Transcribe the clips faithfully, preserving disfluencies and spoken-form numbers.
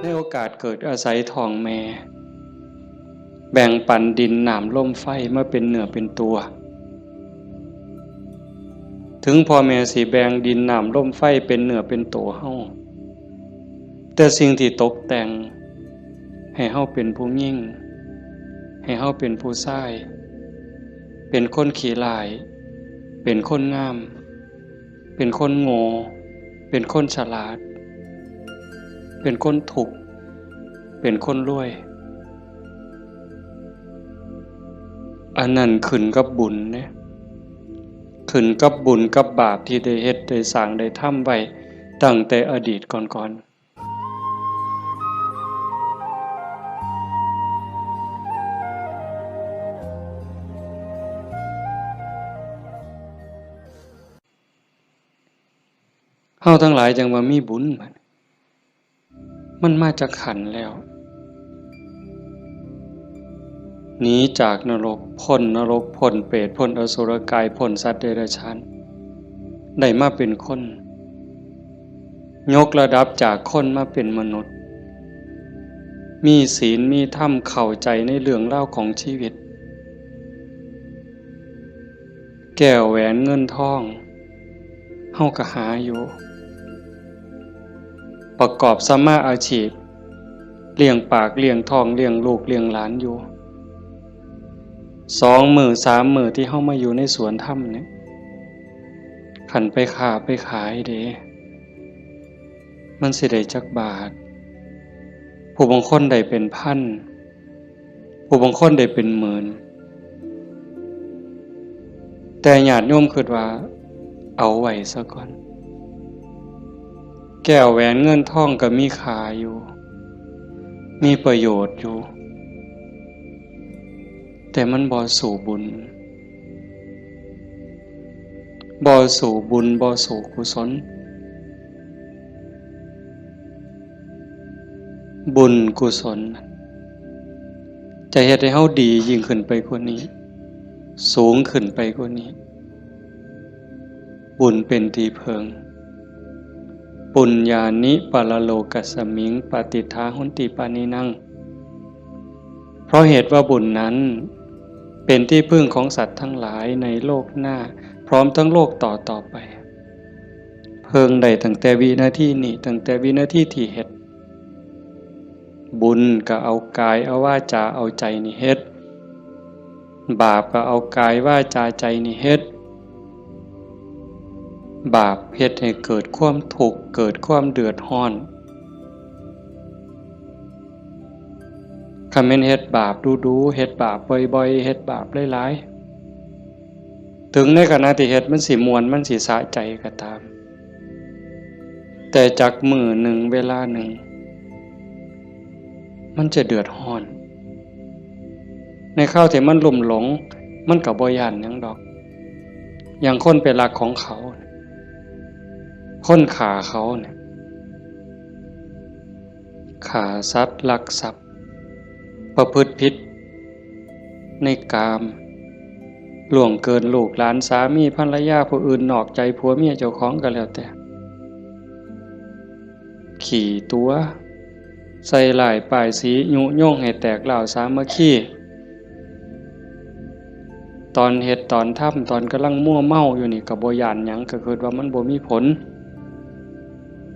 ในโอกาสเกิดอาศัยท้องแม่ แบ่งปันดินน้ำลมไฟมาเป็นเนื้อเป็นตัว ถึงพ่อแม่สิแบ่งดินน้ำลมไฟเป็นเนื้อเป็นตัวเฮา แต่สิ่งที่ตกแต่งให้เฮาเป็นผู้หญิง ให้เฮาเป็นผู้ชาย เป็นคนขี้ร้าย เป็นคนงาม เป็นคนโง่ เป็นคนฉลาด เป็นคนทุกข์ เป็นคนรวย อันนั้นขึ้นกับบุญเด้ ขึ้นกับบุญกับบาปที่ได้เฮ็ดได้สร้างได้ทำไว้ตั้งแต่อดีตก่อนๆ เฮาทั้งหลายจั่งว่ามีบุญบัด มันมาจากขันธ์แล้ว หนีจากนรก พ้นนรก พ้นเปรต พ้นอสุรกาย พ้นสัตว์เดรัจฉาน ได้มาเป็นคน ยกระดับจากคนมาเป็นมนุษย์ มีศีล มีธรรม เข้าใจในเรื่องราวของชีวิต แก้วแหวนเงินทอง เฮาก็หาอยู่ ประกอบสัมมาอาชีพ เลี้ยงปากเลี้ยงท้อง เลี้ยงลูกเลี้ยงหลานอยู่ สองมื้อสามมื้อที่เฮามาอยู่ในสวนธรรมเนี่ย คันไปค้าไปขายเด้ มันสิได้จักบาท ผู้บางคนได้เป็นพัน ผู้บางคนได้เป็นหมื่น แต่ญาติโยมคิดว่า เอาไว้ซะก่อน แก้วแหวนเงินทองก็มีค่าอยู่ มีประโยชน์อยู่ แต่มันบ่สู้บุญ บ่สู้บุญ บ่สู้กุศล บุญกุศล จะเฮ็ดให้เฮาดียิ่งขึ้นไปกว่านี้ สูงขึ้นไปกว่านี้ บุญเป็นที่เพิ่ง ปุญญานิปรโลกัสมิง ปฏิฏฐาหนติปานินัง เพราะเหตุว่าบุญนั้น เป็นที่พึ่งของสัตว์ทั้งหลายในโลกหน้า พร้อมทั้งโลกต่อต่อไป เพิ่งได้ตั้งแต่วินาทีนี้ ตั้งแต่วินาทีที่เฮ็ด บุญก็เอากายเอาวาจาเอาใจนี่เฮ็ด บาปก็เอากายวาจาใจนี่เฮ็ด บาปเฮ็ดให้เกิดความทุกข์ เกิดความเดือดร้อน คันแม่นเฮ็ดบาปดูๆ เฮ็ดบาปบ่อยๆ เฮ็ดบาปหลายๆ ถึงในขณะที่เฮ็ดมันสิม่วน มันสิสะใจก็ตาม แต่จักมื้อหนึ่งเวลาหนึ่ง มันจะเดือดร้อน ในคราวที่มันลุ่มหลง มันก็บ่ย้านหยังดอก อย่างคนไปลักของเขา คนฆ่าเขาเนี่ย ฆ่าสัตว์ ลักทรัพย์ ประพฤติผิดในกาม ล่วงเกินลูกหลาน สามีภรรยาผู้อื่น นอกใจผัวเมียเจ้าของก็แล้วแต่ ขี้ตั๋ว ใส่ร้ายป้ายสี ยุยงให้แตกร้าวสามัคคี ตอนเฮ็ดตอนทำ ตอนกำลังมัวเมาอยู่นี่ก็บ่ย้านหยัง ก็คิดว่ามันบ่มีผล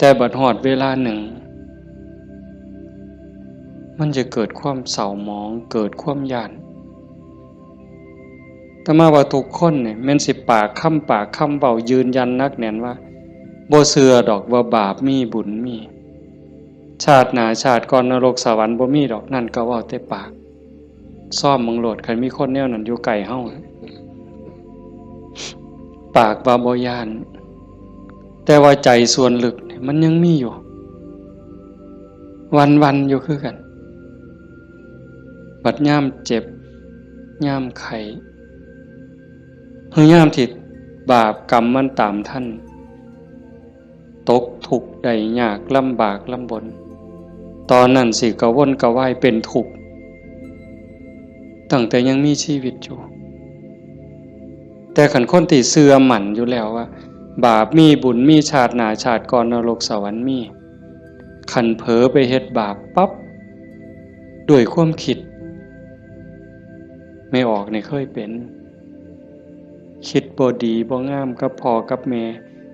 แต่บัดฮอดเวลาหนึ่ง มันจะเกิดความเศร้าหมอง เกิดความย้าน อาตมาว่าทุกคนเนี่ย แม่นสิปากคำ ปากคำเว้ายืนยันหนักแน่นว่า บ่เชื่อดอกว่าบาปมีบุญมี ชาติหน้าชาติก่อนนรกสวรรค์บ่มีดอก นั่นก็เว้าแต่ปาก ซ่อมเบิ่งโลด คันมีคนแนวนั้นอยู่ใกล้เฮา ปากว่าบ่ย้าน แต่ว่าใจส่วนลึกนี่มันยังมีอยู่ วันๆ อยู่คือกัน บัดยามเจ็บ ยามไข้ หรือยามที่บาปกรรมมันตามทัน ตกทุกข์ได้ยาก ลำบากลำบน ตอนนั้นสิกระวนกระวายเป็นทุกข์ ตั้งแต่ยังมีชีวิตอยู่ แต่คันคนที่เชื่อมั่นอยู่แล้วว่า บาปมีบุญมี ชาติหน้าชาติก่อนนรกสวรรค์มี คันเผลอไปเฮ็ดบาปปั๊บ ด้วยความคิด แม่ออกนี่เคยเป็น คิดบ่ดีบ่งามกับพ่อกับแม่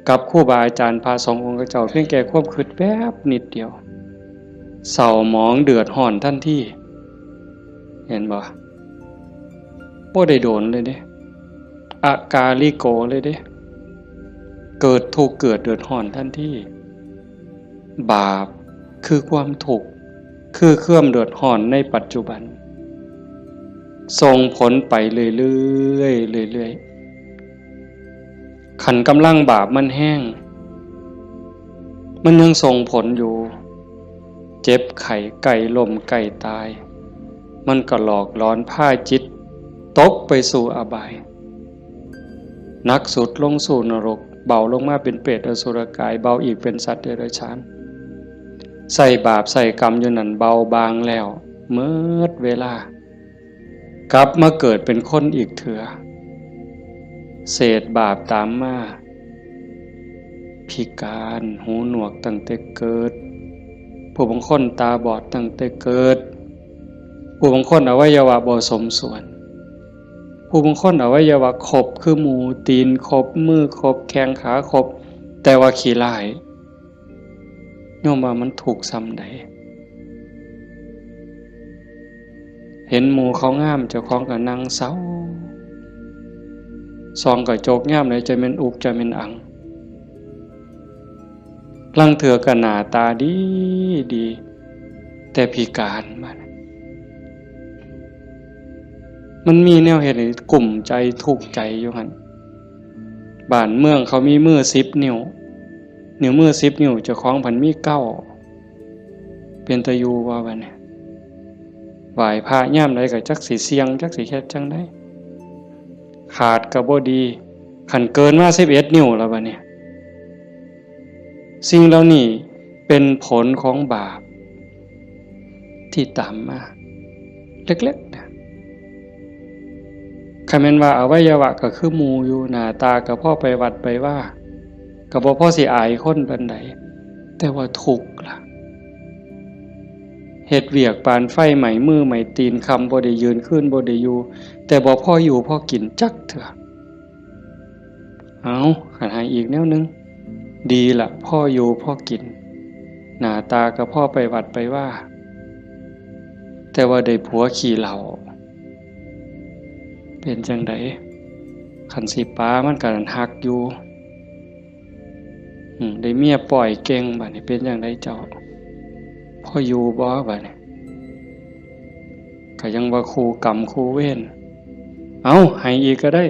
กับครูบาอาจารย์พระสงฆ์องค์เจ้า เพียงแค่ความคิดแป๊บนิดเดียว เศร้าหมองเดือดร้อนทันที เห็นบ่ บ่ได้โดนเลยเด้ อากาลิโกเลยเด้ เกิดทุกข์เกิดเดือดร้อนทันที บาปคือความทุกข์ คือความเดือดร้อนในปัจจุบัน ส่งผลไปเรื่อยๆ เรื่อยๆ คันกำลังบาปมันแฮง มันยังส่งผลอยู่ เจ็บไข้ใกล้ล้มใกล้ตาย มันก็หลอกหลอนพาจิตตกไปสู่อบาย หนักสุดลงสู่นรก เบาลงมาเป็นเปรตอสุรกาย เบาอีกเป็นสัตว์เดรัจฉาน ใส่บาปใส่กรรมอยู่นั่นเบาบางแล้ว เมิดเวลา กลับมาเกิดเป็นคนอีกเถื่อ เศษบาปตามมา พิการ หูหนวกตั้งแต่เกิด ผู้บางคนตาบอดตั้งแต่เกิด ผู้บางคนอวัยวะบ่สมส่วน ผู้บางคนอวัยวะครบคือหมู ตีนครบ มือครบ แข้งขาครบ แต่ว่าขี้ร้าย โยมว่ามันทุกข์ส่ำใด เห็นหมู่เขางาม เจ้าของก็นั่งเศร้า ส่องกระจกยามใดจะแม่นอุกจะแม่นอัง ลางเทื่อก็หน้าตาดีดี แต่พิการมา มันมีแนวเฮ็ดให้กุ้มใจทุกข์ใจอยู่หั่น บ้านเมืองเขามีมือสิบนิ้ว นิ้วมือสิบนิ้ว เจ้าของพันมีเก้า เป็นตาอยู่บ่บัดนี้ ไหว้พระยามใดก็จักสิเสี่ยง จักสิเฮ็ดจั่งใด ขาดก็บ่ดี คันเกินมาสิบเอ็ดนิ้วแล้วบัดนี้ สิ่งเหล่านี้เป็นผลของบาป ที่ตามมา เล็กๆ นะ คันแม่นว่าอวัยวะก็คือหมู่อยู่ หน้าตาก็พอไปวัดไปวา ก็บ่พอสิอายคนปานใด แต่ว่าทุกข์ล่ะ เฮ็ดเวียกปานไฟไหม้มือไหม้ตีน ค่ำบ่ได้ยืน คืนบ่ได้อยู่ แต่บ่พออยู่พอกินจักเทื่อ เอา คันให้อีกแนวหนึ่ง ดีละ พออยู่พอกิน หน้าตาก็พอไปวัดไปวา แต่ว่าได้ผัวขี้เหล้า เป็นจั่งใด คันสิปามันก็ฮักอยู่ อืม ได้เมียป้อยเก่ง บัดนี้เป็นจั่งใดเจ้า พออยู่บ่ บัดนี้ ก็ยังว่าคู่กรรมคู่เวร เอา ให้อีกก็ได้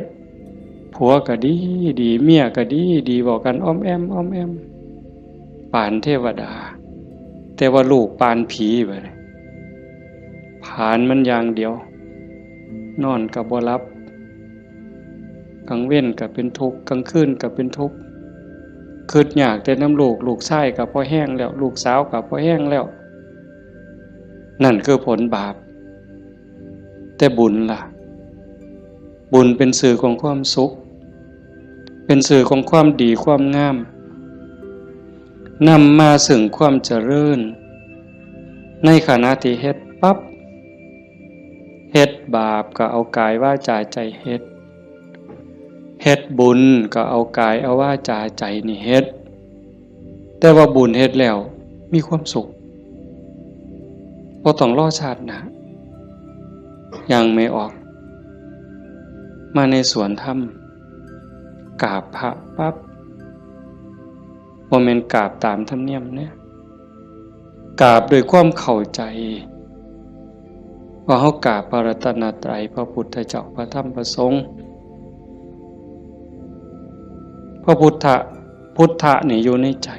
ผัวก็ดีดี เมียก็ดีดี เว้ากันอ้อมแอ้มอ้อมแอ้ม ปานเทวดา แต่ว่าลูกปานผีบัดนี้ ผลาญมันอย่างเดียว นอนก็บ่หลับ กลางเว็นก็เป็นทุกข์ กลางคืนก็เป็นทุกข์ คิดยากแต่นำลูก ลูกชายก็พอแฮงแล้ว ลูกสาวก็พอแฮงแล้ว นั่นคือผลบาป แต่บุญล่ะ บุญเป็นสื่อของความสุข เป็นสื่อของความดีความงาม นำมาซึ่งความเจริญ ในขณะที่เฮ็ดปั๊บ เฮ็ดบาปก็เอากายวาจาใจเฮ็ด เฮ็ดบุญก็เอากายเอาวาจาใจนี่เฮ็ด แต่ว่าบุญเฮ็ดแล้วมีความสุข บ่ต้องรอชาติหน้า ย่างแม่ออก มาในสวนธรรม กราบพระปั๊บ บ่แม่นกราบตามธรรมเนียมเด้ กราบด้วยความเข้าใจ ว่าเฮากราบพระรัตนตรัย พระพุทธเจ้า พระธรรม พระสงฆ์ พระพุทธะ พุทธะนี่อยู่ในใจ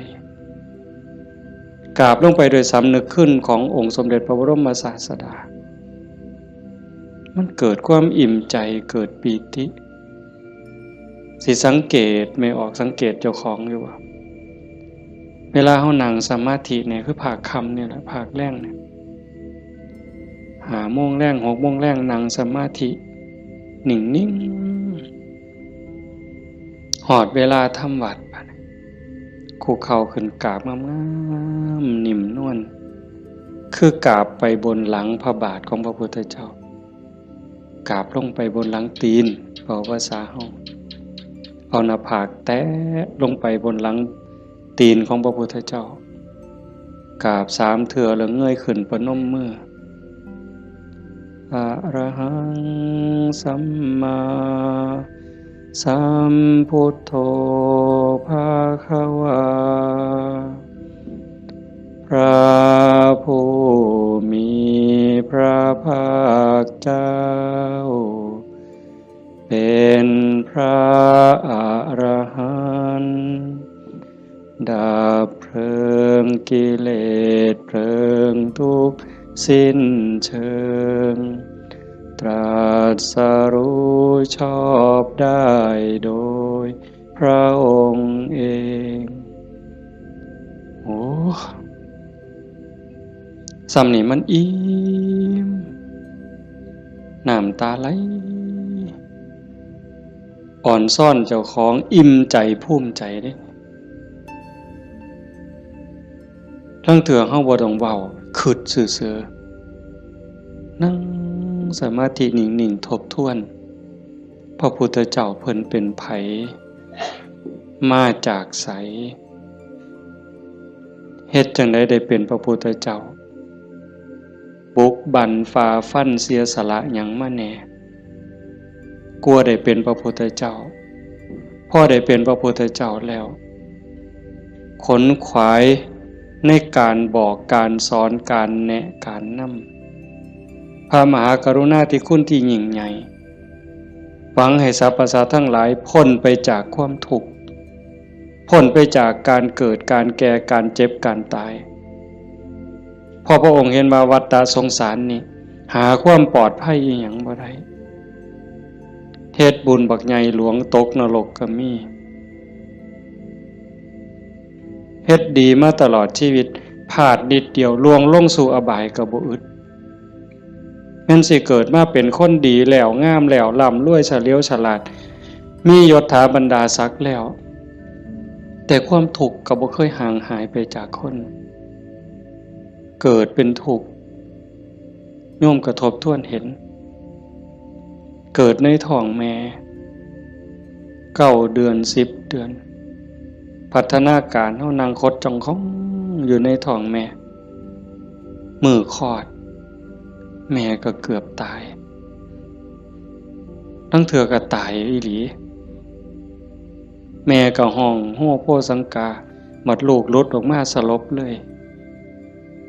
กราบลงไปโดยสำนึกคุณขององค์สมเด็จพระบรมศาสดา มันเกิดความอิ่มใจ เกิดปีติ สิสังเกต แม่ออกสังเกตเจ้าของอยู่บ่ เวลาเฮานั่งสมาธิเนี่ย คือภาคค่ำเนี่ยแหละ ภาคแลงเนี่ย ห้าโมงแลง หกโมงแลง นั่งสมาธิ นิ่งๆ ฮอดเวลาทำวัตรบัดนี้ คุกเข่าขึ้นกราบงามๆ นิ่มนวล คือกราบไปบนหลังพระบาทของพระพุทธเจ้า กราบลงไปบนหลังตีน เว้าภาษาเฮา เอาหน้าผากแตะลงไปบนหลังตีนของพระพุทธเจ้า กราบสามเทื่อแล้วเงยขึ้นประนมมือ อะระหังสัมมาสัมพุทโธภะคะวา พระผู้มีพระภาคเจ้า เป็นพระอรหันต์ ดับเพลิงกิเลสเพลิงทุกข์สิ้นเชิง ตรัสรู้ชอบได้โดยพระองค์เอง โอ้ ส่ำนี่มันอิ่ม น้ำตาไหล อ่อนซ้อนเจ้าของ อิ่มใจภูมิใจเด้ ลางเทื่อเฮาบ่ต้องเว้า คิดซื่อๆ นั่งสมาธินิ่งๆ ทบทวน พระพุทธเจ้าเพิ่นเป็นไผ มาจากไส เฮ็ดจั่งใดได้เป็นพระพุทธเจ้า บุกบั่นฝ่าฟันเสียสละหยังมาแหน่ กว่าได้เป็นพระพุทธเจ้า พอได้เป็นพระพุทธเจ้าแล้ว ขนขวายในการบอกการสอนการแนะการนำ พระมหากรุณาธิคุณที่ยิ่งใหญ่ หวังให้สรรพสัตว์ทั้งหลายพ้นไปจากความทุกข์ พ้นไปจากการเกิด การแก่ การเจ็บ การตาย เพราะพระองค์เห็นว่าวัฏฏะสงสารนี่ หาความปลอดภัยอีหยังบ่ได้ เฮ็ดบุญบักใหญ่หลวงตกนรกก็มี เฮ็ดดีมาตลอดชีวิต พลาดนิดเดียวล่วงลงสู่อบายก็บ่อึด แม่นสิเกิดมาเป็นคนดีแล้ว งามแล้ว ร่ำรวยเฉลียวฉลาด มียศถาบรรดาศักดิ์แล้ว แต่ความทุกข์ก็บ่เคยห่างหายไปจากคน เกิดเป็นทุกข์ โยมก็ทบทวนเห็น เกิดในท้องแม่ เก้าเดือน สิบเดือน พัฒนาการเฮานั่งขดจ้องของอยู่ในท้องแม่ มื้อคลอด แม่ก็เกือบตาย ลางเทื่อก็ตายอีหลี แม่ก็ฮ้องโฮโฮสังกา บัดลูกหลุดออกมาสลบเลย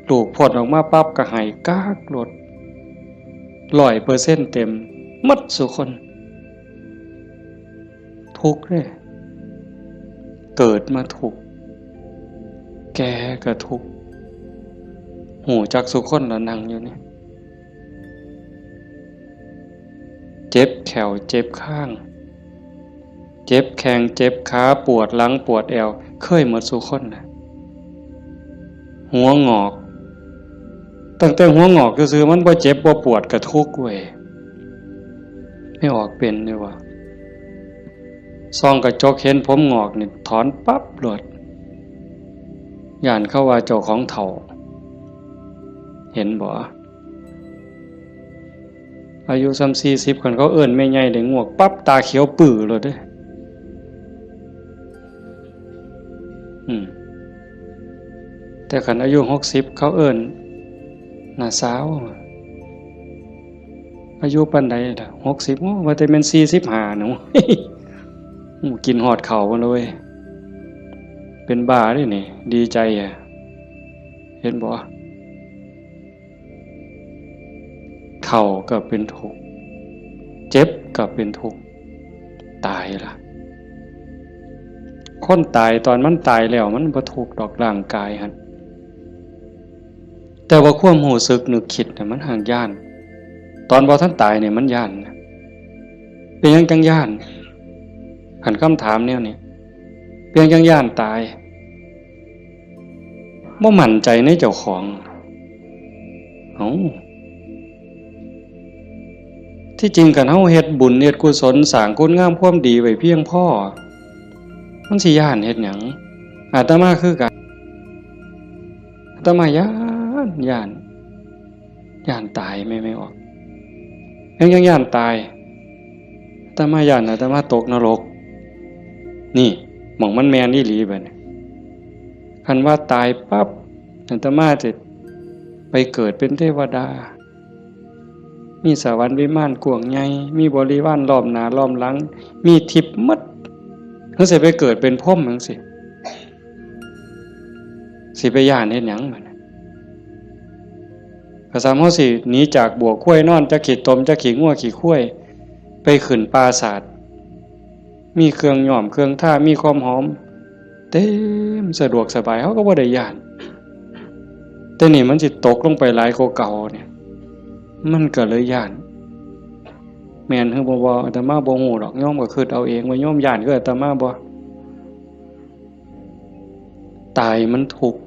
ลูกพ้นออกมาปั๊บก็ไห้ก๊ากโลด ร้อยเปอร์เซ็นต์เต็ม หมดซุคน ทุกข์เด้ เกิดมาทุกข์ แก่ก็ทุกข์ ฮู้จักซุคนล่ะนั่งอยู่นี่ เจ็บแข้วเจ็บคาง เจ็บแข้งเจ็บขา ปวดหลังปวดแอว เคยหมดซุคนน่ะ หัวงอก ตั้งแต่หัวงอกซื่อๆ มันบ่เจ็บบ่ปวดก็ทุกข์เว้ย ไม่ออกเป็นเลยว่ะ ส่องกระจกเห็นผมงอกนี่ถอนปั๊บโลด ย้านเขาว่าเจ้าของเฒ่า เห็นบ่ อายุส่ำสี่สิบ คันเขาเอิ้นแม่ใหญ่ได้งวกปั๊บ ตาเขียวปื้อโลดเด้ อืม แต่คันอายุหกสิบ เขาเอิ้นน้าสาว อายุปานใดล่ะ หกสิบ โอ้ ว่าแต่แม่นสี่สิบห้าหนู โอ้ กินฮอดข้าวมาเลย เป็นบ้าเด้นี่ ดีใจอะ เห็นบ่ เฒ่าก็เป็นทุกข์ เจ็บก็เป็นทุกข์ ตายล่ะ คนตายตอนมันตายแล้วมันบ่ทุกข์ดอกร่างกายหั่น แต่ว่าความรู้สึกนึกคิดน่ะมันห่างย้าน ตอนบ่ทันตายเนี่ยมันย้านนะ เป็นหยังจั่งย้าน คันคำถามแนวนี้ เป็นหยังจั่งย้านตาย บ่มั่นใจในเจ้าของ เอ้า ที่จริงคันเฮาเฮ็ดบุญเฮ็ดกุศลสร้างคุณงามความดีไว้เพียงพอ มันสิย้านเฮ็ดหยัง อาตมาคือกัน อาตมาย้านย้านย้านตายแม่ แม่ออก ยังยังย้านตาย อาตมาย้านอาตมาตกนรก นี่หม่องมันแม่นอีหลีบัดนี้ คันว่าตายปั๊บ อาตมาจะไปเกิดเป็นเทวดา มีสวรรค์วิมานกว้างใหญ่ มีบริวารล้อมหน้าล้อมหลัง มีทิพย์หมด เฮาสิไปเกิดเป็นพรหมจังซี้ สิไปย้านเฮ็ดหยังบัดนี้ ก็ส่ำเฮาสิหนีจากบัวควายนอน จักขี้ตม จักขี้งัวขี้ควาย ไปขึ้นปราสาท มีเครื่องย้อมเครื่องทา มีความหอม เต็มสะดวกสบาย เฮาก็บ่ได้ย้าน แต่นี่มันสิตกลงไปหลายกว่าเก่าเนี่ย มันก็เลยย้าน แม่นหรือบ่ บ่ อาตมาบ่ฮู้ดอก โยมก็คิดเอาเองว่าโยมย้านคืออาตมาบ่ ตายมันทุกข์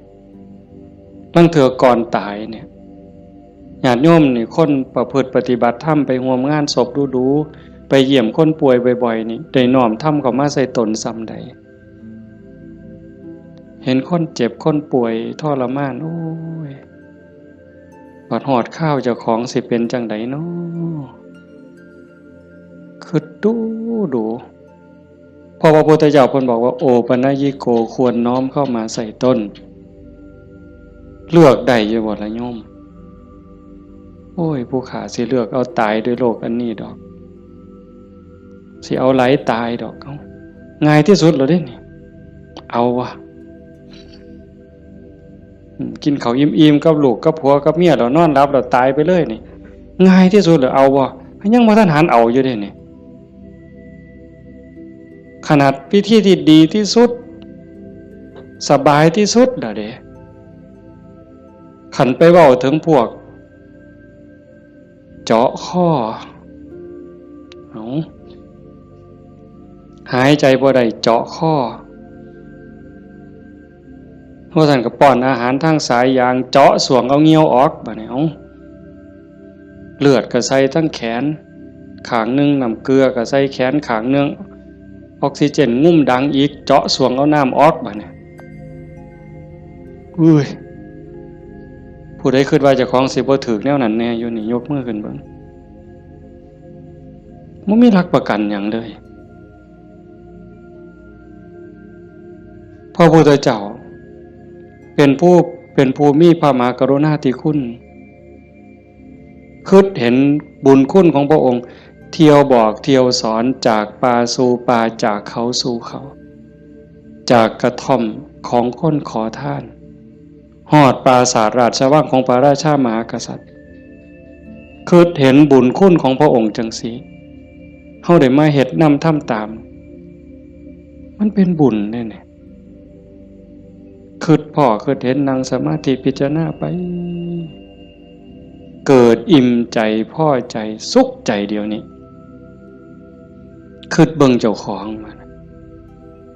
ลางเทื่อก่อนตายเนี่ย ญาติโยมนี่ คนประพฤติปฏิบัติธรรม ไปร่วมงานศพดูๆ ไปเยี่ยมคนป่วยบ่อยๆ นี่ ได้น้อมธรรมเข้ามาใส่ตนส่ำใด เห็นคนเจ็บคนป่วยทรมาน โอ้ย บัดฮอดคราวเจ้าของสิเป็นจั่งใดน้อ คิดดูดู เพราะว่าพระพุทธเจ้าเพิ่นบอกว่า โอปัญญิโก ควรน้อมเข้ามาใส่ตน เลือกได้อยู่บ่ล่ะโยม โอ้ย ผู้ข้าสิเลือกเอาตายด้วยโรคอันนี้ดอก สิเอาไหลตายดอก เอ้า ง่ายที่สุดแล้วเด้นี่ เอาวะ อืม กินข้าวอิ่มๆ กับลูกกับผัวกับเมียแล้วนอนหลับแล้วตายไปเลยนี่ ง่ายที่สุดแล้ว เอาบ่ ยังบ่ทันหันเอาอยู่เด้นี่ ขนาดวิธีที่ดีที่สุด สบายที่สุดแล้วเด้ คันไปเว้าถึงพวก เจาะคอ เอา หายใจบ่ได้เจาะคอ ว่าซั่นก็ป้อนอาหารทางสายยาง เจาะส่วงเอาเหงื่อออก บัดนี้ เอา เลือดก็ใส่ทั้งแขนข้างหนึ่ง น้ำเกลือก็ใส่แขนข้างหนึ่ง ออกซิเจนงุ้มดังอีก เจาะส่วงเอาน้ำออก บัดนี้ อุ้ย ผู้ใดคิดว่าเจ้าของสิบ่ถืกแนวนั้นแน่อยู่นี่ ยกมือขึ้นเบิ่ง บ่มีหลักประกันหยังเลย พระพุทธเจ้า เป็นผู้ เป็นผู้มีพระมหากรุณาธิคุณ คิดเห็นบุญคุณของพระองค์ เที่ยวบอกเที่ยวสอน จากป่าสู่ป่า จากเขาสู่เขา จากกระท่อมของคนขอทาน ฮอดปราสาทราชวังของพระราชามหากษัตริย์ คิดเห็นบุญคุณของพระองค์จังซี้ เฮาได้มาเฮ็ดนำทำตาม มันเป็นบุญเด้เนี่ย คิดพ้อคิดเห็น นั่งสมาธิพิจารณาไป เกิดอิ่มใจ พอใจ สุขใจเดี๋ยวนี้ คิดเบิ่งเจ้าของมัน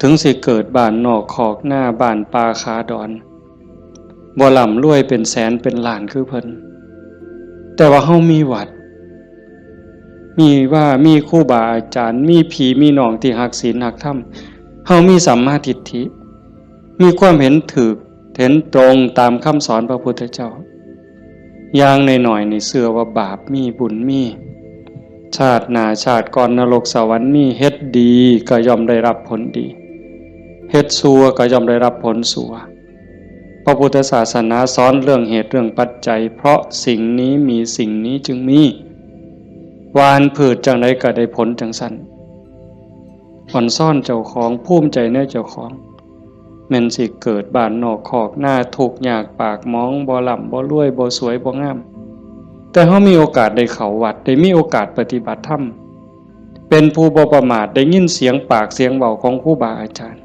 ถึงสิเกิดบ้านนอกคอกนา บ้านป่าขาดอน บ่ร่ำรวยเป็นแสนเป็นล้านคือเพิ่น แต่ว่าเฮามีวัด มีว่า มีครูบาอาจารย์ มีพี่มีน้องที่ฮักศีลฮักธรรม เฮามีสัมมาทิฏฐิ มีความเห็นถูก เห็นตรงตามคำสอนพระพุทธเจ้า อย่างน้อยๆ นี่เชื่อว่าบาปมี บุญมี ชาติหน้าชาติก่อนนรกสวรรค์มี เฮ็ดดีก็ย่อมได้รับผลดี เฮ็ดชั่วก็ย่อมได้รับผลชั่ว พระพุทธศาสนาสอนเรื่องเหตุเรื่องปัจจัย เพราะสิ่งนี้มีสิ่งนี้จึงมี หว่านพืชจั่งใดก็ได้ผลจั่งซั้น อ่อนซ้อนเจ้าของ ภูมิใจในเจ้าของ แม่นสิเกิดบ้านนอกคอกนา ทุกข์ยากปากหมอง บ่ร่ำบ่รวย บ่สวยบ่งาม แต่เฮามีโอกาสได้เข้าวัด ได้มีโอกาสปฏิบัติธรรม เป็นผู้บ่ประมาท ได้ยินเสียงปากเสียงเว้าของครูบาอาจารย์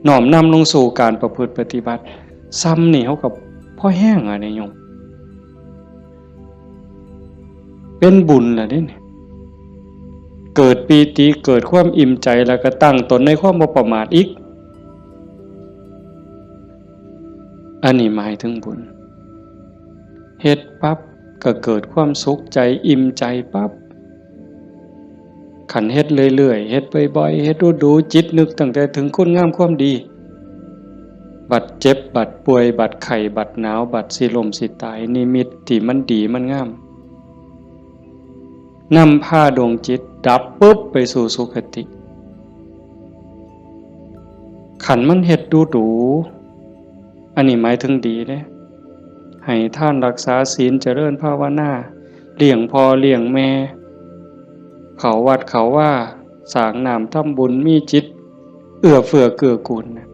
น้อมนำลงสู่การประพฤติปฏิบัติ ส่ำนี่เฮาก็พอแฮงอะเนี่ยโยม เป็นบุญล่ะเด้เนี่ย เกิดปีติ เกิดความอิ่มใจ แล้วก็ตั้งตนในความบ่ประมาทอีก อันนี้หมายถึงบุญ เฮ็ดปั๊บก็เกิดความสุขใจ อิ่มใจปั๊บ คันเฮ็ดเรื่อยๆ เฮ็ดบ่อยๆ เฮ็ดดูๆ จิตนึกตั้งแต่ถึงคุณงามความดี บัดเจ็บ บัดป่วย บัดไข้ บัดหนาว บัดสิล้มสิตาย นิมิตที่มันดีมันงาม นำพาดวงจิตดับปุ๊บไปสู่สุคติ คันมันเฮ็ดดูดู อันนี้หมายถึงดีเด้ ให้ทานรักษาศีลเจริญภาวนา เลี้ยงพ่อเลี้ยงแม่ เข้าวัดเข้าวา สร้างน้ำทำบุญ มีจิตเอื้อเฟื้อเกื้อกูลนะ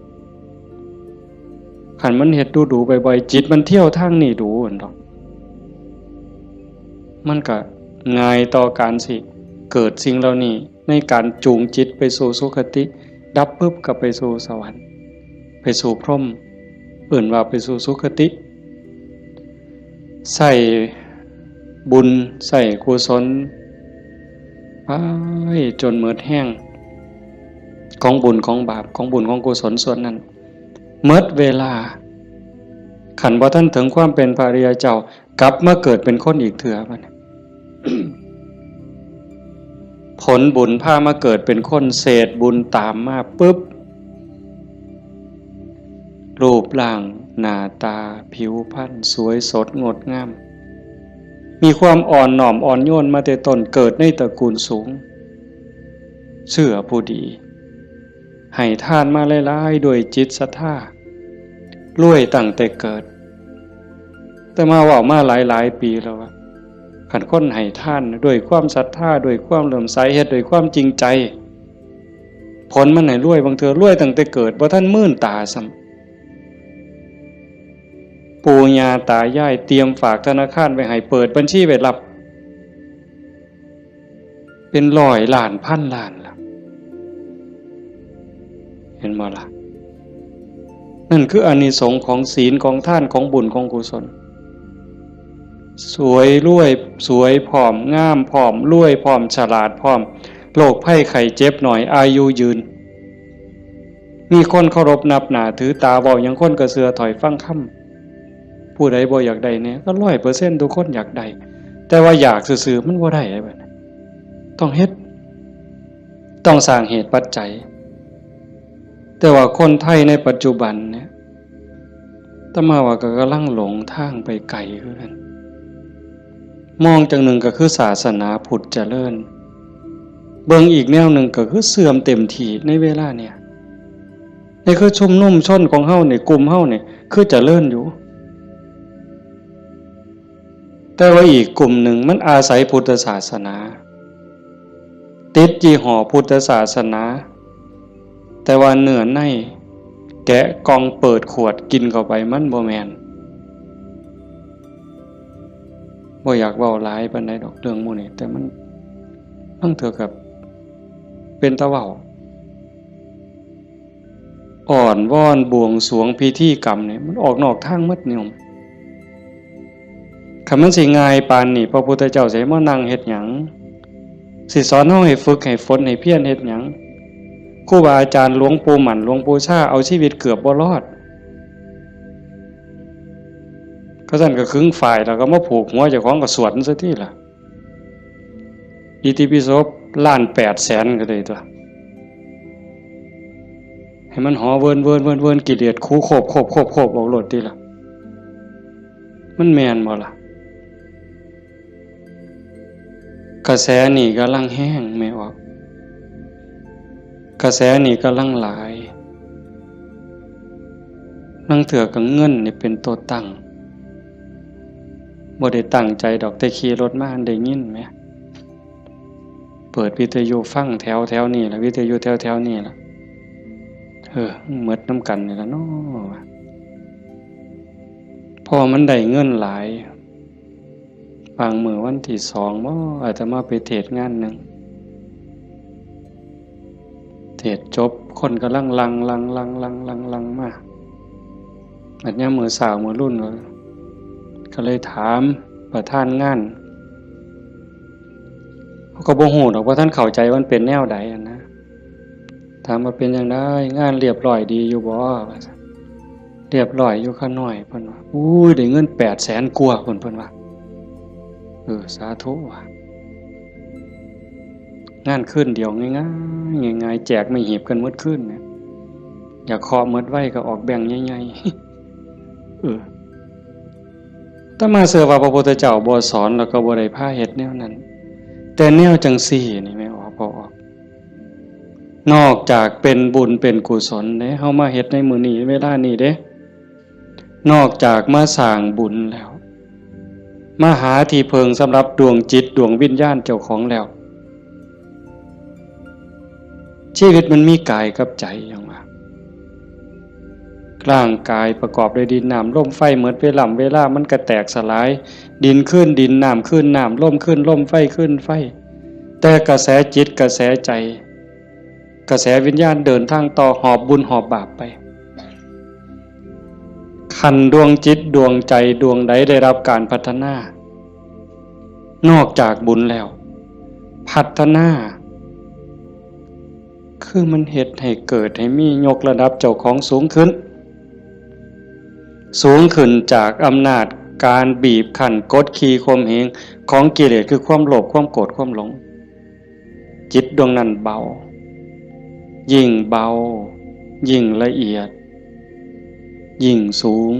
คันมันเฮ็ดดูดูบ่อยๆ จิตมันเที่ยวทางนี้ดูหั่นดอก มันก็ง่ายต่อการสิเกิดสิ่งเหล่านี้ ในการจูงจิตไปสู่สุคติ ดับปุ๊บก็ไปสู่สวรรค์ ไปสู่พรหม เอิ้นว่าไปสู่สุคติ ใส่บุญใส่กุศลไปจนหมดแฮง ของบุญของบาป ของบุญของกุศลส่วนนั้น หมดเวลา คันบ่ทันถึงความเป็นพระอริยเจ้า กลับมาเกิดเป็นคนอีกเทื่อบัดนี้ ผลบุญพามาเกิดเป็นคน เศษบุญตามมาปุ๊บ รูปร่างหน้าตาผิวพรรณสวยสดงดงาม มีความอ่อนน้อมอ่อนโยนมาแต่ต้น เกิดในตระกูลสูง เชื้อผู้ดี ให้ทานมาหลายๆ ด้วยจิตศรัทธา รวยตั้งแต่เกิด แต่มาเว้ามาหลายๆ ปีแล้วว่า คันคนให้ทานด้วยความศรัทธา ด้วยความเลื่อมใส เฮ็ดด้วยความจริงใจ ผลมันให้รวย บางเทื่อรวยตั้งแต่เกิด บ่ทันมื่นตาซ้ำ ปู่ย่าตายายเตรียมฝากธนาคารไว้ให้ เปิดบัญชีไว้รับ เป็นร้อยล้านพันล้านล่ะ เห็นบ่ล่ะ นั่นคืออานิสงส์ของศีล ของทาน ของบุญ ของกุศล สวยรวย สวยพร้อม งามพร้อม รวยพร้อม ฉลาดพร้อม โรคภัยไข้เจ็บน้อย อายุยืน มีคนเคารพนับหน้าถือตา เว้าหยังคนก็เชื่อถ้อยฟังคำ ผู้ใดบ่อยากได้แน่ ก็ร้อยเปอร์เซ็นต์ ทุกคนอยากได้ แต่ว่าอยากซื่อๆ มันบ่ได้บัดนี้ ต้องเฮ็ด ต้องสร้างเหตุปัจจัย แต่ว่าคนไทยในปัจจุบันเนี่ย อาตมาว่าก็กำลังหลงทางไปไกลคือกัน มองจั่งหนึ่งก็คือศาสนาพุทธเจริญ เบิ่งอีกแนวหนึ่งก็คือเสื่อมเต็มที่ในเวลาเนี่ย นี่คือชุมนุมชนของเฮานี่ กลุ่มเฮานี่ คือเจริญอยู่ แต่ว่าอีกกลุ่มหนึ่งมันอาศัยพุทธศาสนา ติดยี่ห้อพุทธศาสนา แต่ว่าเนื้อในแกะกล่องเปิดขวดกินเข้าไป มันบ่แม่น บ่อยากเว้าหลายปานใดดอกเรื่องหมู่นี้ แต่มัน มันเถื่อกับเป็นตาเว้า อ้อนวอนบวงสรวงพิธีกรรมนี่ มันออกนอกทางหมดโยม คันมันสิง่ายปานนี้ พระพุทธเจ้าสิให้มานั่งเฮ็ดหยัง สิสอนเฮาให้ฝึกให้ฝนให้เพียรเฮ็ดหยัง ครูบาอาจารย์หลวงปู่หมั่น หลวงปู่ชา เอาชีวิตเกือบบ่รอด เขาซั่นก็ขึงฝ้ายแล้วก็มาผูกหัวเจ้าของก็สวดมันซะติล่ะ อิติปิโสล้านแปดแสนก็ได้ตั๊ว ให้มันหอเวินเวินเวินเวิน กิเลสคูโคบโคบโคบโคบออกโลดติล่ะ มันแม่นบ่ล่ะ กระแสนี่กำลังแฮงแม่ออก กระแสนี่กำลังหลาย ลางเทื่อก็เงินนี่เป็นตัวตั้ง บ่ได้ตั้งใจดอก แต่ขี่รถมาได้ยินแหม เปิดวิทยุฟังแถวแถวนี่ล่ะ วิทยุแถวแถวนี่ล่ะ เออ หมดนำกันนี่ล่ะเนาะ เพราะว่ามันได้เงินหลาย บางมื้อวันที่สองบ่ อาตมาไปเทศน์งานหนึ่ง เทศน์จบ คนกำลังหลั่ง หลั่ง หลั่ง หลั่ง หลั่ง หลั่งมา บัดยามมื้อเช้ามื้อรุ่นก็ ก็เลยถามประธานงาน เขาก็บ่ฮู้ดอกว่าท่านเข้าใจว่ามันเป็นแนวใดอะนะ ถามว่าเป็นจั่งใด งานเรียบร้อยดีอยู่บ่ ว่าซั่น เรียบร้อยอยู่ข้าน้อย เพิ่นว่า อุ้ย ได้เงินแปดแสนกว่า เพิ่น เพิ่นว่า เออ สาธุ ว่ะ งานคืนเดียวง่ายๆ ง่ายๆ แจกไม่หีบกันหมดคืนเนี่ย อยากเคาะหมดไวก็ออกแบงค์ใหญ่ๆ เออ อาตมาเชื่อว่าพระพุทธเจ้าบ่สอนแล้วก็บ่ได้พาเฮ็ดแนวนั้น แต่แนวจังซี่นี่แม่ออก พอออก นอกจากเป็นบุญเป็นกุศลเด้ เฮามาเฮ็ดในมื้อนี้เวลานี้เด้ นอกจากมาสร้างบุญแล้ว มาหาที่เพิ่งสำหรับดวงจิตดวงวิญญาณเจ้าของแล้ว ชีวิตมันมีกายกับใจอย่างว่า ร่างกายประกอบด้วยดินน้ำลมไฟ หมดเวลา เวลามันก็แตกสลาย ดินคืนดิน น้ำคืนน้ำ ลมคืนลม ไฟคืนไฟ แต่กระแสจิตกระแสใจ กระแสวิญญาณเดินทางต่อ หอบบุญหอบบาปไป คันดวงจิตดวงใจดวงใดได้รับการพัฒนา นอกจากบุญแล้ว พัฒนา คือมันเฮ็ดให้เกิดให้มี ยกระดับเจ้าของสูงขึ้น สูงขึ้นจากอำนาจการบีบคั้นกดขี่ข่มเหงของกิเลส คือความโลภ ความโกรธ ความหลง จิตดวงนั้นเบา ยิ่งเบา ยิ่งละเอียด ยิ่งสูง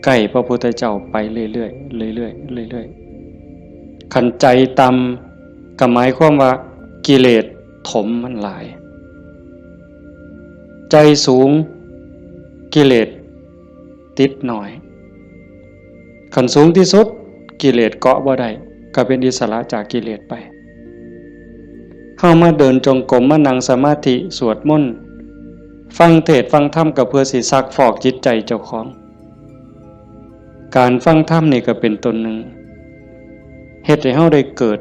ใกล้พระพุทธเจ้าไปเรื่อยๆ เรื่อยๆ เรื่อยๆ คันใจต่ำก็หมายความว่ากิเลสถมมันหลาย ใจสูง กิเลสติดน้อย คันสูงที่สุด กิเลสเกาะบ่ได้ ก็เป็นอิสระจากกิเลสไป เฮามาเดินจงกรม มานั่งสมาธิ สวดมนต์ ฟังเทศน์ฟังธรรม ก็เพื่อสิซักฟอกจิตใจเจ้าของ การฟังธรรมนี่ก็เป็นต้นหนึ่ง เฮ็ดให้เฮาได้เกิด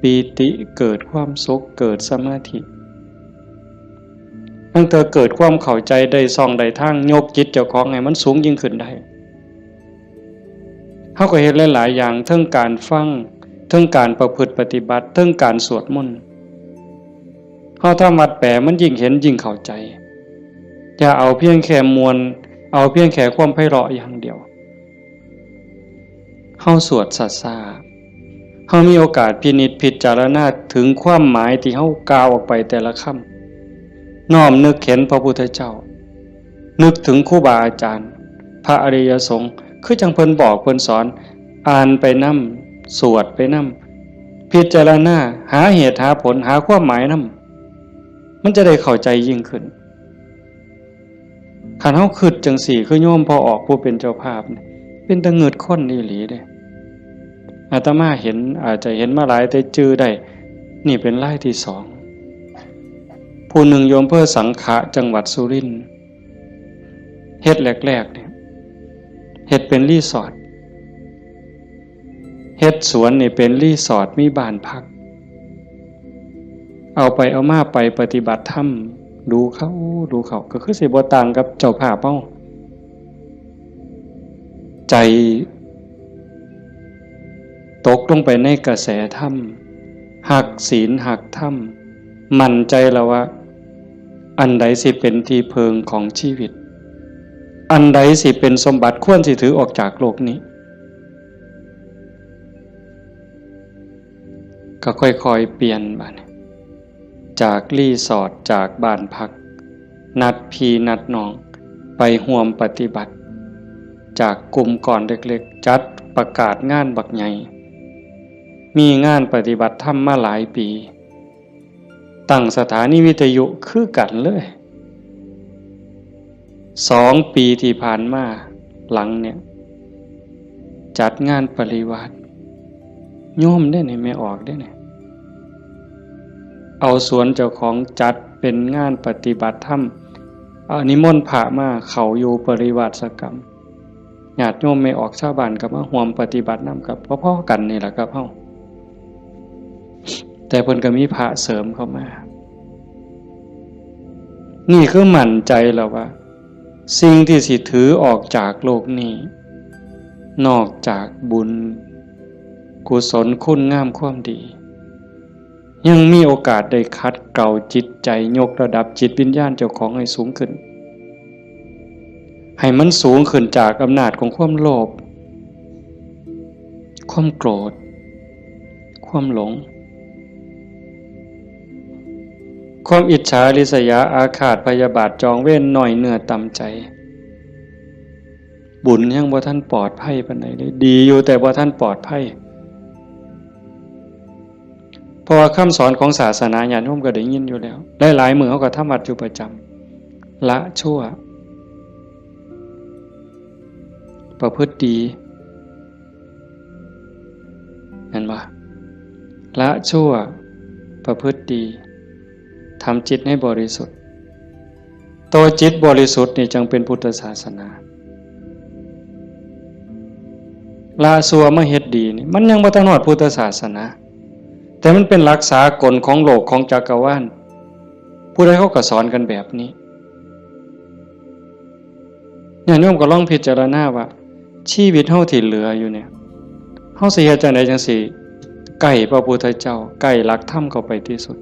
ปีติ เกิดความสุข เกิดสมาธิ ตั้งแต่เกิดความเข้าใจ ได้ช่องได้ทาง ยกจิตเจ้าของให้มันสูงยิ่งขึ้นได้ เฮาก็เฮ็ดหลายๆ อย่าง เทิงการฟัง เทิงการประพฤติปฏิบัติ เทิงการสวดมนต์ เฮาทำวัดแปล มันยิ่งเห็นยิ่งเข้าใจ อย่าเอาเพียงแค่ม่วน เอาเพียงแค่ความไพเราะอย่างเดียว เฮาสวดช้าๆ เฮามีโอกาสพินิจพิจารณาถึงความหมายที่เฮากล่าวออกไปแต่ละคำ น้อมนึกเห็นพระพุทธเจ้า นึกถึงครูบาอาจารย์ พระอริยสงฆ์ คือจั่งเพิ่นบอกเพิ่นสอน อ่านไปนำ สวดไปนำ พิจารณา หาเหตุหาผล หาความหมายนำ มันจะได้เข้าใจยิ่งขึ้น คันเฮาคิดจั่งซี้ คือโยมพ่อออกผู้เป็นเจ้าภาพนี่ เป็นตาเงิดคนอีหลีเด้ อาตมาเห็น อาจจะเห็นมาหลายแต่จื่อได้ นี่เป็นรายที่สอง ผู้หนึ่งอยู่อำเภอสังขะ จังหวัดสุรินทร์ เฮ็ดแรกๆ เนี่ย เฮ็ดเป็นรีสอร์ท เฮ็ดสวนนี่เป็นรีสอร์ท มีบ้านพัก เอาไปเอามาไปปฏิบัติธรรม ดูเข้า ดูเข้า ก็คือสิบ่ต่างกับเจ้าภาพเฮา ใจตกลงไปในกระแสธรรม ฮักศีลฮักธรรม มั่นใจแล้วว่า อันใดสิเป็นที่เพิ่งของชีวิต อันใดสิเป็นสมบัติควรสิถือออกจากโลกนี้ ก็ค่อยๆ เปลี่ยนบัดนี้ จากรีสอร์ท จากบ้านพัก นัดพี่นัดน้อง ไปร่วมปฏิบัติ จากกลุ่มก้อนเล็กๆ จัดประกาศงานบักใหญ่ มีงานปฏิบัติธรรมมาหลายปี ตั้งสถานีวิทยุคือกันเลย สองปีที่ผ่านมาหลังเนี่ย จัดงานปริวาส โยมเด้นี่ แม่ออกเด้นี่ เอาสวนเจ้าของจัดเป็นงานปฏิบัติธรรม เอานิมนต์พระมาเข้าอยู่ปริวาสกรรม ญาติโยมแม่ออกชาวบ้านก็มาร่วมปฏิบัตินำ กับพอๆ กันนี่แหละครับเฮา แต่เพิ่นก็มีพระเสริมเข้ามา นี่คือมั่นใจแล้วว่า สิ่งที่สิถือออกจากโลกนี้ นอกจากบุญ กุศลคุณงามความดี ยังมีโอกาสได้ขัดเกลาจิตใจ ยกระดับจิตวิญญาณเจ้าของให้สูงขึ้น ให้มันสูงขึ้นจากอำนาจของความโลภ ความโกรธ ความหลง ความอิจฉาริษยาอาฆาตพยาบาทจองเวรน้อยเนื้อต่ำใจ บุญยังบ่ทันปลอดภัยปานใดเลย ดีอยู่แต่บ่ทันปลอดภัย เพราะว่าคำสอนของศาสนาญาติโยมก็ได้ยินอยู่แล้ว หลายๆมื้อเฮาก็ทำวัดอยู่ประจำ ละชั่ว ประพฤติดี เห็นบ่ ละชั่ว ประพฤติดี ทำจิตให้บริสุทธิ์ ตัวจิตบริสุทธิ์นี่จังเป็นพุทธศาสนา ละชั่วมาเฮ็ดดีนี่ มันยังบ่ทันฮอดพุทธศาสนา แต่มันเป็นหลักสากลของโลกของจักรวาล ผู้ใดเขาก็สอนกันแบบนี้ ญาติโยมก็ลองพิจารณาว่า ชีวิตเฮาที่เหลืออยู่เนี่ย เฮาสิเฮ็ดจั่งใดจั่งสิใกล้พระพุทธเจ้า ใกล้หลักธรรมเข้าไปที่สุด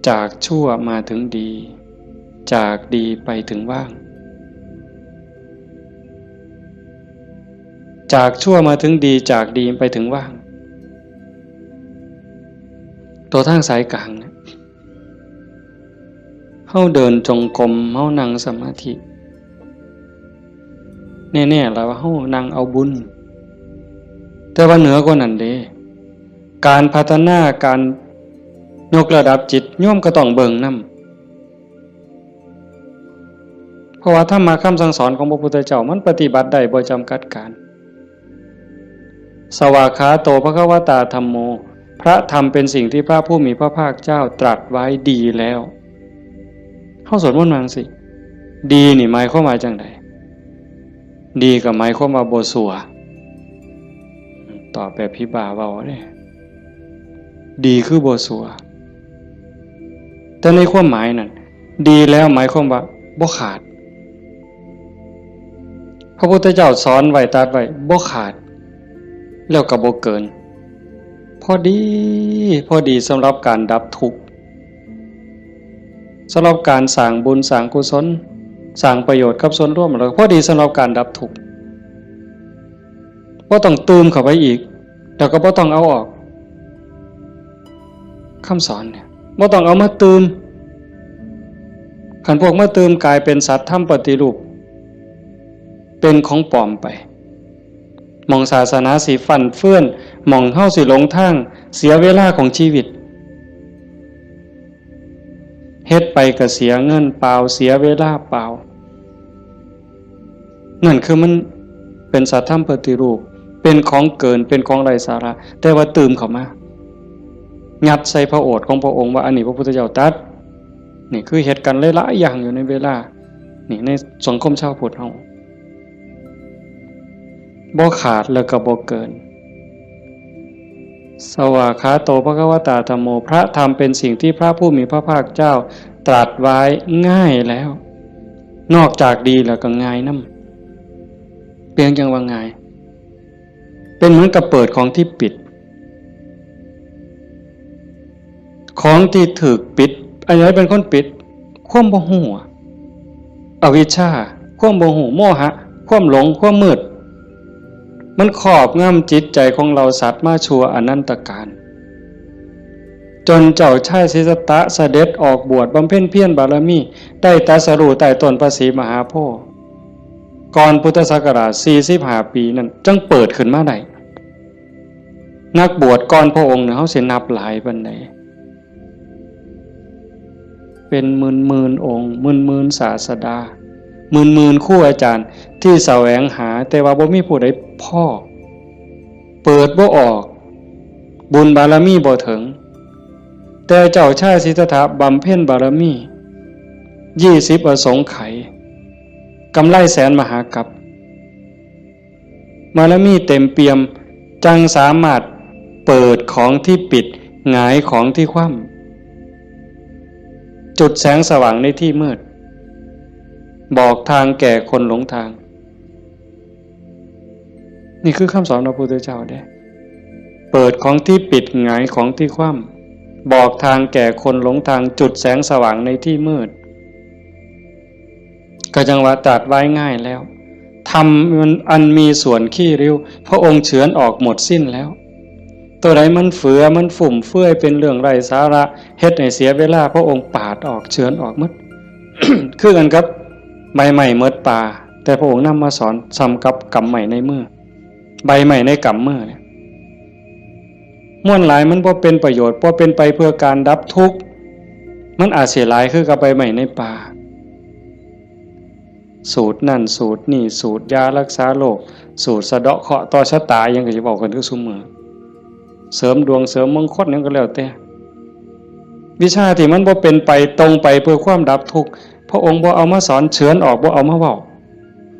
จากชั่วมาถึงดี จากดีไปถึงว่าง จากชั่วมาถึงดี จากดีไปถึงว่าง ตัวทางสายกลางเนี่ย เฮาเดินจงกรม เฮานั่งสมาธิ แน่ๆ แล้วว่าเฮานั่งเอาบุญ แต่ว่าเหนือกว่านั้นเด้ การพัฒนา การยกระดับจิต โยมก็ต้องเบิ่งนำ เพราะว่าธรรมะคำสั่งสอนของพระพุทธเจ้ามันปฏิบัติได้บ่จำกัดการ สวากขาโตภควตาธัมโม พระธรรมเป็นสิ่งที่พระผู้มีพระภาคเจ้าตรัสไว้ดีแล้ว เฮาสวดมนต์ว่าจั่งซี้ ดีนี่หมายความว่าจั่งใด ดีก็หมายความว่าบ่ซั่ว ตอบแบบผีบ้าเว้าเด้ ดีคือบ่ซั่ว แต่ในความหมายนั่น ดีแล้วหมายความว่าบ่ขาด พระพุทธเจ้าสอนไว้ตรัสไว้บ่ขาด แล้วก็บ่เกิน พอดี พอดีสำหรับการดับทุกข์ สำหรับการสร้างบุญสร้างกุศล สร้างประโยชน์กับส่วนรวม แล้วพอดีสำหรับการดับทุกข์ บ่ต้องตื่มเข้าไปอีก แล้วก็บ่ต้องเอาออก คำสอนเนี่ย บ่ต้องเอามาตื่ม คันพวกมาตื่มกลายเป็นสัตว์ธรรมปฏิรูป เป็นของปลอมไป หม่องศาสนาสิฟั่นเฟือน หม่องเฮาสิหลงทาง เสียเวลาของชีวิต เฮ็ดไปก็เสียเงินเปล่า เสียเวลาเปล่า นั่นคือมันเป็นสัตว์ธรรมปฏิรูป เป็นของเกิน เป็นของไร้สาระ แต่ว่าตื่มเข้ามา ยัดใส่พระโอษฐ์ของพระองค์ว่าอันนี้พระพุทธเจ้าตรัส นี่คือเฮ็ดกันหลายๆอย่างอยู่ในเวลา นี่ในสังคมชาวพุทธเฮา บ่ขาดแล้วก็บ่เกิน สวากขาโตภควตาธัมโม พระธรรมเป็นสิ่งที่พระผู้มีพระภาคเจ้าตรัสไว้ง่ายแล้ว นอกจากดีแล้วก็ง่ายนำ เปรียงจั่งว่าง่าย เป็นเหมือนกับเปิดของที่ปิด ของที่ถูกปิด อันไหนเป็นคนปิด ความบ่ฮู้อะ อวิชชา ความบ่ฮู้ โมหะ ความหลง ความมืด มันครอบงำจิตใจของเราสัตว์มาชั่วอนันตกาล จนเจ้าชายสิทธัตถะเสด็จออกบวชบำเพ็ญเพียรบารมี ได้ตรัสรู้ใต้ต้นพระศรีมหาโพธิ์ ก่อนพุทธศักราชสี่สิบห้าปีนั่น จั่งเปิดขึ้นมาได้ นักบวชก่อนพระองค์เนี่ย เฮาสินับหลายปานใด เป็นหมื่นๆองค์ หมื่นๆศาสดา หมื่นๆครูอาจารย์ที่แสวงหา แต่ว่าบ่มีผู้ใดพ้อ เปิดบ่ออก บุญบารมีบ่ถึง แต่เจ้าชายสิทธัตถะบำเพ็ญบารมี ยี่สิบอสงไขย กำไรแสนมหากัป บารมีเต็มเปี่ยม จั่งสามารถเปิดของที่ปิด หงายของที่คว่ำ จุดแสงสว่างในที่มืด บอกทางแก่คนหลงทาง นี่คือคำสอนพระพุทธเจ้าเด้ เปิดของที่ปิด หงายของที่คว่ำ บอกทางแก่คนหลงทาง จุดแสงสว่างในที่มืด ก็จั่งว่าตรัสไว้ง่ายแล้ว ธรรมอันมีส่วนขี้ริ้ว พระองค์เฉือนออกหมดสิ้นแล้ว ตัวใดมันเฟือ มันฟุ่มเฟือย เป็นเรื่องไร้สาระ เฮ็ดให้เสียเวลา พระองค์ปาดออก เฉือนออกหมด คือกันกับใบไม้หมดป่า แต่พระองค์นำมาสอน ส่ำกับกำไม้ในมือ ใบไม้ในกำมือเนี่ย มวลหลายมันบ่เป็นประโยชน์ บ่เป็นไปเพื่อการดับทุกข์ มันอาจสิหลายคือกับใบไม้ในป่า สูตรนั่นสูตรนี่ สูตรยารักษาโรค สูตรสะเดาะเคราะห์ต่อชะตา อิหยังก็สิเว้ากันคือซุมื้อ เสริมดวงเสริมมงคลหยังก็แล้วแต่ วิชาที่มันบ่เป็นไปตรงไปเพื่อความดับทุกข์ พระองค์บ่เอามาสอน เฉือนออก บ่เอามาเว้า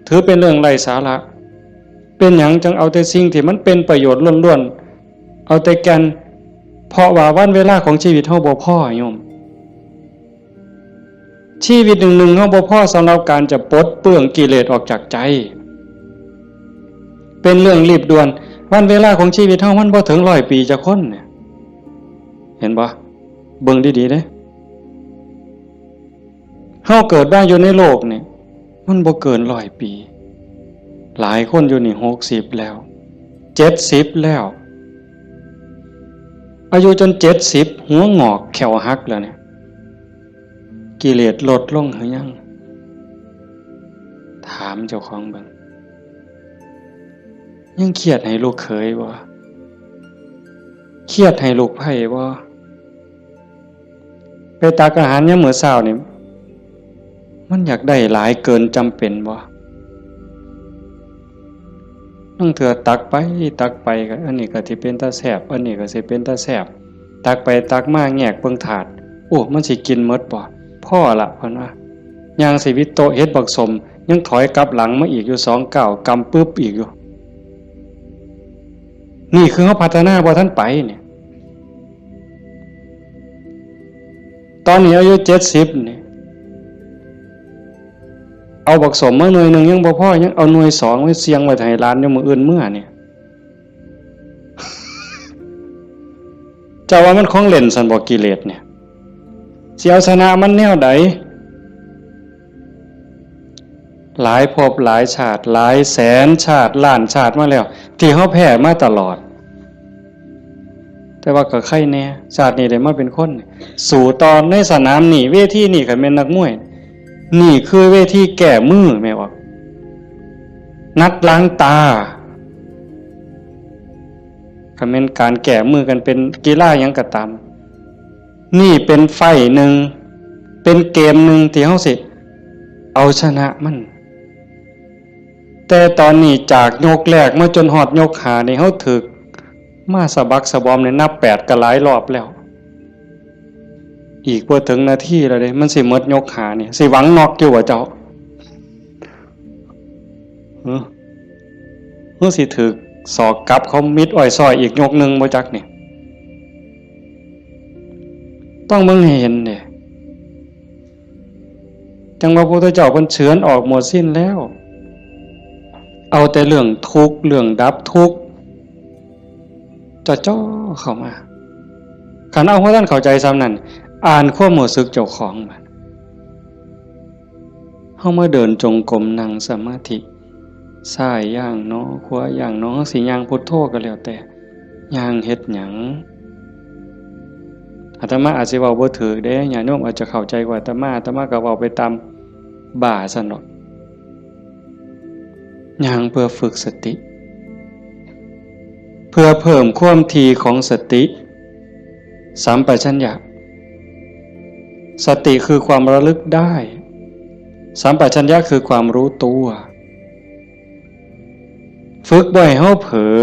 ถือเป็นเรื่องไร้สาระ เป็นหยังจังเอาแต่สิ่งที่มันเป็นประโยชน์ล้วนๆ เอาแต่แก่น เพราะว่าวันเวลาของชีวิตเฮาบ่พอโยม ชีวิตหนึ่งๆ เฮาบ่พอสำหรับการจะปลดเปลื้องกิเลสออกจากใจ เป็นเรื่องรีบด่วน วันเวลาของชีวิตเฮามันบ่ถึงร้อยปีจักคนเนี่ย เห็นบ่ เบิ่งดีๆ เด้ เฮาเกิดมาอยู่ในโลกนี่ มันบ่เกินร้อยปี หลายคนอยู่นี่หกสิบแล้ว เจ็ดสิบแล้ว อายุจนเจ็ดสิบ หัวงอกแข้วหักแล้วเนี่ย กิเลสลดลงหรือยัง ถามเจ้าของเบิ่ง ยังเครียดให้ลูกเขยบ่ เครียดให้ลูกไพร่บ่ ไปตักอาหารยามมื้อเช้านี่ มันอยากได้หลายเกินจำเป็นบ่ ลางเทื่อตักไปตักไปก็ อันนี้ก็สิเป็นตาแซ่บ อันนี้ก็สิเป็นตาแซ่บ ตักไปตักมาแงกเบิ่งถาด โอ้ มันสิกินหมดบ่ พอละ เพิ่นว่า ย่างสิวิดโต๊ะเฮ็ดบักสม ยังถอยกลับหลังมาอีกอยู่สองก้าว กำปึ๊บอีกอยู่ นี่คือเฮาพัฒนาบ่ทันไปเนี่ย ตอนนี้อายุเจ็ดสิบนี่ เอาบักสมมาหน่วยหนึ่งยังบ่พอ ยังเอาหน่วยสองไว้เสี่ยงไว้ให้หลานอยู่มื้ออื่นเมือเนี่ย เจ้าว่ามันของเล่นซั่นบ่ กิเลสเนี่ย สิเอาชนะมันแนวใด หลายภพหลายชาติ หลายแสนชาติ ล้านชาติมาแล้ว ที่เฮาแพ้มาตลอด แต่ว่าก็ไคแน่ ชาตินี้ได้มาเป็นคน สู้ต่อในสนามนี่ เวทีนี่ คันแม่นนักมวย นี่คือเวทีแก้มือ แม่นบ่ นัดล้างตา คันแม่นการแก้มือกันเป็นกีฬาหยังก็ตาม นี่เป็นไฟต์หนึ่ง เป็นเกมหนึ่งที่เฮาสิเอาชนะมัน แต่ตอนนี้จากยกแรกมาจนฮอดยกห้านี่ เฮาถืกมาสะบักสะบอมนี่ นับแปดก็หลายรอบแล้ว อีกบ่ถึงนาทีแล้วเด้ มันสิหมดยกห้านี่ สิหวังน็อกอยู่บ่เจ้า เออ เฮาสิถืกศอกกลับเขามิดอ้อยซ้อยอีกยกหนึ่งบ่จักนี่ ต้องเบิ่งให้เห็นเด้ จั่งว่าพระพุทธเจ้าเพิ่นเฉือนออกหมดสิ้นแล้ว เอาแต่เรื่องทุกข์ เรื่องดับทุกข์ จ่อๆ เข้ามา คันเอาบ่ทันเข้าใจส่ำนั้น อ่านความรู้สึกเจ้าของบัด เฮามาเดินจงกรม นั่งสมาธิ ซ้ายย่างหนอ ขวาย่างหนอ เฮาสิย่างพุทโธก็แล้วแต่ ย่างเฮ็ดหยัง อาตมาอาจสิเว้าบ่ถูกเด้ ญาติโยมอาจจะเข้าใจกว่าอาตมา อาตมาก็เว้าไปตามบ้าซั่นดอก ย่างเพื่อฝึกสติ เพื่อเพิ่มความถี่ของสติ สัมปชัญญะ สติคือความระลึกได้ สัมปชัญญะคือความรู้ตัว ฝึกบ่ให้เฮาเผลอ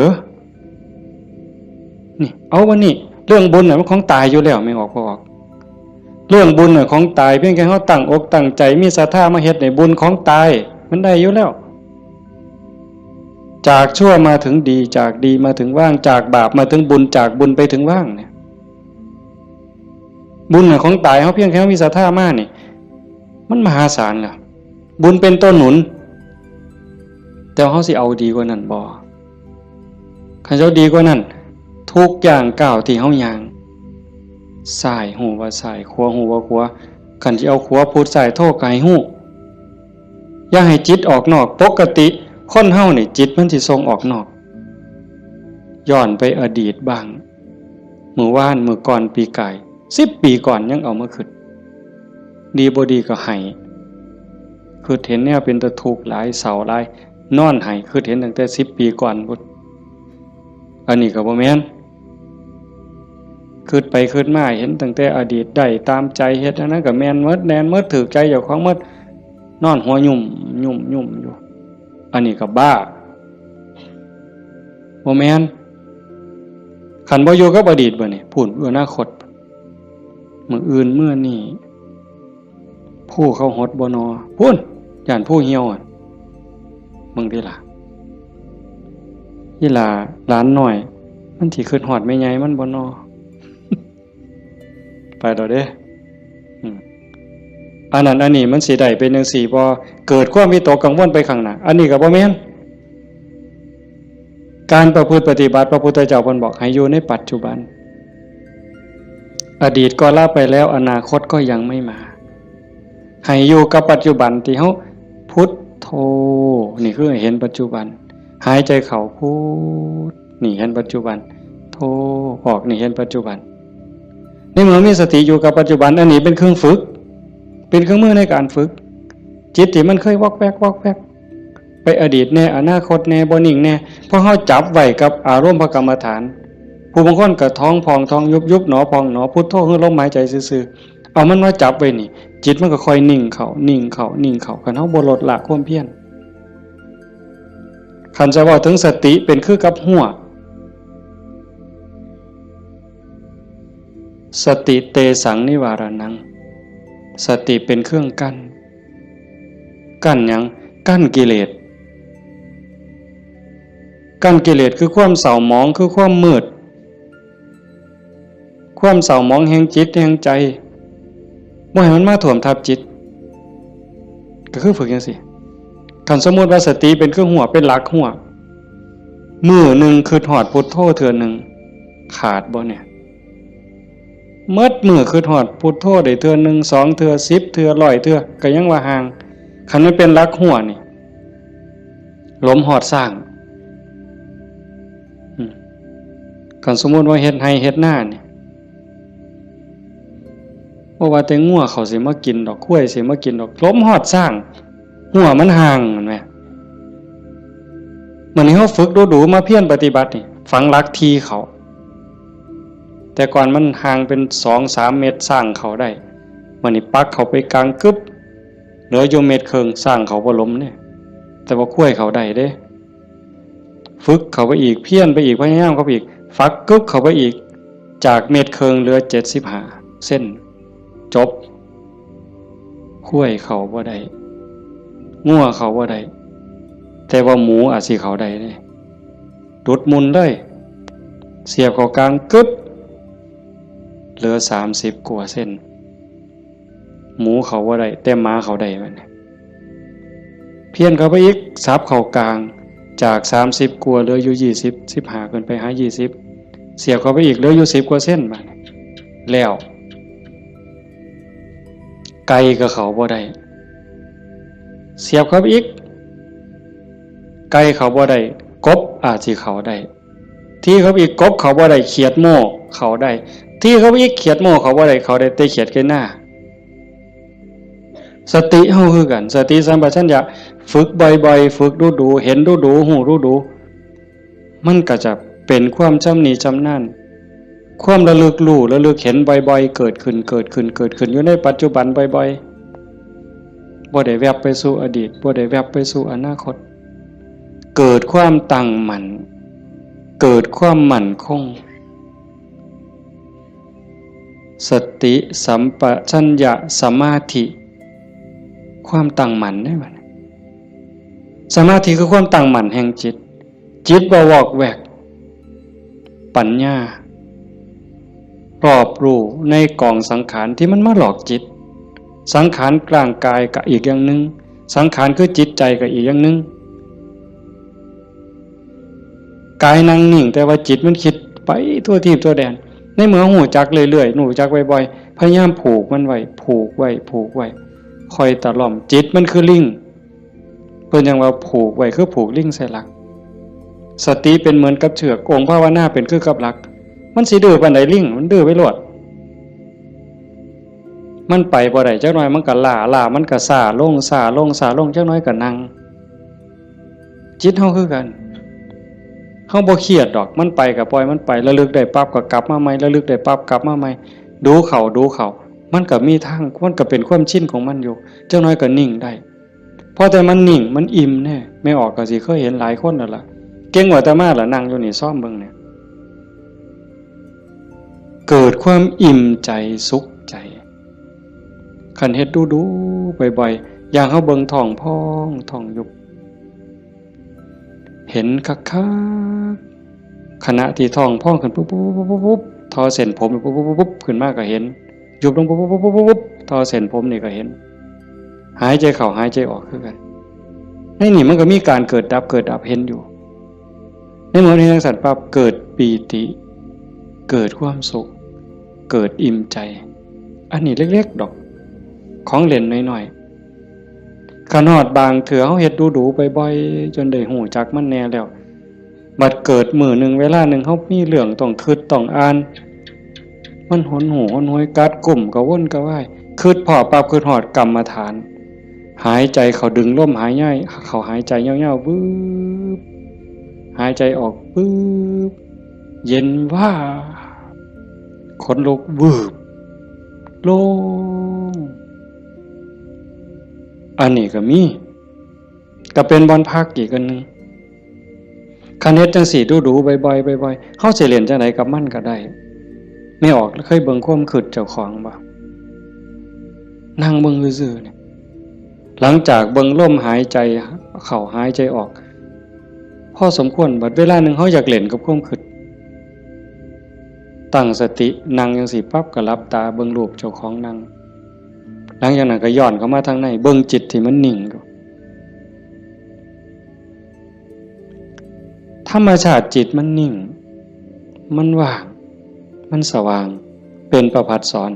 นี่ เอาวันนี้ เรื่องบุญน่ะมันของตายอยู่แล้ว แม่นออกบ่ออก เรื่องบุญน่ะของตาย เพียงแค่เฮาตั้งอกตั้งใจ มีศรัทธามาเฮ็ดนี่ บุญของตาย มันได้อยู่แล้ว จากชั่วมาถึงดี จากดีมาถึงว่าง จากบาปมาถึงบุญ จากบุญไปถึงว่างเนี่ย บุญน่ะของตาย เฮาเพียงแค่เฮามีศรัทธามานี่ มันมหาศาลแล้ว บุญเป็นตัวหนุน แต่เฮาสิเอาดีกว่านั้นบ่ คันเฮาดีกว่านั้น ทุกย่างก้าวที่เฮาย่าง ซ้ายฮู้ว่าซ้าย ขวาฮู้ว่าขวา คันสิเอาขวาพุทซ้ายโธก็ให้ฮู้ อย่าให้จิตออกนอก ปกติคนเฮานี่จิตมันสิส่งออกนอก ย้อนไปอดีตบ้าง มื้อวาน มื้อก่อน ปีกาย สิบปีก่อนยังเอามาคิด ดีบ่ดีก็ไห้ คิดเห็นแนวเป็นตาทุกข์หลาย เศร้าหลาย นอนไห้ คิดเห็นตั้งแต่สิบปีก่อนพุ้น อันนี้ก็บ่แม่น คิดไปคิดมาเห็นตั้งแต่อดีต ได้ตามใจ เฮ็ดอันนั้นก็แม่นหมด แม่นหมด ถูกใจเจ้าของหมด นอนหัวยุ่มยุ่มยุ่มอยู่ อันนี้ก็บ้า บ่แม่น คันบ่อยู่กับอดีตบัดนี้ พู้น อนาคต มื้ออื่นมื้อนี้ ผู้เขาหดบ่นอ พู้น ย่านผู้เหี่ยวอะ เบิ่งติล่ะ อีหล่าหลานน้อย มันสิคิดฮอดแม่ใหญ่มันบ่นอ ไปแล้วเด้ อืม อันนั้นอันนี้มันสิได้เป็นจั่งซี้บ่ เกิดความวิตกกังวลไปข้างหน้า อันนี้ก็บ่แม่น การประพฤติปฏิบัติ พระพุทธเจ้าเพิ่นบอกให้อยู่ในปัจจุบัน อดีตก็ละไปแล้ว อนาคตก็ยังไม่มา ให้อยู่กับปัจจุบันที่เฮาพุทโธ นี่คือให้เห็นปัจจุบัน หายใจเข้าพุท นี่เห็นปัจจุบัน โธ ออก นี่เห็นปัจจุบัน ในเมื่อมีสติอยู่กับปัจจุบัน อันนี้เป็นเครื่องฝึก เป็นเครื่องมือในการฝึก จิตที่มันเคยวอกแวกวอกแวก ไปอดีตแน่ อนาคตแน่ บ่นิ่งแน่ เพราะเฮาจับไว้กับอารมณ์พระกรรมฐาน ผู้บางคนก็ท้องพองท้องยุบ ยุบหนอพองหนอ พุทโธคือลมหายใจซื่อๆ เอามันมาจับไว้นี่ จิตมันก็ค่อยนิ่งเข้า นิ่งเข้า นิ่งเข้า คันเฮาบ่ลดละความเพียร คันจะเว้าถึงสติเป็นคือกับฮั้ว สติเตสังนิวารณัง สติเป็นเครื่องกั้น กั้นหยัง กั้นกิเลส กั้นกิเลสคือความเศร้าหมอง คือความมืด ความเศร้าหมองแห่งจิตแห่งใจ บ่ให้มันมาท่วมทับจิต ก็คือฝึกจั่งซี้ คันสมมุติว่าสติเป็นเครื่องฮั้ว เป็นหลักฮั้ว มื้อหนึ่งคิดฮอดพุทโธเทื่อหนึ่ง ขาดบ่เนี่ย หมดมื้อคิดฮอดพุทโธได้เทื่อหนึ่ง สองเทื่อ สิบเทื่อ ร้อยเทื่อ ก็ยังว่าห่าง คันมันเป็นหลักฮั้วนี่ หลมฮอดซ้าง อืม คันสมมุติว่าเฮ็ดไร่เฮ็ดนานี่ บ่ว่าแต่งัวเขาสิมากินดอก ควายสิมากินดอก หลมฮอดซ้าง ฮั้วมันห่าง แม่นบ่ มื้อนี้เฮาฝึกดูๆ มาเพียรปฏิบัตินี่ ฝังหลักที่เข้า แต่ก่อนมันห่างเป็นสองสามเมตร ซ้างเข้าได้ มื้อนี้ปักเข้าไปกลางกึ๊บ เหลืออยู่เมตรครึ่ง ซ้างเข้าบ่หลมเนี่ย แต่ว่าควายเข้าได้เด้ ฝึกเข้าไปอีก เพียรไปอีก พยายามเข้าไปอีก ฝักกึ๊บเข้าไปอีก จากเมตรครึ่งเหลือเจ็ดสิบห้าเซน จบ ควายเข้าบ่ได้ งัวเข้าบ่ได้ แต่ว่าหมูอาจสิเข้าได้เด้ ดุดมุ่นเลย เสียบเข้ากลางกึ๊บ เหลือสามสิบกว่าเซน หมูเข้าบ่ได้ แต่หมาเข้าได้บัดนี้ เพี้ยนเข้าไปอีก สับเข้ากลาง จากสามสิบกว่าเหลืออยู่ยี่สิบ สิบห้าขึ้นไปหายี่สิบ เสียบเข้าไปอีกเหลืออยู่สิบกว่าเซนบัดนี้ แล้ว ไก่ก็เข้าบ่ได้ เสียบเข้าไปอีก ไก่เข้าบ่ได้ กบอาจสิเข้าได้ ทีเข้าไปอีก กบเข้าบ่ได้ เขียดโม่เข้าได้ ทีเข้าไปอีก เขียดโม่เข้าบ่ได้ เข้าได้แต่เขียดไก่นา สติเฮาคือกัน สติสัมปชัญญะ ฝึกบ่อยๆ ฝึกดูๆ เห็นดูๆ ฮู้ดูๆ มันก็จะเป็นความชำนิชำนาญ ความระลึกรู้ ระลึกเห็นบ่อยๆ เกิดขึ้น เกิดขึ้น เกิดขึ้น อยู่ในปัจจุบันบ่อยๆ บ่ได้แวบไปสู่อดีต บ่ได้แวบไปสู่อนาคต เกิดความตั้งมั่น เกิดความมั่นคง สติสัมปชัญญะสมาธิ ความตั้งมั่นได้บัดนี้ สมาธิคือความตั้งมั่นแห่งจิต จิตบ่วอกแวก ปัญญา รอบรู้ในกองสังขารที่มันมาหลอกจิต สังขารร่างกายก็อีกอย่างหนึ่ง สังขารคือจิตใจก็อีกอย่างหนึ่ง กายนั่งนิ่ง แต่ว่าจิตมันคิดไปทั่วทีปทั่วแดน ในเมื่อฮู้จักเรื่อยๆ ฮู้จักบ่อยๆ พยายามผูกมันไว้ ผูกไว้ ผูกไว้ ค่อยตะล่อม จิตมันคือลิง เพิ่นยังว่าผูกไว้คือผูกลิงใส่หลัก สติเป็นเหมือนกับเชือก องค์ภาวนาเป็นคือกับหลัก มันสิดื้อปานใด ลิง มันดื้อไปโลด มันไปบ่ได้ จักหน่อยมันก็ล้า ล้ามันก็ซ้าลง ซ้าลง ซ้าลง จักหน่อยก็นั่ง จิตเฮาคือกัน เฮาบ่เครียดดอก มันไปก็ปล่อยมันไป ระลึกได้ปั๊บก็กลับมาใหม่ ระลึกได้ปั๊บกลับมาใหม่ ดูเข้า ดูเข้า มันก็มีทาง มันก็เป็นความชินของมันอยู่ จักหน่อยก็นิ่งได้ พอแต่มันนิ่ง มันอิ่มแน่ แม่ออกก็สิเคยเห็นหลายคนแล้วล่ะ เก่งกว่าอาตมาล่ะ นั่งอยู่นี่ ซอมเบิ่งเนี่ย เกิดความอิ่มใจ สุขใจ คันเฮ็ดดูๆ บ่อยๆ อย่างเฮาเบิ่งท้องพอง ท้องยุบ เห็นคักๆ ขณะที่ท้องพองขึ้นปุ๊บปุ๊บปุ๊บปุ๊บปุ๊บ ทอเส้นผมปุ๊บปุ๊บปุ๊บปุ๊บ ขึ้นมาก็เห็น ยุบลงปุ๊บปุ๊บปุ๊บปุ๊บปุ๊บ ทอเส้นผมนี่ก็เห็น หายใจเข้าหายใจออกคือกัน ในนี่มันก็มีการเกิดดับ เกิดดับเห็นอยู่ ในเมื่อเห็นจังซั่นปั๊บ เกิดปีติ เกิดความสุข เกิดอิ่มใจ อันนี้เล็กๆ ดอก ของเล่นน้อยๆ คันฮอดบางเทื่อเฮาเฮ็ดดูๆ บ่อยๆ จนได้ฮู้จักมันแน่แล้ว บัดเกิดมื้อหนึ่งเวลาหนึ่งเฮามีเรื่องต้องคิดต้องอ่าน มันหนหูหนหวย กัดกุ้มกระวนกระวาย คิดพ้อปั๊บ คิดฮอดกรรมฐาน หายใจเข้า ดึงลมหายใจเข้า หายใจยาวๆ วืบ หายใจออก วืบ เย็นวาบ ขนลุก วืบ โล่ง อันนี้ก็มี ก็เป็นบ่อนพักอีกอันหนึ่ง คันเฮ็ดจังซี่ดูๆ บ่อยๆ บ่อยๆ เฮาสิเล่นจังใดกับมันก็ได้ แม่ออกเคยเบิ่งความคิดเจ้าของบ่ นั่งเบิ่งซื่อๆ เนี่ย หลังจากเบิ่งลมหายใจเข้าหายใจออก พอสมควร บัดเวลาหนึ่งเฮาอยากเล่นกับความคิด ตั้งสติ นั่งจังซี่ปั๊บก็หลับตาเบิ่งรูปเจ้าของนั่ง หลังจากนั้นก็ย้อนเข้ามาทางใน เบิ่งจิตที่มันนิ่งอยู่ ธรรมชาติจิตมันนิ่ง มันว่าง มันสว่าง เป็นประภัสสร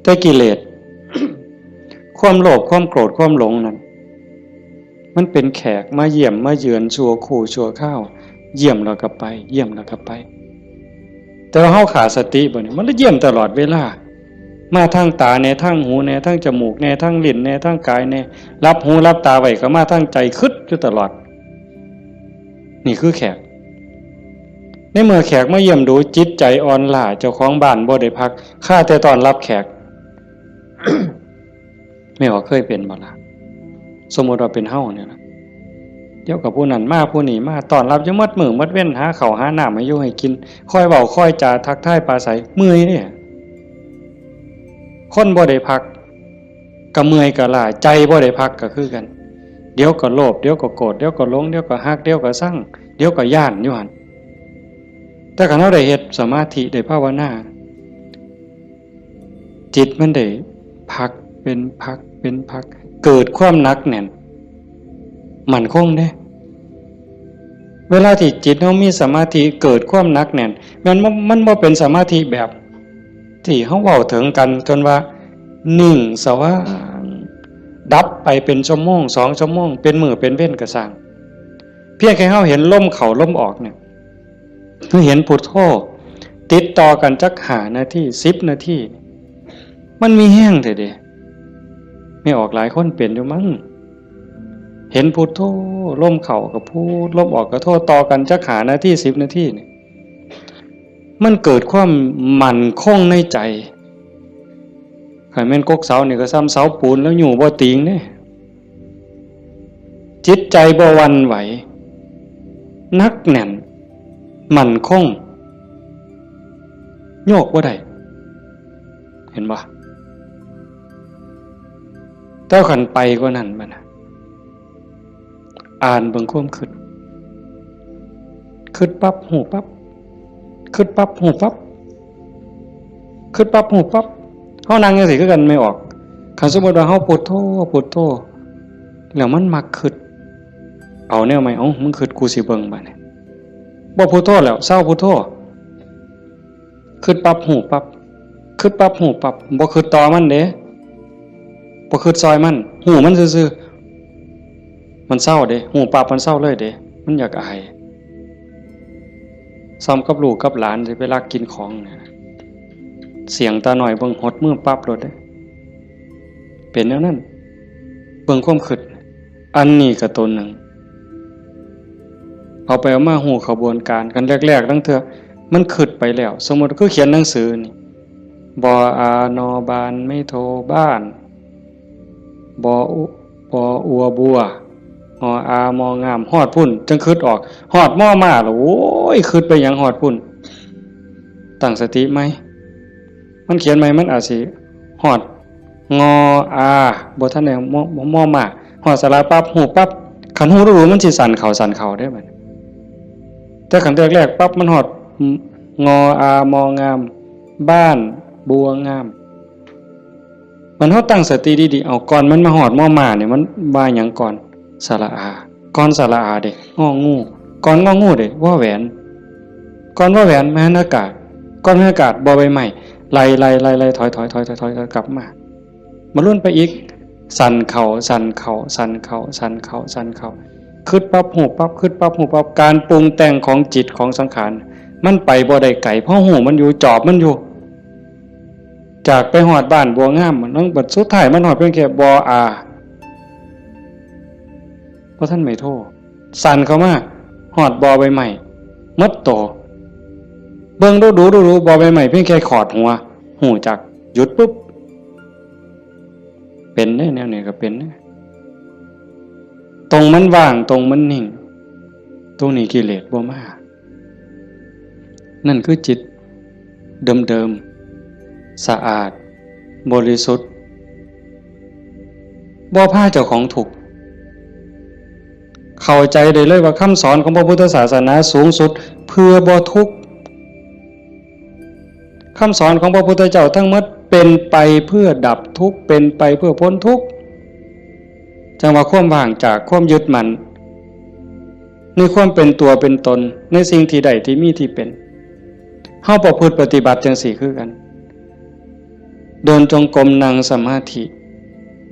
แต่กิเลส ความโลภ ความโกรธ ความหลงนั่น มันเป็นแขกมาเยี่ยมมาเยือนชั่วครู่ชั่วคราว เยี่ยมแล้วก็ไป เยี่ยมแล้วก็ไป แต่ว่าเฮาขาดสติบ่นี่ มันเลยเยี่ยมตลอดเวลา มาทางตาแน่ ทางหูแน่ ทางจมูกแน่ ทางลิ้นแน่ ทางกายแน่ หลับหูหลับตาไว้ก็มาทางใจ คิดอยู่ตลอด นี่คือแขก ในเมื่อแขกมาเยี่ยมดู จิตใจอ่อนล้า เจ้าของบ้านบ่ได้พัก ข้าแต่ต้อนรับแขก แม่ออกเคยเป็นบ่ล่ะ สมมุติว่าเป็นเฮาเนี่ยล่ะ เดี๋ยวก็ผู้นั้นมา ผู้นี้มา ต้อนรับอยู่หมดมื้อหมดเว็น หาข้าวหาน้ำให้อยู่ให้กิน คอยเว้าคอยจา ทักทายปราศรัย เมื่อยเด้ คนบ่ได้พัก ก็เมื่อยก็ล้า ใจบ่ได้พักก็คือกัน เดี๋ยวก็โลภ เดี๋ยวก็โกรธ เดี๋ยวก็หลง เดี๋ยวก็ฮัก เดี๋ยวก็ซัง เดี๋ยวก็ย้านอยู่หั่น แต่คันเฮาได้เฮ็ดสมาธิ ได้ภาวนา จิตมันได้พักเป็นพักเป็นพัก เกิดความหนักแน่น มั่นคงเด้ เวลาที่จิตเฮามีสมาธิ เกิดความหนักแน่น แม่นบ่ มันบ่เป็นสมาธิแบบที่เฮาเว้าถึงกัน จนว่านิ่งสว่าง ดับไปเป็นชั่วโมง สองชั่วโมง เป็นมื้อเป็นเว็นก็ซ่าง เพียงแค่เฮาเห็นลมเข้าลมออกเนี่ย คือเห็นพุทโธติดต่อกันจักห้านาที สิบนาที มันมีแฮงแท้เด้ แม่ออกหลายคนเป็นอยู่มั้ง เห็นพุทโธ ลมเข้าก็พุท ลมออกก็โธ ต่อกันจักห้านาที สิบนาทีนี่ มันเกิดความมั่นคงในใจ คันแม่นกกเสานี่ก็ส่ำเสาปูนแล้วอยู่บ่ติงเด้ จิตใจบ่หวั่นไหว หนักแน่น มั่นคง โยกบ่ได้ เห็นบ่ แต่คันไปกว่านั้นบัดน่ะ อ่านเบิ่งความคิด คิดปั๊บ ฮู้ปั๊บ คิดปั๊บ ฮู้ปั๊บ คิดปั๊บ ฮู้ปั๊บ เฮานั่งจังซี่คือกัน แม่ออก คันสมมุติว่าเฮาพุทโธ พุทโธ แล้วมันมักคิด เอาแนวใหม่ เอ้า มึงคิด กูสิเบิ่งบัดนี้ บ่พุทโธแล้ว เซาพุทโธ คิดปั๊บ ฮู้ปั๊บ คิดปั๊บ ฮู้ปั๊บ บ่คิดต่อมันเด้ บ่คิดซอยมัน ฮู้มันซื่อๆ มันเซาเด้ ฮู้ปั๊บมันเซาเลยเด้ มันอยากอาย ซ่ำกับลูกกับหลานสิไปลักกินของนะ เสี้ยงตาน้อยเบิ่งหดมือปั๊บโลดเด้ เป็นแนวนั้น เบิ่งความคิด อันนี้ก็ตัวหนึ่ง เอาไปเอามาฮู้ขบวนการกันแรกๆ ตั้งเทื่อมันคิดไปแล้ว สมมุติคือเขียนหนังสือนี่ บออา นอ บาน ไม้โท บ้าน บออุ บออัว บัว งออา มองาม ฮอดพุ้นจั่งคิดออก ฮอดมอม้าแล้ว โอ้ย คิดไปหยังฮอดพุ้น ตั้งสติใหม่ มันเขียนใหม่ มันอาจสิฮอด งออา บ่ทันได้ มอ มอม้า ฮอดสระปั๊บ ฮู้ปั๊บ คันฮู้ดูมันสิสั่นเข้าสั่นเข้าเด้บัดนี้ แต่คันแรกๆปั๊บ มันฮอด งออา มองาม บ้าน บัวงาม มันเฮาตั้งสติดีๆ เอา ก่อนมันมาฮอดมอม้าเนี่ย มันว่าหยังก่อน สระอา ก่อนสระอาเด้ งองู ก่อนงองูเด้ วอแหวน ก่อนวอแหวน มหันอากาศ ก่อนมหันอากาศ บอใบไม้ ไล่ๆๆๆ ถอยๆๆๆๆ กลับมา มาลุ้นไปอีก สั่นเข้า สั่นเข้า สั่นเข้า สั่นเข้า สั่นเข้า คิดปั๊บ ฮู้ปั๊บ คิดปั๊บ ฮู้ปั๊บ การปรุงแต่งของจิตของสังขาร มันไปบ่ได้ไกล เพราะฮู้มันอยู่ จอบมันอยู่ จากไปฮอดบ้านบัวงาม มันบัดสุดท้ายมันฮอดเพียงแค่บออา บ่ทันไม้โท สั่นเข้ามา ฮอดบอใบไม้ หมดโต เบิ่งดูๆๆๆ บอใบไม้เพียงแค่ขอดหัว ฮู้จัก หยุดปุ๊บ เป็นเด้ แนวนี้ก็เป็นเด้ ตรงมันว่าง ตรงมันนิ่ง ตรงนี้กิเลสบ่มา นั่นคือจิตเดิมๆ สะอาด บริสุทธิ์ บ่พาเจ้าของทุกข์ เข้าใจได้เลยว่าคำสอนของพระพุทธศาสนาสูงสุดเพื่อบ่ทุกข์ คำสอนของพระพุทธเจ้าทั้งหมดเป็นไปเพื่อดับทุกข์ เป็นไปเพื่อพ้นทุกข์ จั่งว่าความว่างจากความยึดมั่น ในความเป็นตัวเป็นตน ในสิ่งที่ได้ที่มีที่เป็น เฮาประพฤติปฏิบัติจั่งซี้คือกัน เดินจงกรม นั่งสมาธิ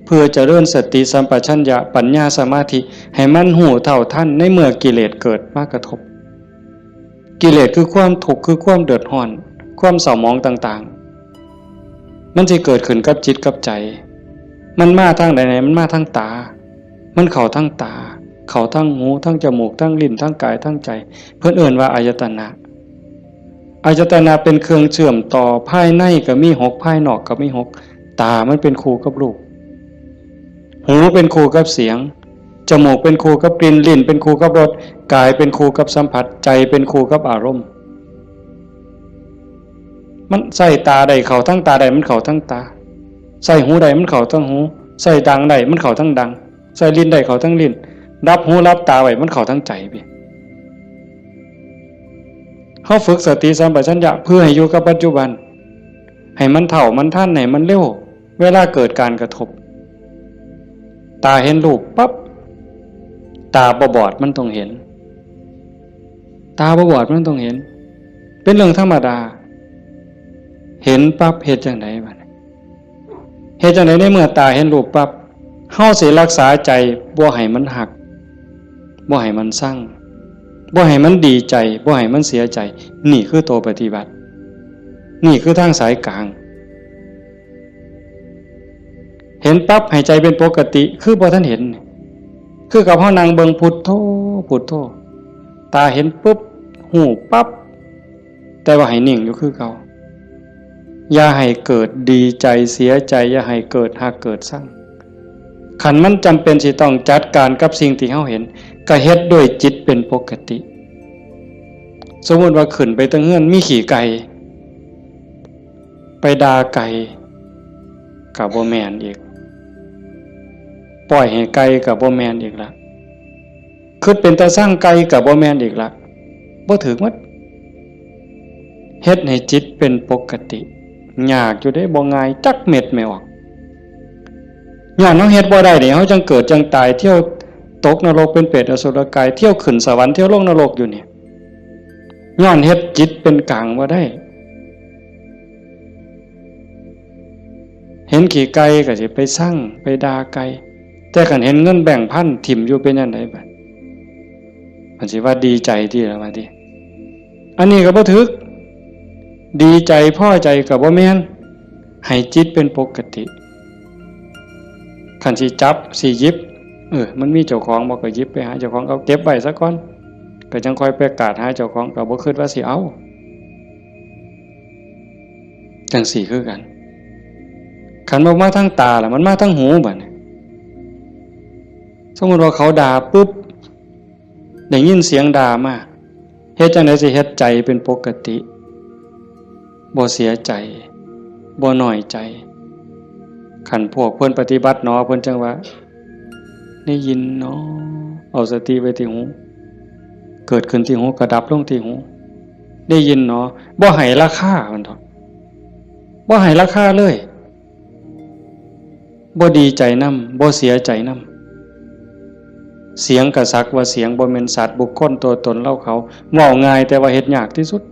เพื่อเจริญสติสัมปชัญญะ ปัญญาสมาธิ ให้มันฮู้เท่าทันในเมื่อกิเลสเกิดมากระทบ กิเลสคือความทุกข์ คือความเดือดร้อน ความเศร้าหมองต่างๆ มันสิเกิดขึ้นกับจิตกับใจ มันมาทางใด มันมาทางตา มันเข้าทางตา เข้าทางหู ทางจมูก ทางลิ้น ทางกาย ทางใจ เพิ่นเอิ้นว่าอายตนะ อายตนะเป็นเครื่องเชื่อมต่อ ภายในก็มีหก ภายนอกก็มีหก ตามันเป็นคู่กับรูป หูเป็นคู่กับเสียง จมูกเป็นคู่กับกลิ่น ลิ้นเป็นคู่กับรส กายเป็นคู่กับสัมผัส ใจเป็นคู่กับอารมณ์ มันใส่ตาได้เข้าทั้งตาได้ มันเข้าทั้งตา ใส่หูได้มันเข้าทั้งหู ใส่ดังได้มันเข้าทั้งดัง ใส่ลิ้นได้เข้าทั้งลิ้น รับหูรับตาไว้มันเข้าทั้งใจไป เฮาฝึกสติสัมปชัญญะเพื่อให้อยู่กับปัจจุบัน ให้มันเท่ามันทัน ให้มันเร็ว เวลาเกิดการกระทบ ตาเห็นรูปปั๊บ ตาบ่บอดมันต้องเห็น ตาบ่บอดมันต้องเห็น เป็นเรื่องธรรมดา เห็นปั๊บเฮ็ดจั่งใดบัดนี้ เฮ็ดจั่งใดในเมื่อตาเห็นรูปปั๊บ เฮาสิรักษาใจบ่ให้มันฮัก บ่ให้มันชัง บ่ให้มันดีใจ บ่ให้มันเสียใจ นี่คือตัวปฏิบัติ นี่คือทางสายกลาง เห็นปั๊บให้ใจเป็นปกติ คือบ่ทันเห็น คือกับเฮานั่งเบิ่งพุทโธ พุทโธ ตาเห็นปุ๊บ ฮู้ปั๊บ แต่ว่าให้นิ่งอยู่คือเก่า อย่าให้เกิดดีใจเสียใจ อย่าให้เกิดฮักเกิดชัง คันมันจำเป็นสิต้องจัดการกับสิ่งที่เฮาเห็น ก็เฮ็ดด้วยจิตเป็นปกติ สมมุติว่าขึ้นไปเทิงเฮือนมีขี้ไก่ ไปด่าไก่ ก็บ่แม่นอีก ปล่อยให้ไก่ก็บ่แม่นอีกละ คิดเป็นตาซังไก่ก็บ่แม่นอีกละ บ่ถืกหมด เฮ็ดให้จิตเป็นปกติ ยากอยู่เด้ บ่ง่ายจักเม็ดแม่ออก ย้อนเฮาเฮ็ดบ่ได้นี่ เฮาจั่งเกิดจั่งตาย เที่ยวตกนรกเป็นเปรตอสุรกาย เที่ยวขึ้นสวรรค์ เที่ยวลงนรกอยู่นี่ ย้อนเฮ็ดจิตเป็นกลางบ่ได้ เห็นขี้ไก่ก็สิไปซัง ไปด่าไก่ แต่คันเห็นเงินแบงค์พันถิ่มอยู่เป็นจั่งใดบัด มันสิว่าดีใจติล่ะว่าติ อันนี้ก็บ่ถืก ดีใจพอใจก็บ่แม่น ให้จิตเป็นปกติ คันสิจับสิหยิบ เออ มันมีเจ้าของบ่ก็หยิบไปหาเจ้าของ เอาเก็บไว้ซะก่อน ก็จั่งค่อยไปกาดหาเจ้าของ ก็บ่คิดว่าสิเอา จั่งซี้คือกัน คันบ่มาทางตาล่ะ มันมาทางหูบัดนี้ สมมุติว่าเขาด่าปุ๊บ ได้ยินเสียงด่ามา เฮ็ดจั่งใดสิเฮ็ดใจเป็นปกติ บ่เสียใจ บ่น้อยใจ คันพวกเพิ่นปฏิบัติหนอ เพิ่นจั่งว่า ได้ยินหนอ เอาสติไว้ที่หู เกิดขึ้นที่หู ก็ดับลงที่หู ได้ยินหนอ บ่ให้ราคา เพิ่นเถาะ บ่ให้ราคาเลย บ่ดีใจนำ บ่เสียใจนำ เสียงก็สักว่าเสียง บ่แม่นสัตว์บุคคลตัวตนเราเขา เว้าง่ายแต่ว่าเฮ็ดยากที่สุด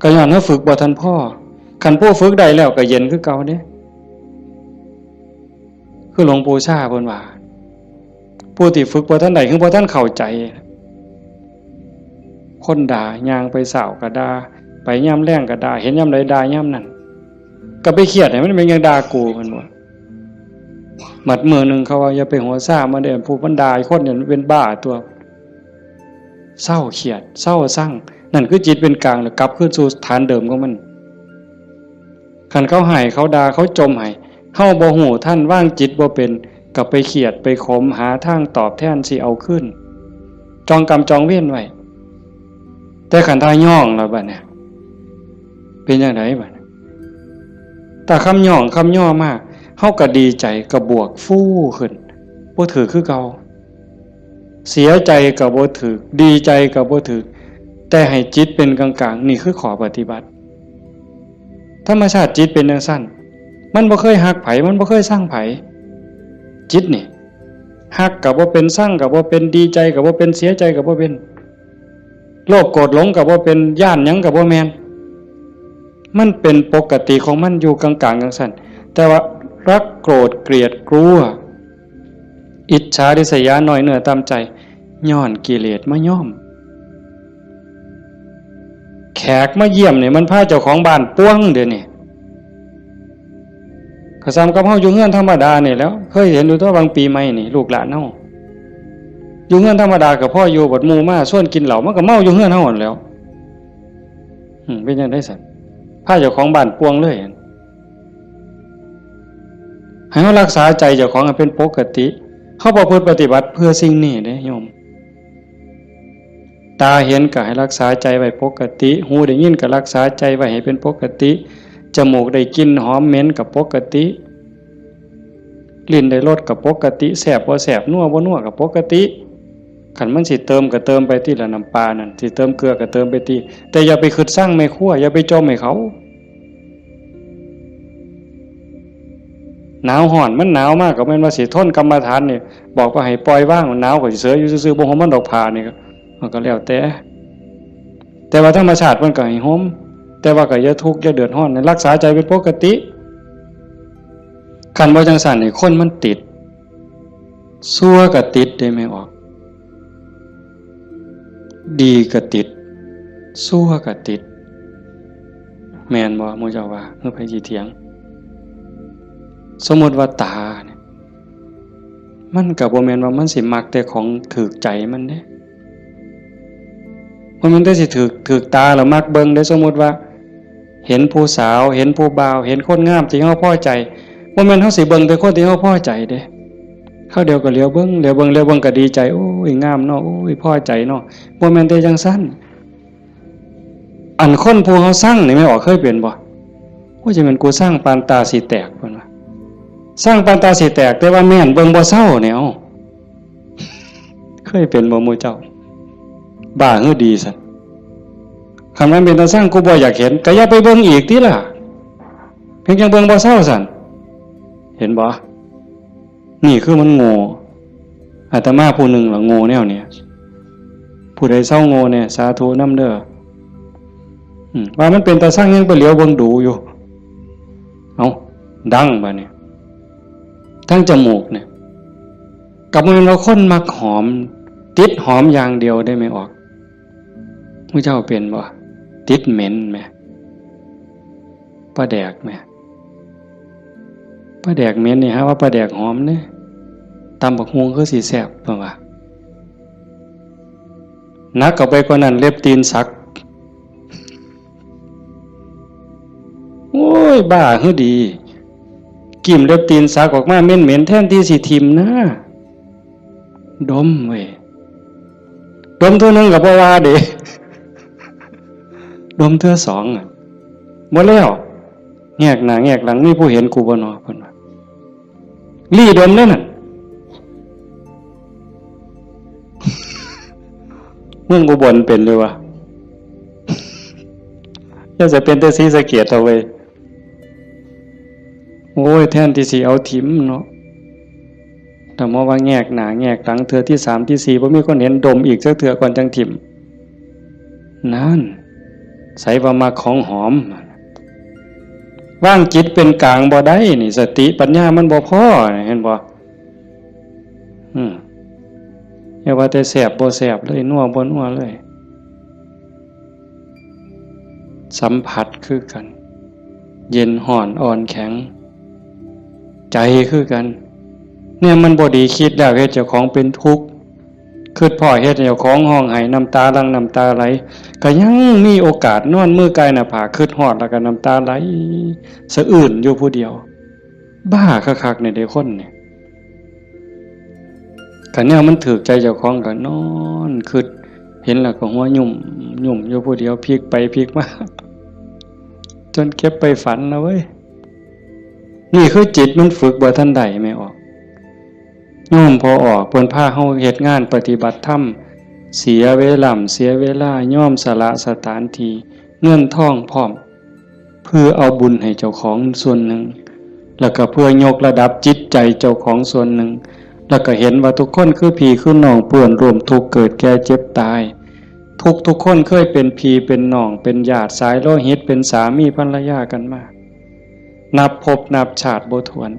ก็ย้อนว่าฝึกบ่ทันพอ คันผู้ฝึกได้แล้วก็เย็นคือเก่าเด้ คือหลวงปู่ชาเพิ่นว่า ผู้ที่ฝึกบ่ทันได้ คือบ่ทันเข้าใจ คนด่า ย่างไปเช้าก็ด่า ไปยามแลงก็ด่า เห็นยามใดด่ายามนั้น ก็ไปเครียดให้มันเป็นหยังด่ากู เพิ่นว่า บัดมื้อหนึ่งเขาว่า อย่าไปหัวซ่ามันเด้อ ผู้มันด่าคนเนี่ยมันเป็นบ้าตัว เซาเครียด เซาซัง นั่นคือจิตเป็นกลาง แล้วกลับคืนสู่ฐานเดิมของมัน คันเขาให้ เขาด่า เขาจ่มให้ เฮาบ่ฮู้ทัน วางจิตบ่เป็น ก็ไปเครียด ไปขม หาทางตอบแทนสิเอาคืน จองกรรมจองเวรไว้ แต่คันถ้าย้องแล้วบัดเนี่ย เป็นจั่งใดบัดเนี่ย ถ้าคำย้องคำย่อมา เฮาก็ดีใจ ก็บวกฟูขึ้น บ่ถืกคือเก่า เสียใจก็บ่ถืก ดีใจก็บ่ถืก แต่ให้จิตเป็นกลางๆ นี่คือข้อปฏิบัติ ธรรมชาติจิตเป็นจั่งซั้น มันบ่เคยฮักไผ มันบ่เคยซังไผ จิตนี่ ฮักก็บ่เป็น ซังก็บ่เป็น ดีใจก็บ่เป็น เสียใจก็บ่เป็น โลภโกรธหลงก็บ่เป็น ย้านหยังก็บ่แม่น มันเป็นปกติของมันอยู่กลางๆ จั่งซั้น แต่ว่ารักโกรธเกลียดกลัว อิจฉาริษยา น้อยเนื้อต่ำใจ ย้อนกิเลสมาย้อม แขกมาเยี่ยมนี่มันพาเจ้าของบ้านป่วงเดี๋ยวนี้ ก็ส่ำกับเฮาอยู่เฮือนธรรมดานี่แหล้ว เคยเห็นอยู่ตั๊ว บางปีใหม่นี่ ลูกหลานเฮาอยู่เฮือนธรรมดาก็พออยู่ บัดหมู่มาชวนกินเหล้า มันก็เมาอยู่เฮือนเฮาหั้นแหล้ว อืม เป็นจั่งใดซั้น พาเจ้าของบ้านป่วงเลย ให้เฮารักษาใจเจ้าของให้เป็นปกติ เฮาประพฤติปฏิบัติเพื่อสิ่งนี้เด้โยม ตาเห็นก็ให้รักษาใจไว้ปกติ หูได้ยินก็รักษาใจไว้ให้เป็นปกติ จมูกได้กลิ่นหอมเหม็นก็ปกติ ลิ้นได้รสก็ปกติ แซ่บบ่แซ่บ นัวบ่นัวก็ปกติ คันมันสิเติมก็เติมไปติละ น้ำปลานั่น สิเติมเกลือก็เติมไปติ แต่อย่าไปคิดซังแม่ครัว อย่าไปจ่มให้เขา หนาวฮ้อน มันหนาวมากก็แม่นว่าสิทนกรรมฐานนี่ บอกว่าให้ปล่อยวาง หนาวก็สิเสยอยู่ซื่อๆ บ่ห่มมันดอกผ้านี่ก็ มันก็แล้วแต่ แต่ว่าธรรมชาติมันก็ให้ห่ม แต่ว่าก็อย่าทุกข์อย่าเดือดร้อน รักษาใจเป็นปกติ คันบ่จั่งซั้นนี่คนมันติด ซั่วก็ติดเด้แม่ออก ดีก็ติด ซั่วก็ติด แม่นบ่หมู่เจ้าว่า คือไผสิเถียง สมมุติว่าตาเนี่ย มันก็บ่แม่นว่ามันสิมักแต่ของถูกใจมันเด้ บ่แม่นแต่สิถูก ถูกตาแล้วมักเบิ่งเด้ สมมุติว่า เห็นผู้สาว เห็นผู้บ่าว เห็นคนงามที่เฮาพอใจ บ่แม่นเฮาสิเบิ่งแต่คนที่เฮาพอใจเด้ คราวเดียวก็เหลียวเบิ่ง เหลียวเบิ่ง เหลียวเบิ่งก็ดีใจ โอ้ย งามเนาะ โอ้ย พอใจเนาะ บ่แม่นแต่จั่งซั้น อันคนผู้เฮาซังนี่แม่ออกเคยเป็นบ่ โอ้ย จะแม่นกูซังปานตาสิแตก เพิ่นว่า ซังปานตาสิแตก แต่ว่าแม่นเบิ่งบ่เซาเนี่ย เอ้า เคยเป็นบ่หมู่เจ้า บ้าหรือดีซั้น คันมันเป็นตาซัง กูบ่อยากเห็น ก็อย่าไปเบิ่งอีกติล่ะ เพียงจั่งเบิ่งบ่เซาซั้น เห็นบ่ นี่คือมันโง่ อาตมาผู้หนึ่งล่ะโง่แนวเนี้ย ผู้ใดเซาโง่แน่ สาธุนำเด้อ อืม ว่ามันเป็นตาซังยังไปเหลียวเบิ่งดูอยู่ เอ้า ดังบาดนี้ ทั้งจมูกเนี่ย ก็บ่แม่นว่าคนมักหอม ติดหอมอย่างเดียวเด้แม่ออก มื้อเจ้าเป็นบ่ ติดเหม็นแหม ปลาแดกแหม ปลาแดกเหม็นนี่ หาว่าปลาแดกหอมเด้ ตำบักหุ่งคือสิแซ่บ เพิ่นว่า หนักเข้าไปกว่านั้น เล็บตีนสัก โอ้ย บ้าคือดี กิ่มเล็บตีนสักออกมาเหม็นๆ แทนที่สิถิ่มนะ ดมเว้ย ดมเทื่อหนึ่งก็บ่ว่าเด้ ดมเทื่อสองอะ บ่แล้ว แงกหน้าแงกหลัง มีผู้เห็นกูบ่นอ เพิ่นว่า ลี้ดมเด้อนั่น เมืองอุบลเป็นอยู่วะ อย่าจะเป็นแต่ศรีสะเกษเอาเว้ย โอ้ย แทนที่สิเอาถิ่มเนาะ แต่มาว่าแงกหน้าแงกหลัง เทื่อที่สามที่สี่ บ่มีคนเห็น ดมอีกจักเทื่อก่อนจั่งถิ่ม นั่น ใสว่ามักของหอม วางจิตเป็นกลางบ่ได้นี่ สติปัญญามันบ่พอ เห็นบ่ อืม อย่าว่าแต่แซ่บบ่แซ่บเลย นัวบ่นัวเลย สัมผัสคือกัน เย็นฮ้อนอ่อนแข็ง ใจคือกัน เนี่ยมันบ่ดี คิดแล้วเฮ็ดเจ้าของเป็นทุกข์ คิดพ้อเฮ็ดให้เจ้าของฮ้องไห้ น้ำตาหลั่งน้ำตาไหล ก็ยังมีโอกาสนอนมือกายหน้าผาก คิดฮอดแล้วก็น้ำตาไหลสะอื้นอยู่ผู้เดียว บ้าคักๆ เนี่ยเด้คนเนี่ย คันแนวมันถืกใจเจ้าของก็นอนคิด เห็นแล้วก็หัวยุ่มยุ่มอยู่ผู้เดียว พลิกไปพลิกมา จนเก็บไปฝันนะเว้ย นี่คือจิตมันฝึกบ่ทันได้ แม่ออก โยมพ่อออก เพิ่นพาเฮาเฮ็ดงานปฏิบัติธรรม เสียเวลา เสียเวลา ยอมสละสถานที่ เงินทองพร้อม เพื่อเอาบุญให้เจ้าของส่วนหนึ่ง แล้วก็เพื่อยกระดับจิตใจเจ้าของส่วนหนึ่ง แล้วก็เห็นว่าทุกคนคือพี่คือน้อง เปื้อนร่วมทุกข์เกิดแก่เจ็บตาย ทุกทุกคนเคยเป็นพี่เป็นน้อง เป็นญาติสายโลหิต เป็นสามีภรรยากันมา นับภพนับชาติบ่ถ้วน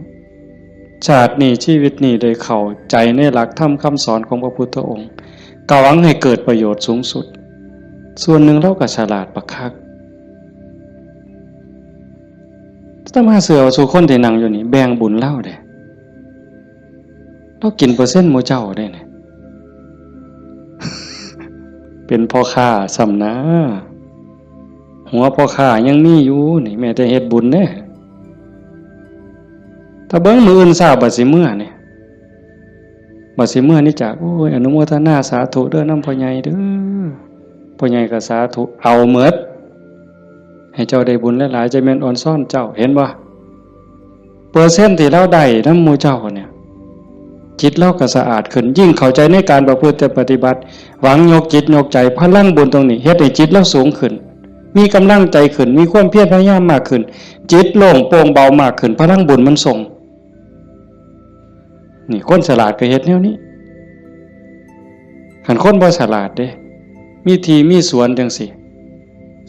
ชาตินี้ชีวิตนี้ได้เข้าใจในหลักธรรมคำสอนของพระพุทธองค์ ก็หวังให้เกิดประโยชน์สูงสุด ส่วนหนึ่งลาวก็ฉลาดบักคัก อาตมาเชื่อว่าซุคนที่นั่งอยู่นี่แบ่งบุญลาวเด้ ลาวกินเปอร์เซ็นต์หมู่เจ้าเด้นี่ เป็นพ่อค้าซ้ำนะ หัวพ่อค้ายังมีอยู่นี่ แม้แต่เฮ็ดบุญเด้ ถ้าเบิ่งมื้ออื่นเช้าบัดสิเมือนี่ บัดสิเมือนี่จาก โอ้ย อนุโมทนาสาธุเด้อนำพ่อใหญ่เด้อ พ่อใหญ่ก็สาธุ เอาหมด ให้เจ้าได้บุญหลายๆ จะแม่นออนซอนเจ้า เห็นบ่ เปอร์เซ็นต์ที่ลาวได้นำหมู่เจ้าเนี่ย จิตลาวก็สะอาดขึ้น ยิ่งเข้าใจในการประพฤติปฏิบัติ หวังยกจิตยกใจ พลังบุญตรงนี้เฮ็ดให้จิตลาวสูงขึ้น มีกำลังใจขึ้น มีความเพียรพยายามมากขึ้น จิตโล่งโปร่งเบามากขึ้น พลังบุญมันส่ง นี่คนฉลาดก็เฮ็ดแนวนี้ คันคนบ่ฉลาดเด้ มีที่มีสวนจังซี่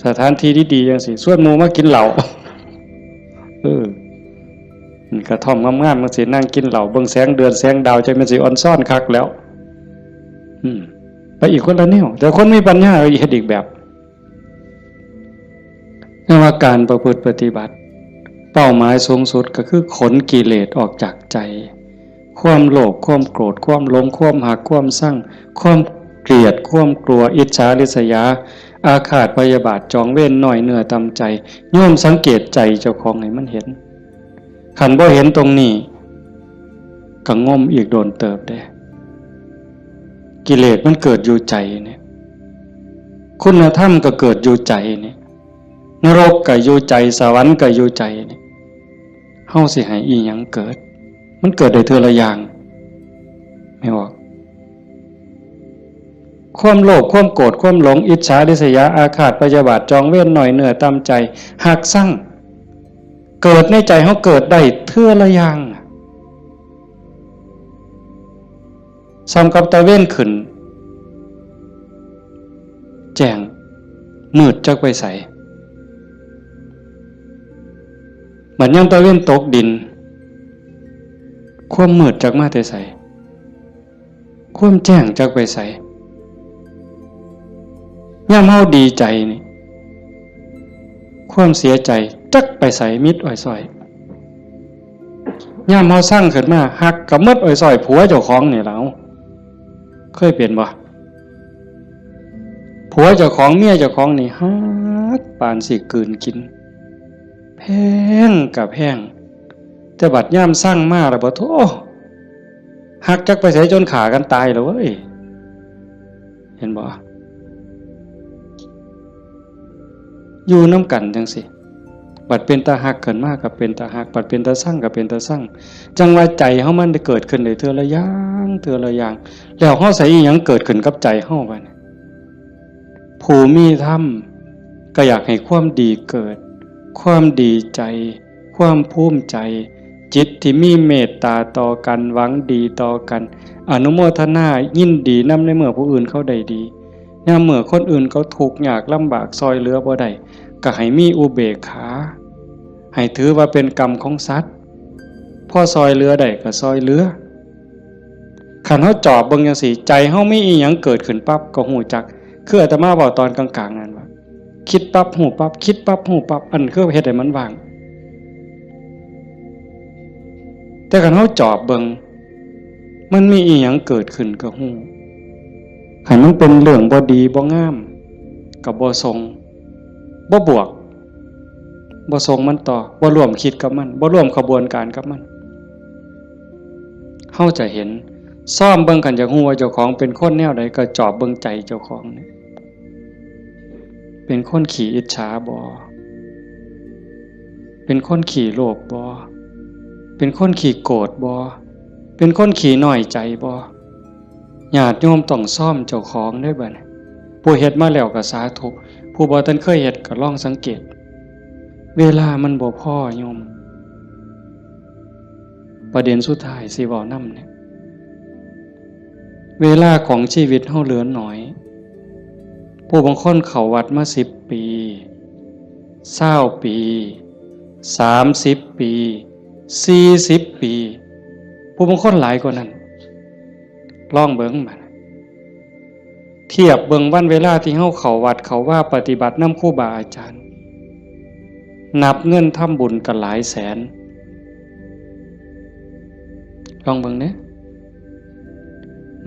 สถานที่ดีๆจังซี่ ชวนหมู่มากินเหล้า เออ นี่กระท่อมงามๆจังซี่ นั่งกินเหล้า เบิ่งแสงเดือนแสงดาว จักแม่นสิออนซอนคักแล้ว อืม ไปอีกคนละแนว แต่คนมีปัญญาเฮ็ดอีกแบบ เรียกว่าการประพฤติปฏิบัติ เป้าหมายสูงสุดก็คือขนกิเลสออกจากใจ ความโลภ ความโกรธ ความหลง ความฮัก ความชัง ความเกลียด ความกลัว อิจฉาริษยา อาฆาตพยาบาท จองเวร น้อยเนื้อต่ำใจ โยมสังเกตใจเจ้าของให้มันเห็น คันบ่เห็นตรงนี้ ก็งมอีกโดนเติบเด้ กิเลสมันเกิดอยู่ใจเนี่ย คุณธรรมก็เกิดอยู่ใจเนี่ย นรกก็อยู่ใจ สวรรค์ก็อยู่ใจเนี่ย เฮาสิให้อีหยังเกิด มันเกิดได้เทื่อละอย่าง แม่นบ่ ความโลภ ความโกรธ ความหลง อิจฉาริษยา อาฆาตพยาบาท จองเวร น้อยเนื้อต่ำใจ ฮักชัง เกิดในใจเฮาเกิดได้เทื่อละอย่าง ส่ำกับตะเวนขึ้น แจ้ง มืดจักไปไส บัดยามตะเวนตกดิน ความมืดจักมาแต่ไส ความแจ้งจักไปไส ยามเฮาดีใจนี่ ความเสียใจจักไปไส มิดอ้อยซ้อย ยามเฮาซังขึ้นมา ฮักก็มิดอ้อยซ้อย ผัวเจ้าของนี่ล่ะ เอ้า เคยเป็นบ่ ผัวเจ้าของ เมียเจ้าของนี่ฮักปานสิกลืนกิน แพงก็แพง แต่บัดยามซังมาแล้วบ่ โธ่ ฮักจักไปไส จนฆ่ากันตายแล้วเว้ย เห็นบ่ อยู่นำกันจั่งซี้ บัดเป็นตาฮักขึ้นมาก็เป็นตาฮัก บัดเป็นตาซังก็เป็นตาซัง จั่งว่าใจเฮามันได้เกิดขึ้นได้เทื่อละอย่าง เทื่อละอย่าง แล้วเฮาใส่อีหยังเกิดขึ้นกับใจเฮาบัดนี้ ผู้มีธรรมก็อยากให้ความดีเกิด ความดีใจ ความภูมิใจ จิตที่มีเมตตาต่อกัน หวังดีต่อกัน อนุโมทนายินดีนำในเมื่อผู้อื่นเขาได้ดี ยามเมื่อคนอื่นเขาทุกข์ยากลำบาก ซอยเหลือบ่ได้ ก็ให้มีอุเบกขา ให้ถือว่าเป็นกรรมของสัตว์ พอซอยเหลือได้ก็ซอยเหลือ คันเฮาจอบเบิ่งจั่งซี้ ใจเฮามีอีหยังเกิดขึ้นปั๊บก็ฮู้จัก คืออาตมาเว้าตอนกลางๆ นั่นว่า คิดปั๊บฮู้ปั๊บ คิดปั๊บฮู้ปั๊บ อันคือเฮ็ดให้มันว่าง แต่คันเฮาจอบเบิ่ง มันมีอีหยังเกิดขึ้นก็ฮู้ คันมันเป็นเรื่องบ่ดีบ่งาม ก็บ่ส่ง บ่บวก บ่ส่งมันต่อ บ่ร่วมคิดกับมัน บ่ร่วมขบวนการกับมัน เฮาจะเห็น ซ่อมเบิ่ง คันอยากฮู้ว่าเจ้าของเป็นคนแนวใด ก็จอบเบิ่งใจเจ้าของนี่ เป็นคนขี้อิจฉาบ่ เป็นคนขี้โลภบ่ เป็นคนขี้โกรธบ่ เป็นคนขี้น้อยใจบ่ ญาติโยมต้องซ่อมเจ้าของเด้อบัดนี้ ผู้เฮ็ดมาแล้วก็สาธุ ผู้บ่ทันเคยเฮ็ดก็ลองสังเกต เวลามันบ่พอโยม ประเด็นสุดท้ายสิเว้านำเนี่ย เวลาของชีวิตเฮาเหลือน้อย ผู้บางคนเข้าวัดมาสิบปี ซาวปี สามสิบปี สี่สิบปี ผู้บางคนหลายกว่านั้น ลองเบิ่งบัด เทียบเบิ่งวันเวลาที่เฮาเข้าวัดเข้าวาปฏิบัตินำครูบาอาจารย์ นับเงินทำบุญก็หลายแสน ลองเบิ่งเด้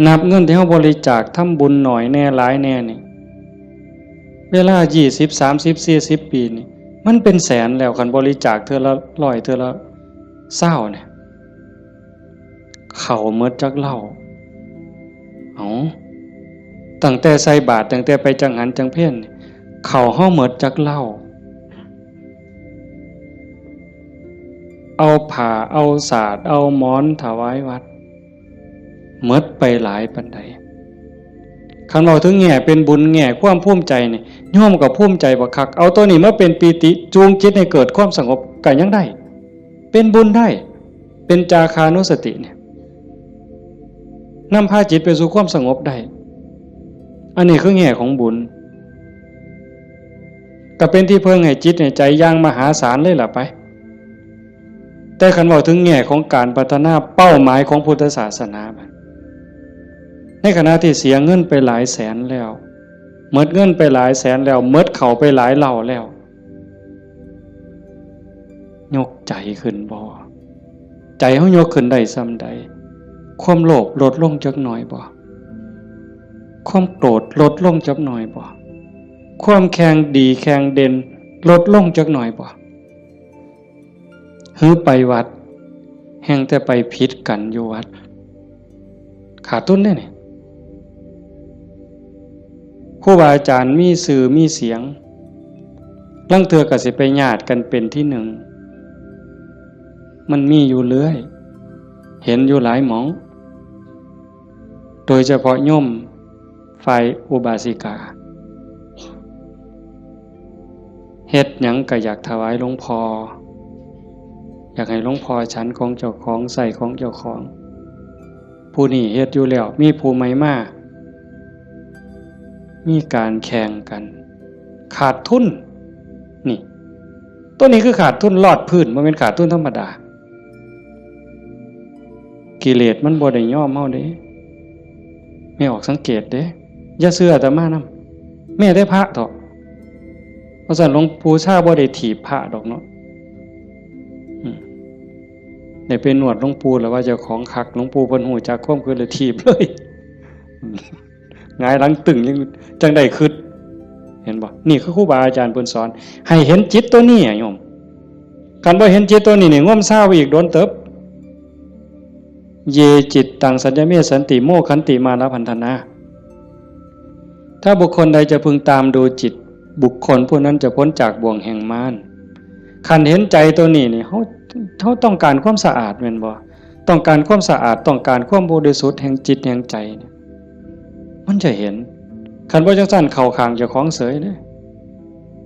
นับเงินที่เฮาบริจาคทำบุญน้อยแน่หลายแน่นี่ เวลายี่สิบ สามสิบ สี่สิบ ปีนี่ มันเป็นแสนแล้ว คันบริจาคเทื่อละร้อย เทื่อละซาวเนี่ย เข้าหมดจักเหล้า เอ้า ตั้งแต่ใส่บาตร ตั้งแต่ไปจังหันจังเพลนี่ เข้าเฮาหมดจักเหล้า เอาผ้า เอาสาด เอาหมอนถวายวัด หมดไปหลายปานใด คันเว้าถึงแง่เป็นบุญ แง่ความภูมิใจนี่ โยมก็ภูมิใจบักคัก เอาตัวนี้มาเป็นปีติ จูงจิตให้เกิดความสงบก็ยังได้ เป็นบุญได้ เป็นจาคานุสติเนี่ย นำพาจิตไปสู่ความสงบได้ อันนี้คือแง่ของบุญ ก็เป็นที่เพิ่งให้จิตให้ใจอย่างมหาศาลเลยล่ะไป แต่คันเว้าถึงแง่ของการพัฒนาเป้าหมายของพุทธศาสนาบัด ในขณะที่เสียเงินไปหลายแสนแล้ว หมดเงินไปหลายแสนแล้ว หมดเข้าไปหลายเหล้าแล้ว ยกใจขึ้นบ่ ใจเฮายกขึ้นได้ส่ำใด ความโลภลดลงจักหน่อยบ่ ความโกรธลดลงจักหน่อยบ่ ความแข่งดีแข่งเด่นลดลงจักหน่อยบ่ หือไปวัด แฮ่งแต่ไปผิดกันอยู่วัด ขาดทุนเด้นี่ ครูบาอาจารย์มีชื่อมีเสียง ลางเทื่อก็สิไปญาติกันเป็นที่หนึ่ง มันมีอยู่เรื่อย เห็นอยู่หลายหม่อง โดยเฉพาะโยมฝ่ายอุบาสิกา เฮ็ดหยังก็อยากถวายหลวงพ่อ อยากให้หลวงพ่อฉันของเจ้าของ ใช้ของเจ้าของ ผู้นี้เฮ็ดอยู่แล้ว มีผู้ใหม่มา มีการแข่งกัน ขาดทุน นี่ ตัวนี้คือขาดทุนลอดพื้น บ่แม่นขาดทุนธรรมดา กิเลสมันบ่ได้ยอมเฮาเด้ แม่ออกสังเกตเด้ อย่าเชื่ออาตมานำ แม้แต่พระเถาะ เพราะฉะนั้นหลวงปู่ชาบ่ได้ถีบพระดอกเนาะ อืม ได้ไปนวดหลวงปู่แล้วว่าเจ้าของคัก หลวงปู่เพิ่นฮู้จักความคิดเลยถีบเลย หงายหลังตึงยังจังได้คิด เห็นบ่ นี่คือครูบาอาจารย์เพิ่นสอน ให้เห็นจิตตัวนี้อะโยม คันบ่เห็นจิตตัวนี้นี่ งมเซาไปอีกโดนเติบ เย จิตตัง สัญญเม สันติ โม ขันติ มานะ พันธนา ถ้าบุคคลใดจะพึงตามดูจิต บุคคลผู้นั้นจะพ้นจากบ่วงแห่งมาร คันเห็นใจตัวนี้นี่ เฮา เฮาต้องการความสะอาดแม่นบ่ ต้องการความสะอาด ต้องการความบริสุทธิ์แห่งจิตแห่งใจเนี่ย มันจะเห็น คันบ่จังซั่นเข้าข้างเจ้าของเสยเด้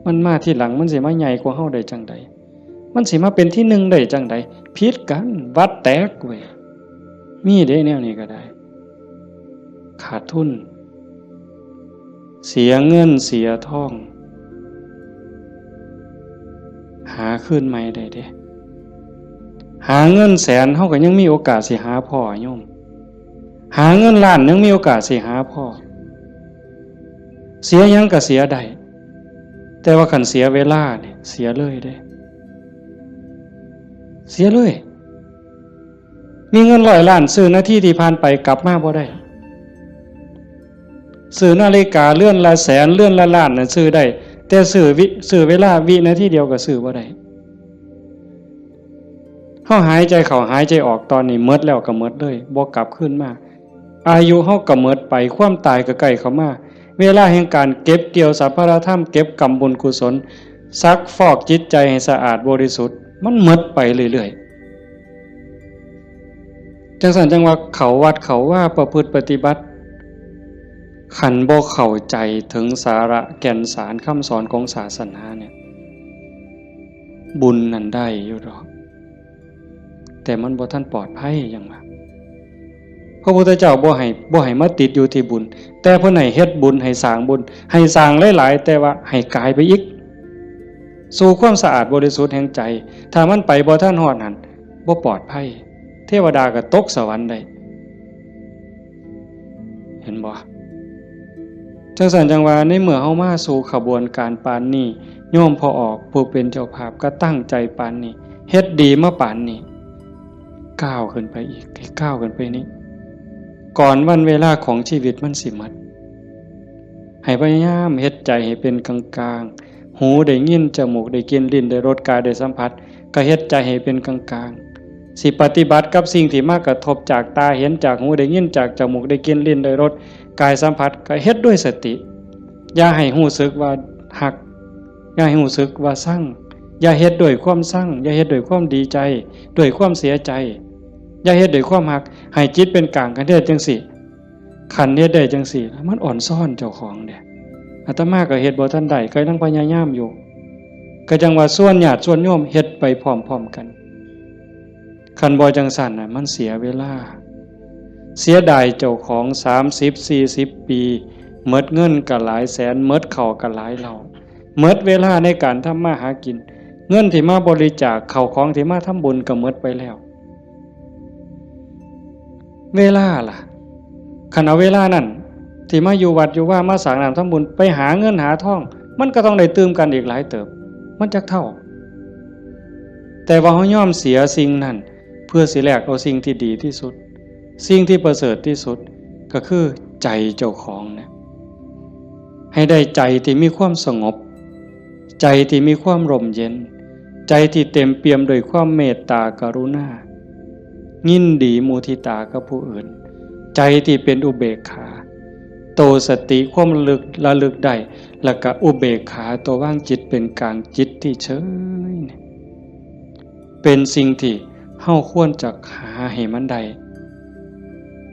มันมาทีหลัง มันสิมาใหญ่กว่าเฮาได้จังใด มันสิมาเป็นที่หนึ่งได้จังใด ผิดกัน วัดแตกเว้ย มีเด้แนวนี้ก็ได้ ขาดทุน เสียเงินเสียทอง หาคืนใหม่ได้เด้ หาเงินแสน เฮาก็ยังมีโอกาสสิหาพ้อโยม หาเงินล้านยังมีโอกาสสิหาพ้อ เสียหยังก็เสียได้ แต่ว่าคันเสียเวลาเนี่ย เสียเลยเด้ เสียเลย มีเงินร้อยล้าน ซื้อนาทีที่ผ่านไปกลับมาบ่ได้ ซื้อนาฬิกาเรือนละแสน เรือนละล้านน่ะซื้อได้ แต่ซื้อวิ ซื้อเวลาวินาทีเดียวก็ซื้อบ่ได้ เฮาหายใจเข้าหายใจออกตอนนี้หมดแล้วก็หมดเลย บ่กลับคืนมา อายุเฮาก็หมดไป ความตายก็ใกล้เข้ามา เวลาแห่งการเก็บเกี่ยวสรรพธรรม เก็บกำบุญกุศล ซักฟอกจิตใจให้สะอาดบริสุทธิ์ มันหมดไปเรื่อยๆ จังซั่นจังว่าเข้าวัดเข้าวาประพฤติปฏิบัติ คันบ่เข้าใจถึงสาระแก่นสารคำสอนของศาสนาเนี่ย บุญนั่นได้อยู่ดอก แต่มันบ่ทันปลอดภัยหยังว่า พระพุทธเจ้าบ่ให้ บ่ให้มาติดอยู่ที่บุญ แต่เพิ่นให้เฮ็ดบุญ ให้สร้างบุญ ให้สร้างหลายๆ แต่ว่าให้กายไปอีก สู่ความสะอาดบริสุทธิ์แห่งใจ ถ้ามันไปบ่ทันฮอดหั่น บ่ปลอดภัย เทวดาก็ตกสวรรค์ได้ เห็นบ่ จังซั่นจังว่า ในเมื่อเฮามาสู่ขบวนการปานนี้ โยมพ่อออกผู้เป็นเจ้าภาพก็ตั้งใจปานนี้ เฮ็ดดีมาปานนี้ ก้าวขึ้นไปอีก ให้ก้าวขึ้นไปนี้ ก่อนวันเวลาของชีวิตมันสิหมด ให้พยายามเฮ็ดใจให้เป็นกลางๆ หูได้ยิน จมูกได้กลิ่น ลิ้นได้รส กายได้สัมผัส ก็เฮ็ดใจให้เป็นกลางๆ สิปฏิบัติกับสิ่งที่มากระทบจากตาเห็น จากหูได้ยิน จากจมูกได้กลิ่น ลิ้นได้รส กายสัมผัส ก็เฮ็ดด้วยสติ อย่าให้รู้สึกว่าฮัก อย่าให้รู้สึกว่าซัง อย่าเฮ็ดด้วยความซัง อย่าเฮ็ดด้วยความดีใจ ด้วยความเสียใจ อย่าเฮ็ดด้วยความฮัก ให้จิตเป็นกลาง คันเฮ็ดจังซี่ คันเฮ็ดได้จังซี่ มันอ่อนซ้อนเจ้าของเด้ อาตมาก็เฮ็ดบ่ทันได้ ก็ยังพยายามอยู่ ก็จังว่าชวนญาติชวนโยมเฮ็ดไปพร้อมๆ กัน คันบ่จังซั่นน่ะ มันเสียเวลา เสียดายเจ้าของ สามสิบ สี่สิบ ปี หมดเงินก็หลายแสน หมดข้าวก็หลายเหล้า หมดเวลาในการทำมาหากิน เงินที่มาบริจาค ข้าวของที่มาทำบุญก็หมดไปแล้ว เวลาล่ะ คันเอาเวลานั่น ที่มาอยู่วัดอยู่วา มาสร้างน้ำทำบุญ ไปหาเงินหาทอง มันก็ต้องได้ตื่มกันอีกหลายเติบ มันจักเท่า แต่ว่าเฮายอมเสียสิ่งนั้น เพื่อสิแลกเอาสิ่งที่ดีที่สุด สิ่งที่ประเสริฐที่สุด ก็คือใจเจ้าของเนี่ย ให้ได้ใจที่มีความสงบ ใจที่มีความร่มเย็น ใจที่เต็มเปี่ยมด้วยความเมตตากรุณา ยินดีมุทิตากับผู้อื่น ใจที่เป็นอุเบกขา โตสติความระลึก ระลึกได้ แล้วก็อุเบกขา ตัววางจิตเป็นกลาง จิตที่เฉยเนี่ย เป็นสิ่งที่เฮาควรจะหาให้มันได้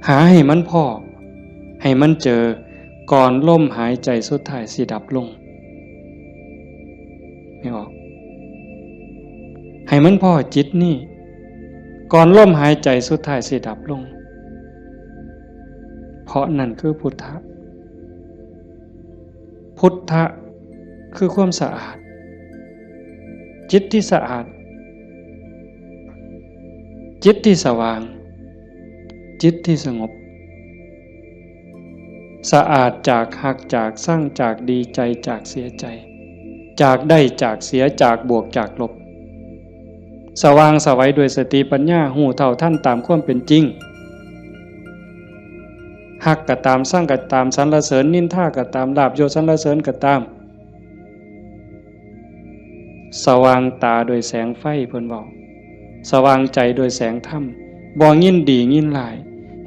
หาให้มันพ้อ ให้มันเจอ ก่อนลมหายใจสุดท้ายสิดับลง ไม่ออก ให้มันพ้อจิตนี่ ก่อนลมหายใจสุดท้ายสิดับลง เพราะนั่นคือพุทธะ พุทธะคือความสะอาด จิตที่สะอาด จิตที่สว่าง จิตที่สงบ สะอาดจากฮัก จากซัง จากดีใจ จากเสียใจ จากได้ จากเสีย จากบวก จากลบ สว่างไสวด้วยสติปัญญา ฮู้เท่าทันตามความเป็นจริง ฮักก็ตาม ซังก็ตาม สรรเสริญนินทาก็ตาม ลาภยศสรรเสริญก็ตาม สว่างตาด้วยแสงไฟ เพิ่นเว้า สว่างใจด้วยแสงธรรม บ่ยินดียินร้าย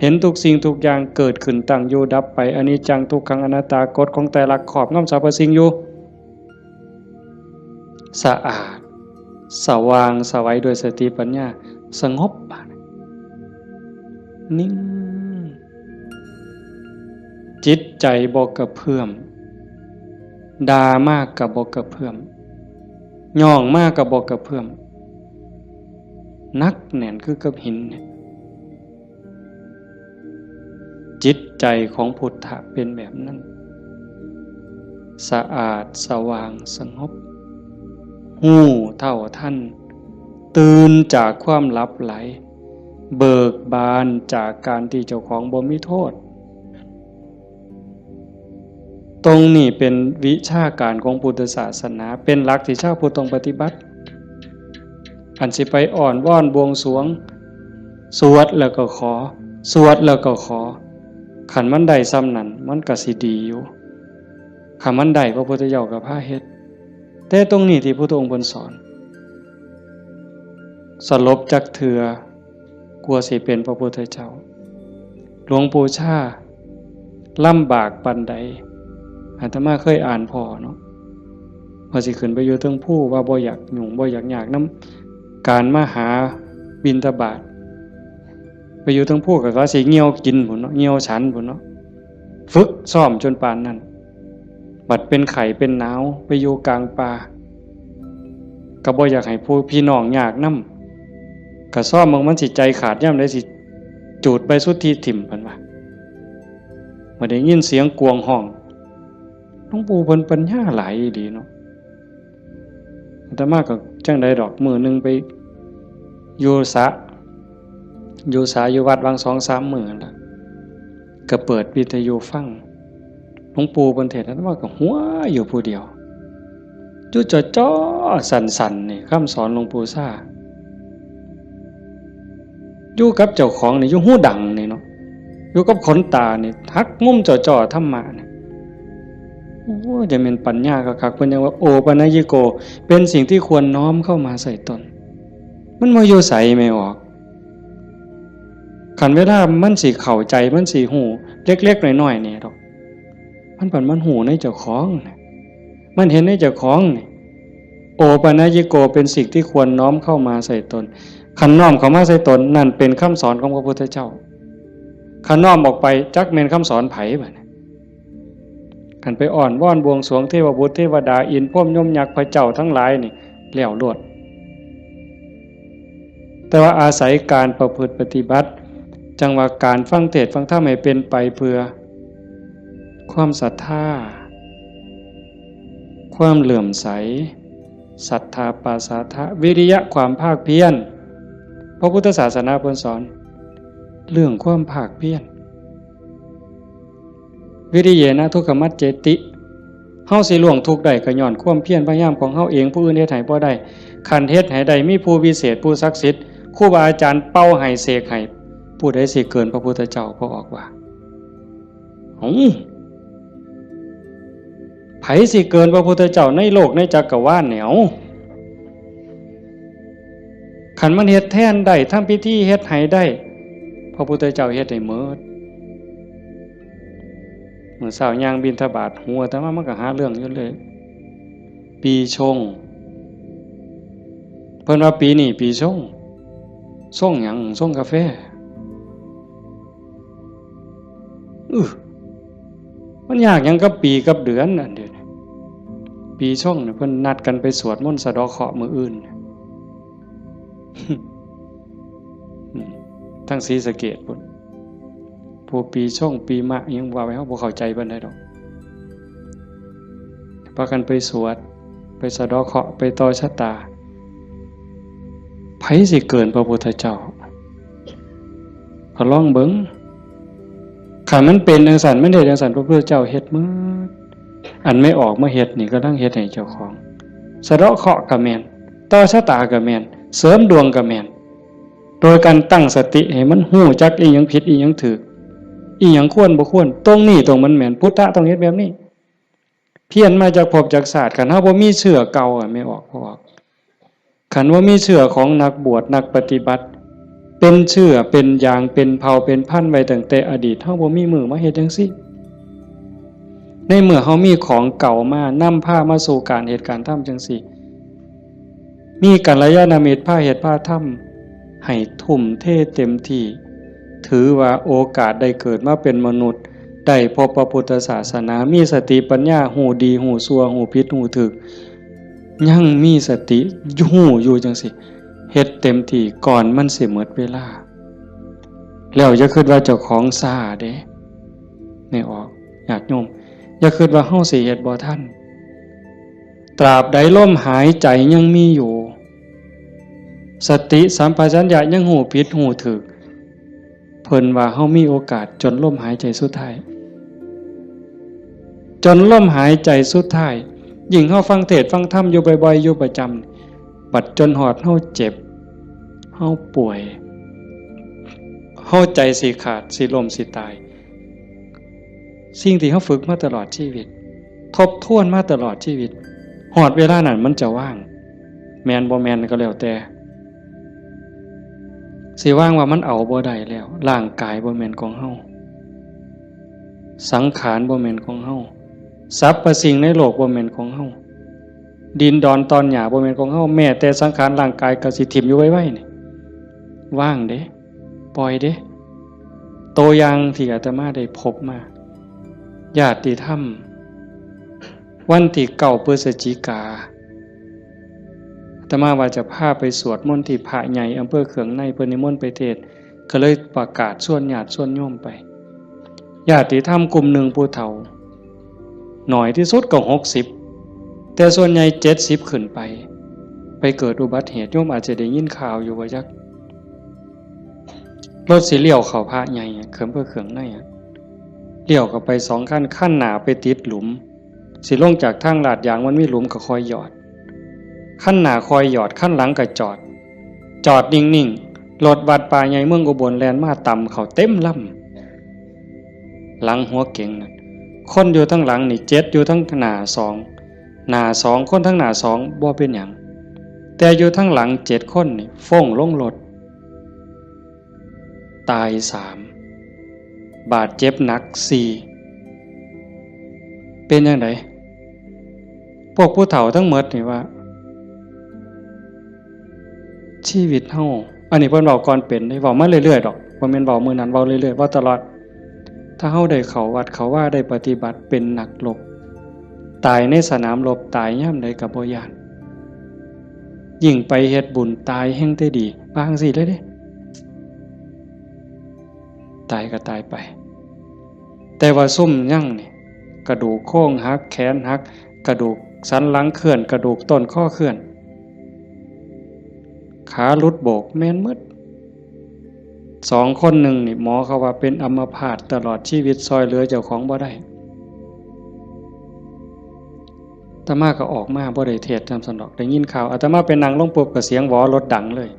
เห็นทุกสิ่งทุกอย่างเกิดขึ้น ตั้งอยู่ดับไป อนิจจัง ทุกขัง อนัตตา กฎของไตรลักษณ์ครอบงำสรรพสิ่งอยู่ สะอาด สว่างไสวด้วยสติปัญญา สงบ บาดนี้ นิ่ง จิตใจบ่กระเพื่อม ด่ามากก็บ่กระเพื่อม ย่องมากก็บ่กระเพื่อม หนักแน่นคือกับหินเนี่ย จิตใจของพุทธะเป็นแบบนั้น สะอาด สว่าง สงบ ฮู้เท่าทัน ตื่นจากความหลับไหล เบิกบานจากการที่เจ้าของบ่มีโทษ ตรงนี้เป็นวิชาการของพุทธศาสนา เป็นหลักที่ชาวพุทธต้องปฏิบัติ อันสิไปอ้อนวอนบวงสรวง สวดแล้วก็ขอ สวดแล้วก็ขอ คันมันได้ส่ำนั้น มันก็สิดีอยู่ คันมันได้ พระพุทธเจ้าก็พาเฮ็ด แต่ตรงนี้ที่พุทธองค์เพิ่นสอน สลบจักเทื่อ กว่าสิเป็นพระพุทธเจ้า หลวงปู่ชาลำบากปานใด อาตมาเคยอ่านพ้อเนาะ ว่าสิขึ้นไปอยู่เทิงภู ว่าบ่อยากยุ่ง บ่อยากยากนำการมาหาบิณฑบาต ไปอยู่เทิงภูก็ว่าสิเหี่ยวกินพุ้นเนาะ เหี่ยวฉันพุ้นเนาะ ฝึกซ้อมจนปานนั้น บัดเป็นไข้เป็นหนาว ไปอยู่กลางป่า ก็บ่อยากให้ผู้พี่น้องยากนำ ก็ซ้อมเบิ่งมันสิใจขาดยามใด สิจูดใบสุทธิถิ่ม เพิ่นว่า บ่ได้ยินเสียงกวางฮ้อง หลวงปู่เพิ่นปัญญาหลายอีหลีเนาะ อาตมาก็จั่งใดดอก มื้อหนึ่งไปอยู่สระ อยู่สระอยู่วัด วางสองสามมื้อนั่นล่ะ ก็เปิดวิทยุฟัง หลวงปู่เพิ่นเทศน์ อาตมาก็หัวอยู่ผู้เดียว อยู่จ่อๆ สั่นๆ นี่ คำสอนหลวงปู่ชา อยู่กับเจ้าของนี่ อยู่หูดังนี่เนาะ อยู่กับขนตานี่ หักมุมจ่อๆ ธรรมะนี่ โอ้ จะเป็นปัญญาคักๆ เพิ่นยังว่า โอปัญญิโก เป็นสิ่งที่ควรน้อมเข้ามาใส่ตน มันบ่อยู่ไสแม่ออก คันเวลามันสิเข้าใจ มันสิฮู้ เล็กๆ น้อยๆ นี่ดอก มันบัดมันฮู้ในเจ้าของน่ะ มันเห็นในเจ้าของนี่ โอปัญญิโก เป็นสิ่งที่ควรน้อมเข้ามาใส่ตน คันน้อมเข้ามาใส่ตน นั่นเป็นคำสอนของพระพุทธเจ้า คันน้อมออกไป จักแม่นคำสอนไผบัดนี้ คันไปอ้อนวอนบวงสรวงเทวบุตรเทวดา อินทร์พรหมยมยักษ์พระเจ้าทั้งหลายนี่ แล้วโลด แต่ว่าอาศัยการประพฤติปฏิบัติ จั่งว่าการฟังเทศน์ฟังธรรมให้เป็นไปเพื่อ ความศรัทธา ความเลื่อมใส ศรัทธาปาสาทะ วิริยะ ความภาคเพียร พระพุทธศาสนาเพิ่นสอน เรื่องความภาคเพียร วิริเยนะทุกขมัจเจติ เฮาสิล่วงทุกข์ได้ก็ย้อนความเพียรพยายามของเฮาเอง ผู้อื่นเฮ็ดให้บ่ได้ คันเฮ็ดให้ได้ มีผู้วิเศษ ผู้ศักดิ์สิทธิ์ ครูบาอาจารย์เป่าให้เสกให้ ผู้ใดสิเกินพระพุทธเจ้า พระออกว่า เอ้า ไผสิเกินพระพุทธเจ้าในโลกในจักรวาลเนี่ย เอ้า คันมันเฮ็ดแทนได้ ทำพิธีเฮ็ดให้ได้ พระพุทธเจ้าเฮ็ดให้หมด มื้อเช้าย่างบิณฑบาต หัวอาตมามันก็หาเรื่องอยู่เลย ปีชง เพิ่นว่าปีนี้ปีชง ชงหยัง ชงกาแฟ อื้อ มันยากหยังกับปีกับเดือนอันเดียวนี้ ปีชงเนี่ยเพิ่นนัดกันไปสวดมนต์สะเดาะเคราะห์มื้ออื่น อืม ทั้งศรีสะเกษพุ้น ผู้ปีชงปีมะยังว่าไป เฮาบ่เข้าใจปานใดดอก พากันไปสวด ไปสะเดาะเคราะห์ ไปต่อชะตา ไผสิเกินพระพุทธเจ้า ก็ลองเบิ่ง คันมันเป็นจั่งซั้น มันเฮ็ดจั่งซั้น พระพุทธเจ้าเฮ็ดหมด อันแม่ออกมาเฮ็ดนี่ กำลังเฮ็ดให้เจ้าของ สะเดาะเคราะห์ก็แม่น ต่อชะตาก็แม่น เสริมดวงก็แม่น โดยการตั้งสติให้มันฮู้จักอีหยังผิดอีหยังถูก อีหยังควรบ่ควร ตรงนี้ตรงมันแม่น พุทธะต้องเฮ็ดแบบนี้ เพี้ยนมาจากภพจากชาติ คันเฮาบ่มีเชื้อเก่าอะ แม่ออก พ่อออก คันว่ามีเชื้อของนักบวชนักปฏิบัติ เป็นเชื้อเป็นยางเป็นเผ่าเป็นพันธุ์ไว้ตั้งแต่อดีต เฮาบ่มีมื้อมาเฮ็ดจั่งซี้ ในเมื่อเฮามีของเก่ามานำพามาสู่การเฮ็ดการทำจั่งซี้ มีกัลยาณมิตรพาเฮ็ดพาทำ ให้ทุ่มเทเต็มที่ ถือว่าโอกาสได้เกิดมาเป็นมนุษย์ ได้พบพระพุทธศาสนา มีสติปัญญา ฮู้ดีฮู้ชั่ว ฮู้ผิดฮู้ถูก ยังมีสติฮู้อยู่จั่งซี้ เฮ็ดเต็มที่ก่อนมันสิหมดเวลา แล้วอย่าคิดว่าเจ้าของช้าเด้ แม่ออก ญาติโยม อย่าคิดว่าเฮาสิเฮ็ดบ่ทัน ตราบใดลมหายใจยังมีอยู่ สติสัมปชัญญะยังฮู้ผิดฮู้ถูก เพิ่นว่าเฮามีโอกาสจนลมหายใจสุดท้าย จนลมหายใจสุดท้าย ยิ่งเฮาฟังเทศน์ฟังธรรมอยู่บ่อยๆ อยู่ประจำ บัดจนฮอดเฮาเจ็บ เฮาป่วย เฮาใจสิขาด สิล้ม สิตาย สิ่งที่เฮาฝึกมาตลอดชีวิต ทบทวนมาตลอดชีวิต ฮอดเวลานั้นมันจะว่าง แม่นบ่แม่นก็แล้วแต่ สิว่างว่ามันเอาบ่ได้แล้ว ร่างกายบ่แม่นของเฮา สังขารบ่แม่นของเฮา สรรพสิ่งในโลกบ่แม่นของเฮา ดินดอนตอนหญ้าบ่แม่นของเฮา แม้แต่สังขารร่างกายก็สิถิ่มอยู่ไวๆ นี่ ว่างเด้ ปล่อยเด้ ตัวอย่างที่อาตมาได้พบมา ญาติธรรม วันที่เก้าพฤศจิกา อาตมาว่าจะพาไปสวดมนต์ที่พระใหญ่อำเภอเขืองใน เพิ่นนิมนต์ไปเทศน์ ก็เลยประกาศชวนญาติชวนโยมไป ญาติธรรมกลุ่มหนึ่งผู้เฒ่า น้อยที่สุดก็หกสิบ แต่ส่วนใหญ่เจ็ดสิบขึ้นไป ไปเกิดอุบัติเหตุ โยมอาจจะได้ยินข่าวอยู่ว่าจัก รถสิเลี้ยวเข้าพระใหญ่อะ เขืองเพื่อเขืองในอะ เลี้ยวเข้าไปสองคัน คันหน้าไปติดหลุม สิลงจากทางลาดยางมันมีหลุมก็คอยหยอด คันหน้าคอยหยอด คันหลังก็จอด จอดนิ่งๆ รถวัดป่าใหญ่เมืองอุบลแล่นมาตำเข้าเต็มลำ หลังหัวเก๋งนั่น คนอยู่ทั้งหลังนี่เจ็ด อยู่ทั้งหน้าสอง หน้าสอง คนทั้งหน้าสองบ่เป็นหยัง แต่อยู่ทั้งหลังเจ็ดคนนี่ฟ้งลงรถ ตายสาม บาดเจ็บหนักสี่ เป็นจั่งใด พวกผู้เฒ่าทั้งหมดนี่ว่า ชีวิตเฮา อันนี้เพิ่นเว้าก่อนเป็นเด้ เว้ามาเรื่อยๆ ดอก บ่แม่นเว้ามื้อนั้น เว้าเรื่อยๆ เว้าตลอด ถ้าเฮาได้เข้าวัดเข้าวา ได้ปฏิบัติ เป็นนักรบ ตายในสนามรบ ตายยามใดก็บ่ย้าน ยิ่งไปเฮ็ดบุญ ตายแฮ่งแต่ดี ว่าจั่งซี้เลยเด้ ตายก็ตายไป แต่ว่าซุมยังนี่ กระดูกโครงหัก แขนหัก กระดูกสันหลังเคลื่อน กระดูกต้นคอเคลื่อน ขาหลุดโบก แม่นหมด สองคนหนึ่งนี่ หมอเขาว่าเป็นอัมพาตตลอดชีวิต ซ่อยเหลือเจ้าของบ่ได้ อาตมาก็ออกมาบ่ได้เทศน์นำซั้นดอก ได้ยินข่าว อาตมาไปนั่งลงปุ๊บก็เสียงหวอรถดังเลย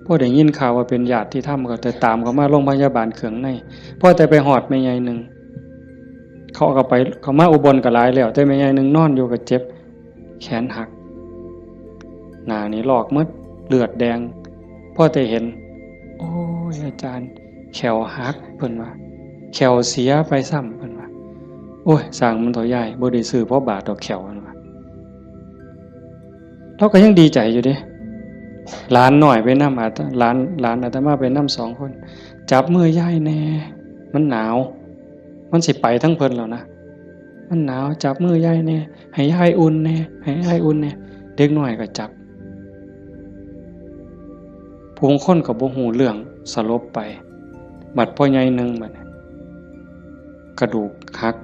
พอได้ยินข่าวว่าเป็นญาติธรรมก็แต่ตามเขามาโรงพยาบาลเขืองใน พอแต่ไปฮอดแม่ใหญ่หนึ่ง เขาก็ไป เขามาอุบลก็หลายแล้ว แต่แม่ใหญ่หนึ่งนอนอยู่ก็เจ็บ แขนหัก หน้านี่ลอกหมด เลือดแดง พอแต่เห็น โอ้ย อาจารย์ แข้วหัก เพิ่นว่า แข้วเสียไปซ้ำ เพิ่นว่า โอ้ย ซ่างมันเถาะยาย บ่ได้ซื้อพอบาทดอกแข้ว เพิ่นว่า เราก็ยังดีใจอยู่เด้ หลานน้อยไปนำ อาต- หลาน หลานอาตมาไปนำสองคน จับมือยายแน่ มันหนาว มันสิไปทั้งเพิ่นแล้วนะ มันหนาว จับมือยายแน่ ให้ยายอุ่นแน่ ให้ยายอุ่นแน่ เด็กน้อยก็จับ ผู้คนก็บ่ฮู้เรื่อง สลบไป บัดพ่อใหญ่หนึ่งบัดนี้ กระดูกหัก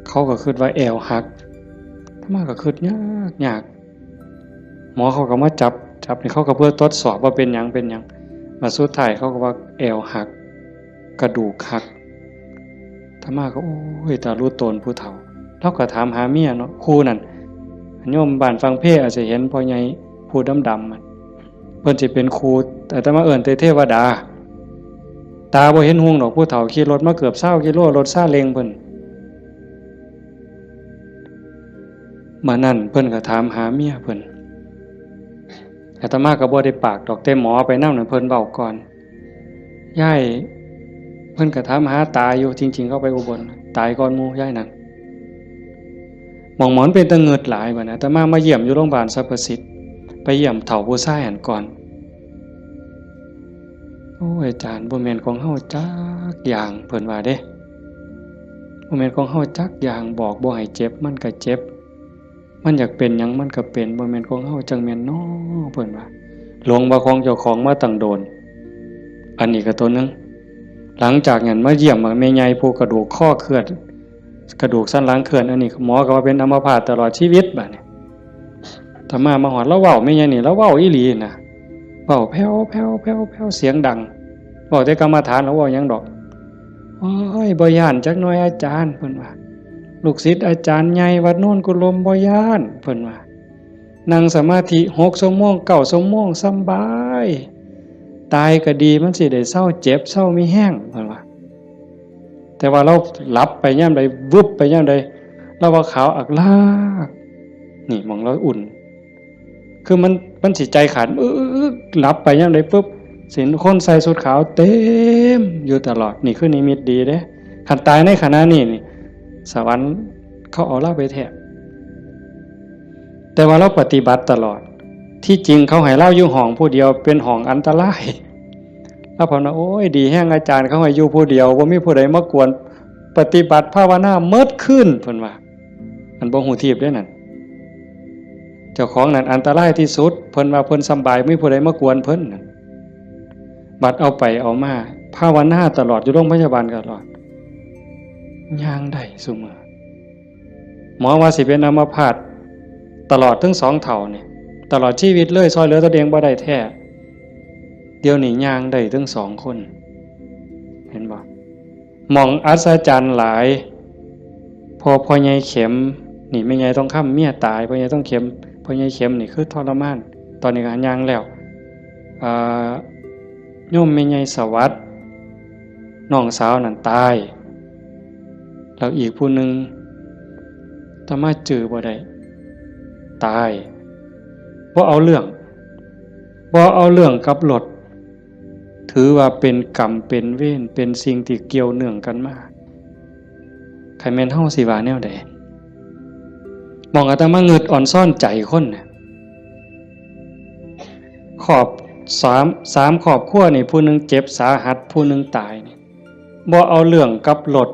เขาก็คิดว่าแอวหัก อาตมาก็คิดยากยาก หมอเขาก็มาจับ จับนี่เขาก็เพื่อตรวจสอบว่าเป็นหยัง เป็นหยัง มาสุดท้ายเขาก็ว่าแอวหัก กระดูกหัก อาตมาก็ โอ้ย ตารู้ตนผู้เฒ่า เราก็ถามหาเมียเนาะ ครูนั่น โยมบ้านฟังเพลอาจจะเห็นพ่อใหญ่ผู้ดำๆ มัน เพิ่นสิเป็นครู อาตมาเอิ้นแต่เทวดา ตาบ่เห็นหุงดอก ผู้เฒ่าขี่รถมาเกือบซาวกิโล รถซาเล้งเพิ่น มื้อนั้นเพิ่นก็ถามหาเมียเพิ่น อาตมาก็บ่ได้ปากดอก แต่หมอไปนำน่ะเพิ่นเว้าก่อน ยาย เพิ่นก็ถามหาตาอยู่ จริงๆ เขาไปอุบล ตายก่อนหมู่ยายนั่น หม่องหมอนเป็นตะเงิดหลายบัดนี้ อาตมามาเยี่ยมอยู่โรงพยาบาลสรรพสิทธิ์ ไปเยี่ยมเฒ่าผู้ชายหั้นก่อน โอ้ย อาจารย์ บ่แม่นของเฮาจักอย่าง เพิ่นว่าเด้ บ่แม่นของเฮาจักอย่าง บอกบ่ให้เจ็บ มันก็เจ็บ มันอยากเป็นหยังมันก็เป็น บ่แม่นของเฮาจั่งแม่นน้อ เพิ่นว่า หลงว่าของเจ้าของมาตั้งโดน อันนี้ก็ตัวหนึ่ง หลังจากนั้นมาเยี่ยมแม่ใหญ่ผู้กระดูกคอเคลื่อน กระดูกสันหลังเคลื่อน อันนี้หมอก็ว่าเป็นอัมพาตตลอดชีวิตบัดนี้ อาตมามาฮอด ลาวเว้าแม่ใหญ่นี่ ลาวเว้าอีหลีนะ เว้าแผ่วๆๆๆ เสียงดัง เว้าแต่กรรมฐาน ลาวเว้าหยังดอก โอ้ย บ่ย้านจักหน่อยอาจารย์ เพิ่นว่า ลูกศิษย์อาจารย์ใหญ่วัดโนนกุลม บ่ย้าน เพิ่นว่า นั่งสมาธิหกชั่วโมง เก้าชั่วโมง สำบาย ตายก็ดี มันสิได้เซาเจ็บ เซามีแฮง เพิ่นว่า แต่ว่าลาวหลับไปยามใด วึบไปยามใด ลาวว่าขาวอักลาก นี่หม่องลาวอุ่น คือมัน มันสิใจขาด อึ๊กๆๆ หลับไปยามใดปุ๊บ สิเห็นคนใส่ชุดขาวเต็มอยู่ตลอด นี่คือนิมิตดีเด้ คันตายในขณะนี้นี่ สวรรค์เขาเอาลาวไปแท้ แต่ว่าลาวปฏิบัติตลอด ที่จริงเขาให้ลาวอยู่ห้องผู้เดียว เป็นห้องอันตราย ลาวเพิ่นว่า โอ้ย ดีแฮงอาจารย์ เขาให้อยู่ผู้เดียว บ่มีผู้ใดมากวน ปฏิบัติภาวนาเมิดคืน เพิ่นว่า อันบ่ฮู้ทีบเด้นั่น เจ้าของนั่นอันตรายที่สุด เพิ่นว่าเพิ่นสำบาย บ่มีผู้ใดมากวนเพิ่นนั่น บัดเอาไปเอามา ภาวนาตลอด อยู่โรงพยาบาลตลอด ย่างได้ซุมื้อ หมอว่าสิเป็นอัมพาตตลอดทั้งสองเฒ่านี่ ตลอดชีวิตเลย ซ่อยเหลือตัวเองบ่ได้แท้ เดี๋ยวนี้ย่างได้ทั้งสองคน เห็นบ่ หม่องอัศจรรย์หลาย พอพ่อใหญ่เข็ม นี่แม่ใหญ่ทองคำเมียตาย พ่อใหญ่ทองเข็ม พ่อใหญ่เข็มนี่คือทรมาน ตอนนี้ก็ย่างแล้ว อ่า โยมแม่ใหญ่สวัสดิ์ น้องสาวนั่นตาย แล้วอีกผู้หนึ่ง อาตมาจื่อบ่ได้ ตาย บ่เอาเรื่อง บ่เอาเรื่องกับรถ ถือว่าเป็นกรรมเป็นเวร เป็นสิ่งที่เกี่ยวเนื่องกันมา คันแม่นเฮาสิว่าแนวใด หม่องอาตมาเงิดอ่อนซ่อนใจคนน่ะ ครอบ สาม สามครอบครัวนี่ ผู้หนึ่งเจ็บสาหัส ผู้หนึ่งตายนี่ บ่เอาเรื่องกับรถ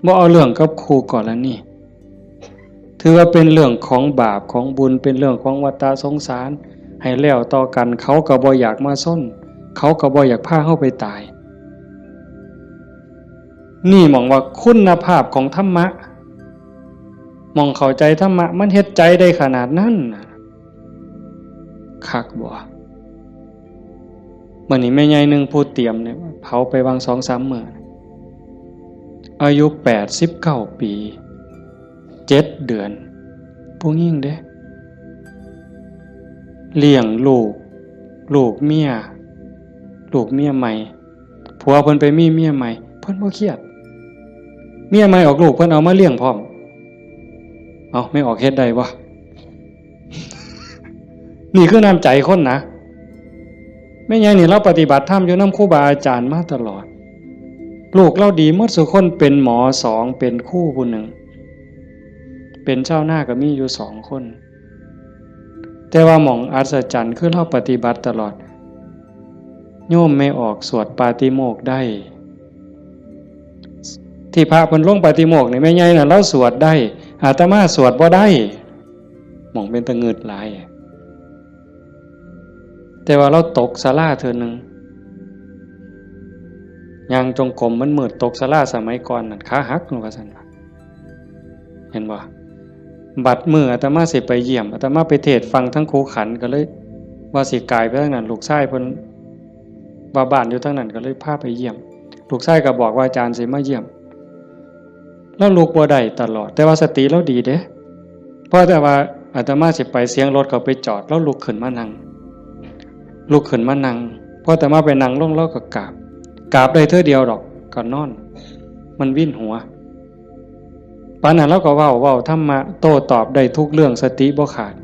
บ่เอาเรื่องกับคู่กรณี ถือว่าเป็นเรื่องของบาปของบุญ เป็นเรื่องของวัฏฏะสงสาร ให้แล้วต่อกัน เขาก็บ่อยากมาชน เขาก็บ่อยากพาเฮาไปตาย นี่หม่องว่าคุณภาพของธรรมะ หม่องเข้าใจธรรมะ มันเฮ็ดใจได้ขนาดนั้นน่ะ คักบ่ มื้อนี้แม่ใหญ่หนึ่งผู้เตรียมเนี่ย เผาไปวางสองสามมื้อ อายุแปดสิบเก้าปี เจ็ดเดือน ผู้หญิงเด้ เลี้ยงลูก ลูกเมีย ลูกเมียใหม่ ผัวเพิ่นไปมีเมียใหม่ เพิ่นบ่เครียด เมียใหม่ออกลูก เพิ่นเอามาเลี้ยงพร้อม เอ้า แม่ออกเฮ็ดได้บ่ นี่คือน้ำใจคนนะ แม่ใหญ่นี่ลาวปฏิบัติธรรมอยู่นำครูบาอาจารย์มาตลอด ลูกลาวดีหมดซุคน เป็นหมอสอง เป็นครูผู้หนึ่ง เป็นชาวนาก็มีอยู่สองคน แต่ว่าหม่องอัศจรรย์คือลาวปฏิบัติตลอด โยมแม่ออกสวดปาติโมกข์ได้ ที่พระเพิ่นลงปาติโมกข์นี่ แม่ใหญ่น่ะลาวสวดได้ อาตมาสวดบ่ได้ หม่องเป็นตะงึดหลาย แต่ว่าลาวตกศาลาเทื่อหนึ่ง ย่างจงกรมมันมืด ตกศาลาสมัยก่อนนั่น ขาหักว่าซั่นว่า เห็นบ่ บัดมื้ออาตมาสิไปเยี่ยม อาตมาไปเทศน์ฟังทั้งครูขัน ก็เลยว่าสิกายไปทางนั้น ลูกชายเพิ่น ว่าบ้านอยู่ทางนั้น ก็เลยพาไปเยี่ยม ลูกชายก็บอกว่าอาจารย์สิมาเยี่ยม ลาวลุกบ่ได้ตลอด แต่ว่าสติลาวดีเด้ พอแต่ว่าอาตมาสิไป เสียงรถเขาไปจอด ลาวลุกขึ้นมานั่ง ลุกขึ้นมานั่ง พออาตมาไปนั่งลง ลาวก็กราบ กราบได้เทื่อเดียวดอก ก็นอน มันวินหัว ปานนั้นลาวก็เว้า เว้าธรรมะ โต้ตอบได้ทุกเรื่อง สติบ่ขาด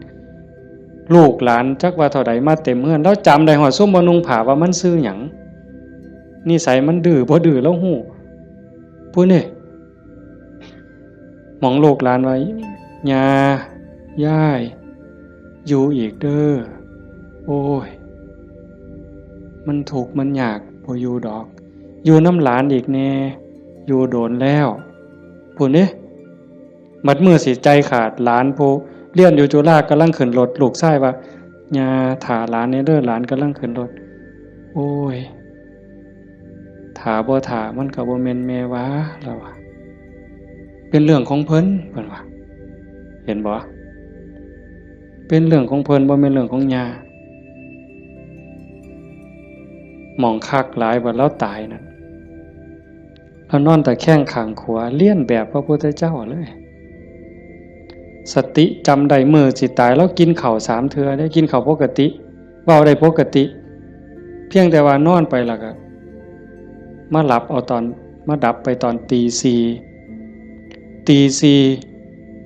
ลูกหลานจักว่าเท่าใดมาเต็มเฮือน ลาวจำได้ฮอดซุมบ่นุ่งผ้าว่ามันชื่อหยัง นิสัยมันดื้อบ่ดื้อลาวฮู้ ผู้นี่ หม่องลูกหลานว่า ย่า ยาย อยู่อีกเด้อ โอ้ย มันทุกข์มันยาก บ่อยู่ดอก อยู่นำหลานอีกแน่ อยู่โดนแล้ว พู้นเด้ บัดมื้อสิใจขาด หลานผู้เรียนอยู่จุฬากำลังขึ้นรถ ลูกชายว่า ย่า ถ่าหลานแน่เด้อ หลานกำลังขึ้นรถ โอ้ย ถ่าบ่ถ่า มันก็บ่แม่นแม่ว่า ลาวว่า เป็นเรื่องของเพิ่น เพิ่นว่า เห็นบ่ เป็นเรื่องของเพิ่น บ่แม่นเรื่องของย่า หม่องคักหลาย บัดลาวตายนั่น ลาวนอนตะแคงข้างขวา เลียนแบบพระพุทธเจ้าเลย สติจำได้ มื้อสิตาย ลาวกินข้าวสามเทื่อเด้ กินข้าวปกติ เว้าได้ปกติ เพียงแต่ว่านอนไปแล้วก็ มาหลับเอาตอน มาดับไปตอนตีสี่ ตีสี่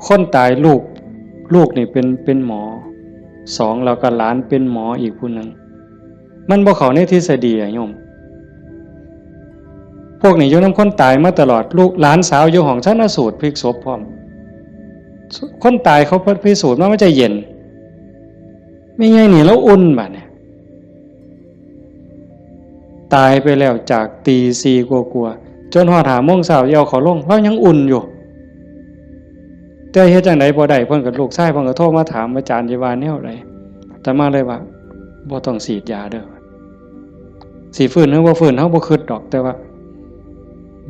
คนตายลูก ลูกนี่เป็น เป็นหมอ สอง แล้วก็หลานเป็นหมออีกผู้หนึ่ง มันบ่เข้าในทฤษฎีอะโยม พวกนี้อยู่นำคนตายมาตลอด ลูกหลานสาวอยู่ห้องชันสูตรพลิกศพพร้อม คนตายเขาพิสูจน์มา มันจะเย็น แม่ใหญ่นี่ลาวอุ่นบัดเนี่ย ตายไปแล้วจากตีสี่กว่าๆ จนฮอดห้าโมงเช้าสิเอาเขาลง ลาวยังอุ่นอยู่ แต่เฮ็ดจั่งใดบ่ได้ เพิ่นก็ ลูกชายเพิ่นก็โทรมาถาม อาจารย์สิว่าแนวใด อาตมาเลยว่า บ่ต้องฉีดยาเด้อ สิฟื้นหรือบ่ฟื้น เฮาบ่คิดดอก แต่ว่า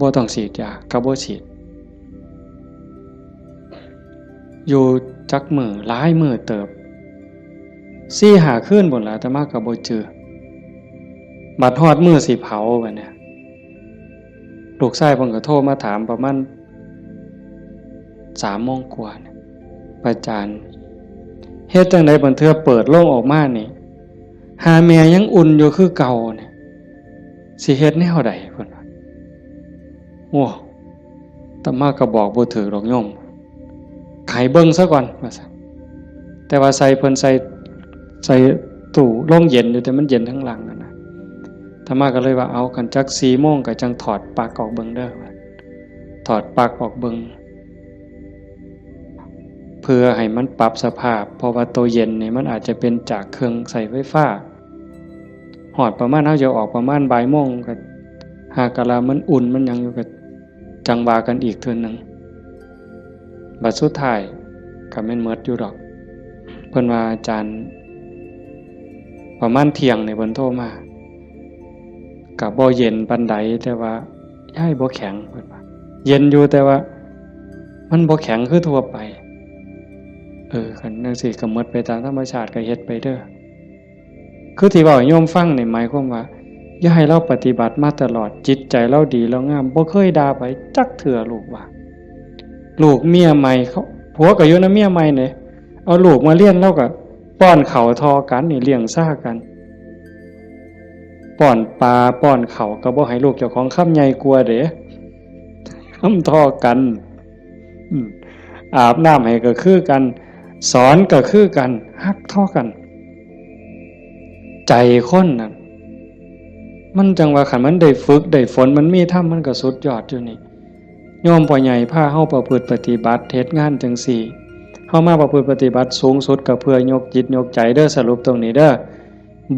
บ่ต้องฉีดยา ก็บ่ฉีด อยู่จักมื้อ หลายมื้อเติบ สี่ห้าคืนพู้นล่ะ อาตมาก็บ่จื่อ บัดฮอดมื้อสิเผาบัดเนี่ย ลูกชายเพิ่นก็โทรมาถามประมาณสามโมงกว่าเนี่ย อาจารย์ เฮ็ดจั่งใดบางเทื่อเปิดโลงออกมานี่ หาแม่ยังอุ่นอยู่คือเก่าเนี่ย สิเฮ็ดแนวใด เพิ่นว่า โอ้ อาตมาก็บอกบ่ถืกดอกโยม ให้เบิ่งซะก่อน ว่าซั่น แต่ว่าใส่เพิ่นใส่ ใส่ตู้โรงเย็นอยู่ แต่มันเย็นทั้งหลังนั่นนะ อาตมาก็เลยว่า เอา คันจักสี่โมงก็จั่งถอดปลั๊กออกเบิ่งเด้อ ถอดปลั๊กออกเบิ่ง เพื่อให้มันปรับสภาพ เพราะว่าตัวเย็นนี่มันอาจจะเป็นจากเครื่องใช้ไฟฟ้า ฮอดประมาณ เฮาจะออกประมาณบ่ายโมง ก็หากะลามันอุ่นมันหยังอยู่ ก็จั่งว่ากันอีกเทื่อหนึ่ง บัดสุดท้ายก็แม่นหมดอยู่ดอก เพิ่นว่า อาจารย์ ประมาณเที่ยงนี่เพิ่นโทรมา ก็บ่เย็นปานใด แต่ว่ายายบ่แข็ง เพิ่นว่า เย็นอยู่ แต่ว่ามันบ่แข็งคือทั่วไป เออ คันจั่งซี้ก็หมดไปตามธรรมชาติ ก็เฮ็ดไปเด้อ คือที่เว้าให้โยมฟังนี่หมายความว่า ยายลาวปฏิบัติมาตลอด จิตใจลาวดีลาวงาม บ่เคยด่าไผจักเทื่อ ลูกว่า ลูกเมียใหม่เขา ผัวก็อยู่นำเมียใหม่เด้ เอาลูกมาเรียน ลาวก็ป้อนข้าวท่อกันนี่ เลี้ยงซ่ากัน ป้อนปลาป้อนข้าวก็บ่ให้ลูกเจ้าของคำใหญ่กว่าเด้ คำท่อกัน อืม อาบน้ำให้ก็คือกัน สอนก็คือกัน ฮักท่อกัน ใจคนน่ะ มันจั่งว่าคันมันได้ฝึกได้ฝน มันมีธรรม มันก็สุดยอดอยู่นี่ โยมพ่อใหญ่พาเฮาประพฤติปฏิบัติ เฮ็ดงานจั่งซี้ เฮามาประพฤติปฏิบัติสูงสุดก็เพื่อยกจิตยกใจเด้อ สรุปตรงนี้เด้อ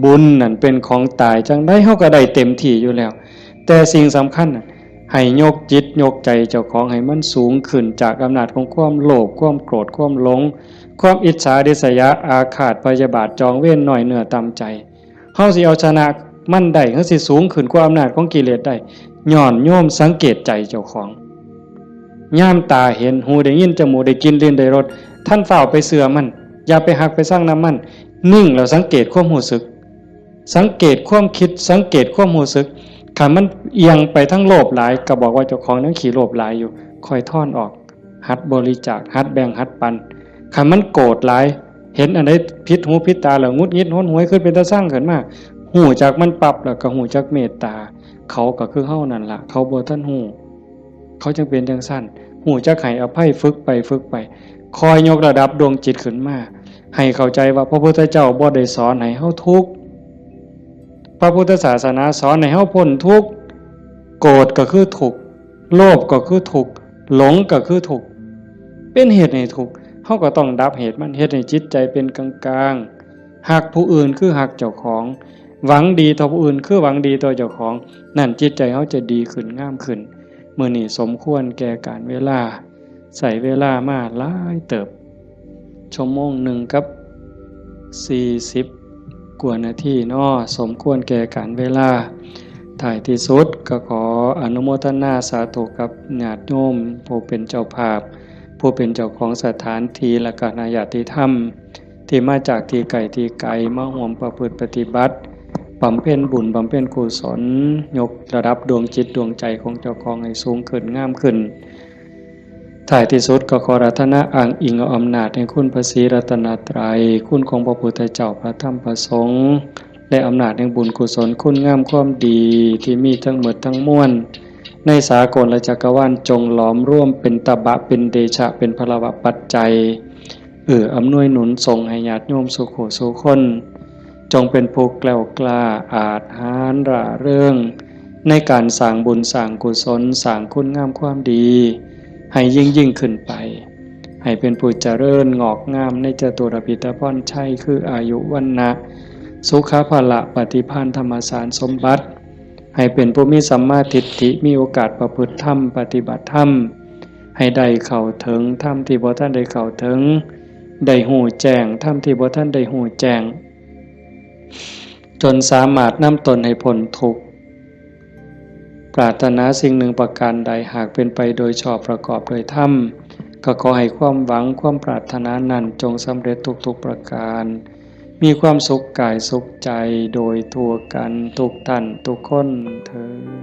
บุญนั่นเป็นของตาย จั่งใดเฮาก็ได้เต็มที่อยู่แล้ว แต่สิ่งสำคัญน่ะ ให้ยกจิตยกใจเจ้าของให้มันสูงขึ้นจากอำนาจของความโลภ ความโกรธ ความหลง ความอิจฉาริษยา อาฆาตพยาบาท จองเวร น้อยเนื้อต่ำใจ เฮาสิเอาชนะมันได้ เฮาสิสูงขึ้นกว่าอำนาจของกิเลสได้ ย้อนโยมสังเกตใจเจ้าของ ยามตาเห็น หูได้ยิน จมูกได้กลิ่น ลิ้นได้รส ท่านฟ้าวไปเชื่อมัน อย่าไปฮักไปซังนำมัน นิ่งแล้วสังเกตความรู้สึก สังเกตความคิด สังเกตความรู้สึก คันมันเอียงไปทางโลภหลาย ก็บอกว่าเจ้าของยังขี้โลภหลายอยู่ ค่อยถอนออก หัดบริจาค หัดแบ่ง หัดปัน คันมันโกรธหลาย เห็นอันใดผิดหูผิดตาแล้วหงุดหงิดหนหวย คิดเป็นตาซังขึ้นมา ฮู้จักมันปั๊บ แล้วก็ฮู้จักเมตตา เขาก็คือเฮานั่นล่ะ เขาบ่ทันฮู้ เขาจั่งเป็นจั่งซั้น ฮู้จักให้อภัย ฝึกไป ฝึกไป ค่อยยกระดับดวงจิตขึ้นมา ให้เข้าใจว่าพระพุทธเจ้าบ่ได้สอนให้เฮาทุกข์ พระพุทธศาสนาสอนให้เฮาพ้นทุกข์ โกรธก็คือทุกข์ โลภก็คือทุกข์ หลงก็คือทุกข์ เป็นเหตุให้ทุกข์ เฮาก็ต้องดับเหตุมัน เฮ็ดให้จิตใจเป็นกลางๆ ฮักผู้อื่นคือฮักเจ้าของ หวังดีต่อผู้อื่นคือหวังดีต่อเจ้าของ นั่นจิตใจเฮาจะดีขึ้น งามขึ้น มื้อนี้สมควรแก่กาลเวลา ใช้เวลามาหลายเติบ ชั่วโมงหนึ่งกับสี่สิบกว่านาทีเนาะ สมควรแก่กาลเวลา ท้ายที่สุดก็ขออนุโมทนาสาธุกับญาติโยมผู้เป็นเจ้าภาพ ผู้เป็นเจ้าของสถานที่ และก็คณะญาติธรรม ที่มาจากที่ไกลที่ไกล มาร่วมประพฤติปฏิบัติ บำเพ็ญบุญ บำเพ็ญกุศล ยกระดับดวงจิตดวงใจของเจ้าของให้สูงขึ้น งามขึ้น ท้ายที่สุดก็ขออาราธนาอ้างอิงเอาอำนาจแห่งคุณพระศรีรัตนตรัย คุณของพระพุทธเจ้า พระธรรม พระสงฆ์ และอำนาจแห่งบุญกุศล คุณงามความดีที่มีทั้งหมดทั้งมวล ในสากลและจักรวาล จงหลอมรวมเป็นตบะ เป็นเดชะ เป็นพลวะปัจจัย เอื้ออำนวยหนุนส่งให้ญาติโยมสู่ผู้สู่คน จงเป็นผู้แกล้วกล้า อาจหาญร่าเริง ในการสร้างบุญสร้างกุศล สร้างคุณงามความดี ให้ยิ่งยิ่งขึ้นไป ให้เป็นผู้เจริญงอกงามในจตุรพิธพรชัย คืออายุ วรรณะ สุขะ พละ ปฏิภาณ ธรรมสารสมบัติ ให้เป็นผู้มีสัมมาทิฏฐิ มีโอกาสประพฤติธรรม ปฏิบัติธรรม ให้ได้เข้าถึงธรรมที่บ่ทันได้เข้าถึง ได้ฮู้แจ้งธรรมที่บ่ทันได้ฮู้แจ้ง จนสามารถนำตนให้พ้นทุกข์ ปรารถนาสิ่งหนึ่งประการใด หากเป็นไปโดยชอบประกอบโดยธรรม ก็ขอให้ความหวังความปรารถนานั้นจงสำเร็จทุกๆประการ มีความสุขกายสุขใจโดยทั่วกันทุกท่านทุกคนเทอญ